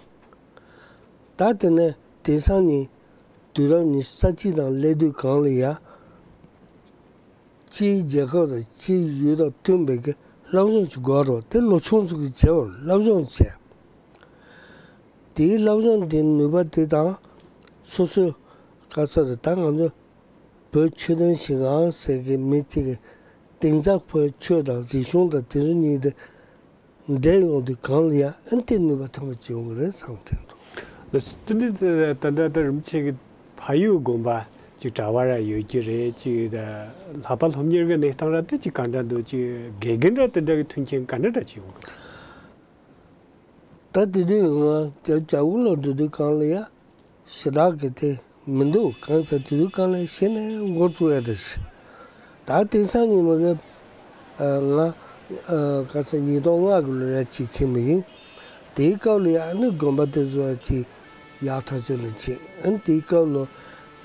ད་དེ་ནས་དེང་སང་ནི་དུས་རབས་ཉི་ཤུ་རྩ་གཅིག་ནང་སླེབས་དུས་གང་ལ་ཡ། སྤྱིའི་རྒྱལ་ཁབ་དང་སྤྱིའི་ཡུལ་དང་མཐུན་པའི་གི་སློབ་སྦྱོང་ཅིག་དགོས་རེད་བ། དེ་ལོ་ཆུང་ཚོ་གིས་བྱེད་པར་སློབ་སྦྱོང་བྱས། དེའི་སློབ་སྦྱོང་དེའི་ནུས་པ་དེ་དང་སོ་སོའི་ག་ཚོད་རེད། ད་ང་ཚོ་བོད་ཆོས་ལྡན་ཞིང་ཁམས་ཟེར་གི་མི་དེ་གི་གཏིང་ཟབ་པོའི་ཆོས་དང་རིག་གཞུང་དང་དེ་ཚོ་གཉིས་དེ་འདྲེས་ཡོང་དུས་གང་ལ་ཡ་ཨ་ནི་དེ་ནུས་པ་ཐོན་པ་ཅིག་ཡོང་གི་རེད་བསམ་དྲན་འདུག་ལགས་སོ། དེ་འདྲ་ད་ལྟ་ད་རིན་པོ་ཆེ་གི་ཕ་ཡུལ་དགོན་པ་ཅིག་གྲྭ་པ་ར་ཡོད་ཀྱི་རེད། ཅིག་ད་ལྷག་པ་སློབ་གཉེར་གྱི་གནས་སྟངས་ར་དེ་ཅིག་ག་འདྲ་འདུག་ཅིག་དགེ་རྒན་ར་དེ་འདྲ་གི་མཐུན་རྐྱེན་ག་འདྲ་འདྲ་ཅིག་ཡོང་གི་འདུག་ད་དེ་དུས་ང་རྒྱ་རྒྱ་དགུང་ལོ་བགྲེས་དུས་གང་ལ་ཡ། ཞེ་དྲག་གི་དེ་མི་འདུག་གང་ཟེར་དུས་གང་ལ་གཞི་ནས་འགོ་བཙུགས་ཡ་རེད། ད་དེང་སང་ཉིན་མོ་གི་ང་ག་ཚོད་ཉིས་སྟོང་ལྔ་གི་ལོ་ལ་ཅིག་ཕྱིན་པ་ཡིན། དེའི་སྐབས་ལ་ཡང་ནི་དགོན་པ་དེ་ཚོ་ཅིག་ཡག་ཐག་ཆོད་ནས་ཕྱིན། ཨ་ནི་དེའི་སྐབས་ལ་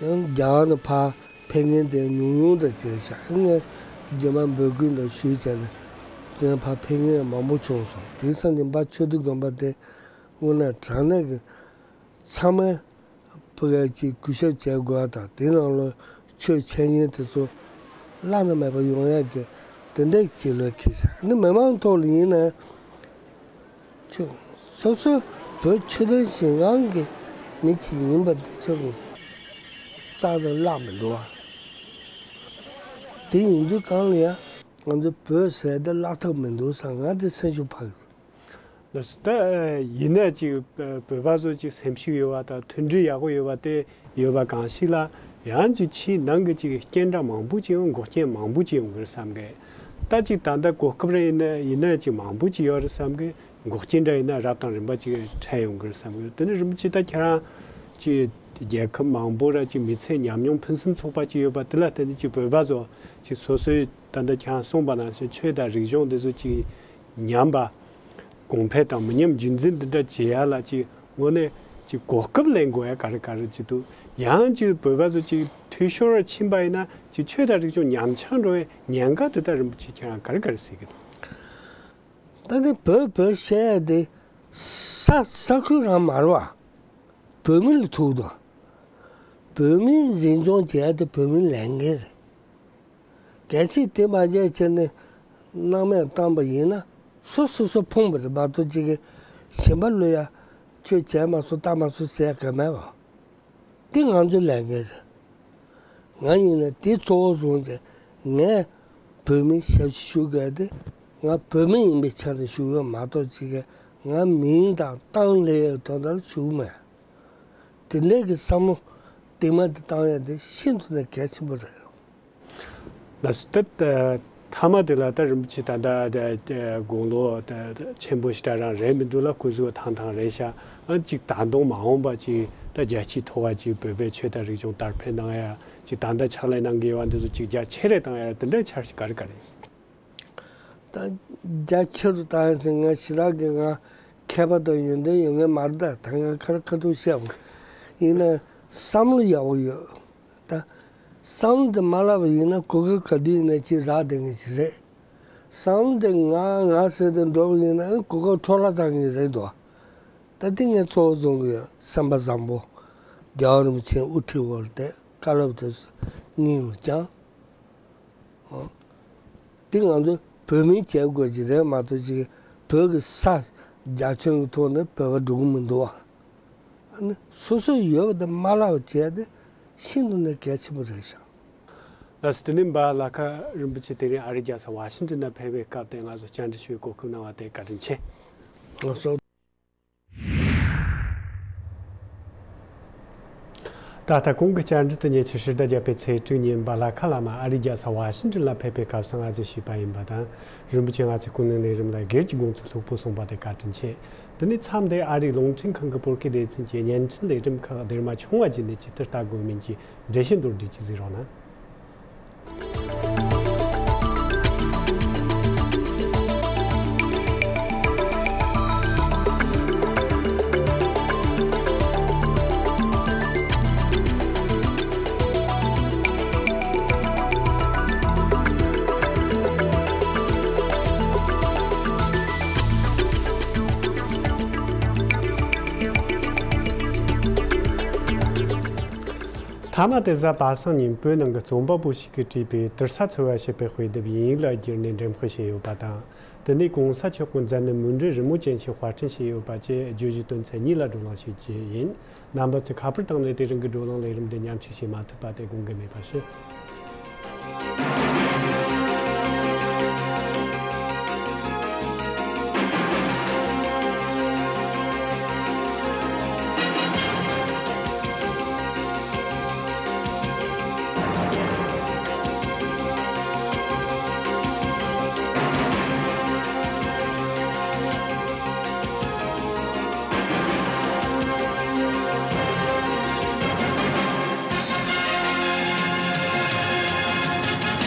ཡང་རྒྱ་གར་ནས་ཕར་ཕེབས་མཁན་དེ་ཉུང་ཉུང་དང་བཅས་ཤག་ཨ་ངས་རྗེས་མ་འབོད་སྐུལ་འདྲ་ཞུས་བྱས་ནས་དེ་ནས་ཕར་ཕེབས་མཁན་མང་པོ་བྱུང་སོང་། དེང་སང་ཉིན་པ་ཆོས་སྡེ་དགོན་པ་དེ་དངོས་གནས་དྲང་གནས་ཀྱི། ཚང་མས་ཕ་གིར་ཅིག་གུས་ཞབས་བྱེད་དགོས་པ་དང་དེའི་ནང་ལ་ཆོས་འཆད་ཉན་དེ་ཚོ་བླ་ན་མེད་པ་ཡོང་ཡག་གི་དེ་འདྲའི་བྱེད་ལས་འཁེལ་ཤག་ཨ་ནི་མི་མང་ཐོག་ལ་ཡིན་ན་ཁྱོད་སོ་སོ་བོད་ཆོས་ལྡན་ཞིང་ཁམས་ཀྱི་མི་ཅིག་ཡིན་པ་དེ་ཁྱོད་ཀྱི་རྩ་དང་བརླག་མི་འགྲོ་བ། དེ་ཡིན་དུས་གང་ལ་ཡང་ང་ཚོ་བོད་ཟེར་དེ་བརླག་ཐབས་མི་འདུག་བསམ་ང་དེ་སེམས་ཤུགས་འཕར་ཡོད། ལགས་སོ། ད་ཡིན་ན་ཅིག་བོད་པ་ཚོ་ཅིག་སེམས་ཤུགས་ཡོད་པ་དང་མཐུན་སྒྲིལ་ཡག་པོ་ཡོད་པ་དེ་ཡོད་པ་གང་ཞིག་ལ། ཡང་ཅིག་ཕྱིའི་ནང་གི་ཅིག་རྐྱེན་འདྲ་མང་པོ་ཅིག་ཡོང་། འགོག་རྐྱེན་མང་པོ་ཅིག་ཡོང་གི་རེད་བསམ་གི། ད་ཅིག་ད་ལྟ་གོ་སྐབས་རེ་ཡིན་ན་ཡིན་ན་ཅིག་མང་པོ་ཅིག་ཡོད་རེད་བསམ་གི། འགོག་རྐྱེན་འདྲ་ཡིན་ན་རབ་དང་རིམ་པ་ཅིག་འཕྲད་ཡོང་གི་རེད་བསམ་གི། དེ་ནི་རིན་པོ་ཆེ་ད་ཁྱེད་རང་ཅིག་རྒྱལ་ཁབ་མང་པོ་ར་ཅིག་མི་ཚེ་ཉམས་མྱོང་ཕུན་སུམ་ཚོགས་པ་ཅིག་ཡོད་པ་དེ་ལ་བརྟེན་ནས་ཅིག་བོད་པ་ཚོ་ཅིག་སོ་སོའི་ད་ལྟ་ཁྱེད་རང་གསུངས་པ་ནང་བཞིན་ཆོས་དང་རིག་གཞུང་འདི་ཚོ་ཅིག་ཉམས་པ། གོང་འཕེལ་དང་མི་ཉམས་རྒྱུན་འཛིན་འདི་འདྲ་བྱེད་ཡ་ལ་ཅིག་དངོས་གནས་ཅིག་གོ་སྐབས་ལེན་དགོས་ཡ་ག་རེ་ག་རེ་ཅིག་འདུག། ཡང་ཅིག་བོད་པ་ཚོ་ཅིག་འཐུས་ཤོར་ཕྱིན་པ་ཡིན་ན་ཅིག་ཆོས་དང་རིག་གཞུང་ཉམས་ཆག་འགྲོ་བའི་ཉེན་ཁ་དེ་དག་རིན་པོ་ཆེ་ཁྱེད་རང་ག་རེ་ག་རེ་གཟིགས་ཀྱི་འདུག། ད་ནི་བོད་བོད་བཤད་ཡ་དེ་ས་ས་ཁུལ་རང་མ་རེད་བ། བོད་མི་ལ་ཐུག་དང་། བོད་མིའི་འཛིན་སྐྱོང་བྱེད་ཡ་དེ་བོད་མིའི་ལས་འགན་རེད། གལ་སྲིད་དེ་མ་བྱས་བྱས་ནས་སྣང་མེད་བཏང་པ་ཡིན་ན་སོ་སོ་སོ་ཕོངས་པ་རེད་མ་གཏོགས་ཅིག་གི་གཞན་པ་ལོས་ཡ་ཁྱོད་བྱས་མ་སོང་བཏང་མ་སོང་ཟེར་ཡ་ག་མེད་བ། འདི་ང་ཚོའི་ལས་འགན་རེད། ང་ཡིན་ན་འདི་གཙོ་བོ་བཟུང་བྱས་ངས་བོད་མི་ཞབས་ཕྱི་ཞུ་དགོས་ཏེ་ང་བོད་མི་ཡིན་པའི་ཆ་ནས་ཞུ་ཡོད་མ་གཏོགས་ཅིག་གི་ང་མིང་དང་ཏང་ལས་ཡོད་དོན་དག་ཞུ་གི་མེད། དེ་འདྲའི་གི་བསམ་བློ་གཏིང་མ་དེ་བཏང་ཡ་དེ་ཤིན་ཏུ་ནས་གལ་ཆེན་པོ་རེད། ལགས་སོ། ད་ཐ་མ་དེ་ལ་ད་རིན་པོ་ཆེ་ད་ལྟ་དགུང་ལོ་ཆེན་པོ་ཞེ་དྲག་རང་རེད་མི་འདུག་ལ། སྐུ་གཟུགས་ཐང་ཐང་རེད་ཤག། ཨ་ཅིག་ད་དུང་མ་འོངས་པ་ཅིག་ད་རྒྱལ་སྤྱིའི་ཐོག་བ་ཅིག་བོད་པའི་ཆོས་དང་རིག་གཞུང་དར་སྤེལ་གནང་ཡ་ཅིག་ད་ལྟ་ཕྱག་ལས་གནང་གི་ཡོད་པ་འདི་ཚོ་ཅིག་རྒྱ་ཆེ་རེ་བཏང་ཡ་དེ་འདྲའི་འཆར་གཞི་ག་རེ་ག་རེ། ད་རྒྱ་ཆེ་རུ་བཏང་ཡ་ཟེར་ང་ཞེ་དྲག་གི་ང་མཁས་པ་དང་ཡོན་ཏན་ཡོད་མཁན་མ་རེད། ད་ད་ང་ཁ་ཁ་ཐུག་བཤད་པ་ཡིན་ན་བསམ་བློ་ཡག་པོ་ཡོད། ད་བསམ་བློ་དེ་མ་བརླག་པ་ཡིན་ན་གོ་སྐབས་ག་དུས་ཡིན་ན་ཅིག་རག་བསྡད་མཁན་ཞིག་རེད། བསམ་བློ་དེ་ང་ང་ཟེར་དེ་འགྲོ་བ་ཡིན་ན་གོ་སྐབས་འཕྲོ་བརླག་བཏང་མཁན་རེད་འདུག། ད་དེ་ངས་གཙོ་བོ་བཟུང་གི་ཡོད། སེམས་པ་བཟང་པོ་རྒྱལ་བ་རིན་པོ་ཆེའི་དབུ་ཁྲིད་འོག་ལ་བསྡད། བཀའ་སློབ་དེ་སྙིང་ལ་བཅངས། འོ། འདི་ང་ཚོ་བོད་མིའི་བྱེད་དགོས་ཀྱི་རེད་མ་གཏོགས་ཅིག་བོད་ཀྱི་ས་རྒྱ་ཁྱོན་གྱི་ཐོག་ནས་བོད་པ་འགྲོ་གི་མི་འདུག་བ། ཨ་ནི་སོ་སོ་ཡོད་པ་དེ་མ་བརླག་པ་བྱས་ཏེ་ཤིན་ཏུ་ནས་གལ་ཆེན་པོ་རེད་ཤག། ལགས་སོ། དེ་ནས་འབའ་ལ་ཁ་རིན་པོ་ཆེ་དེ་རིང་ཨ་རིའི་རྒྱལ་ས་ཝ་ཤིང་ཏོན་ན་ཕེབས་པའི་སྐབས་དེ་ང་ཚོ་བཅར་འདྲི་ཞུ་བའི་གོ་སྐབས་གནང་བ་དེ་བཀའ་དྲིན་ཆེ། ལགས་སོ། ད་ལྟ་གོང་གི་བཅར་འདྲི་དེ་ཉེ་ཆར་ཕྱི་ཟླ་བརྒྱད་པའི་ཚེས་དྲུག་ཉིན་འབའ་ལ་ཁ་ལ་མ་ཨ་རིའི་རྒྱལ་ས་ཝ་ཤིང་ཏོན་ལ་ཕེབས་པའི་སྐབས་སུ་ང་ཚོས་ཞུས་པ་ཡིན་པ་དང་། རིན་པོ་ཆེ་ང་ཚོའི་ཀུན་གླེང་ལས་རིམ་ལ་སྒེར་གྱི་དགོངས་ཚུལ་ལྷུག་པོ་གསུངས་པ་དེ་བཀའ་དྲིན་ཆེ། དེ་ནས་མཚམས་དེ་ཨ་རིའི་རླུང་འཕྲིན་ཁང་གི་བོད་སྐད་སྡེ་ཚན་གྱི་བརྙན་འཕྲིན་ལས་རིམ་ཁག་སྡེར་མ་ཆུང་བ་བརྒྱུད་ནས་ཇི་ལྟར་ལྟ་དགོས་མིན་གྱི་འགྲེལ་བཤད་མདོར་བསྡུས་ཅིག་གཟིགས་རོགས་གནང་། མཐའ་མ་དེ་གཟའ་པ་སངས་ཉིན་བོད་ནང་གི་རྩོམ་པ་པོ་ཞིག་གིས་བྲིས་པའི་དུར་ས་འཚོལ་བ་ཞེས་པའི་དཔེ་དེབ་དབྱིན་ཡིག་ལ་བསྒྱུར་ནས་འགྲེམས་སྤེལ་བྱས་ཡོད་པ་དང་། དེ་ནས་གོང་ས་མཆོག་གི་མཛད་ནི་མུན་སྤྲུལ་རི་མོ་ཅན་ཞིག་དཔར་སྐྲུན་བྱས་ཡོད་པ་བཅས་བརྗོད་གཞི་དོན་ཚན་གཉིས་ལ་བགྲོ་གླེང་བྱེད་རྒྱུ་ཡིན། རྣམ་པ་ཚོས་ཁ་པར་བཏང་ནས་དེ་རིང་གི་བགྲོ་གླེང་ལས་རིམ་འདི་མཉམ་ཞུགས་བྱེད་མ་ཐུབ་པ་དེ་དགོངས་འགལ་མེད་པ་ཞུ།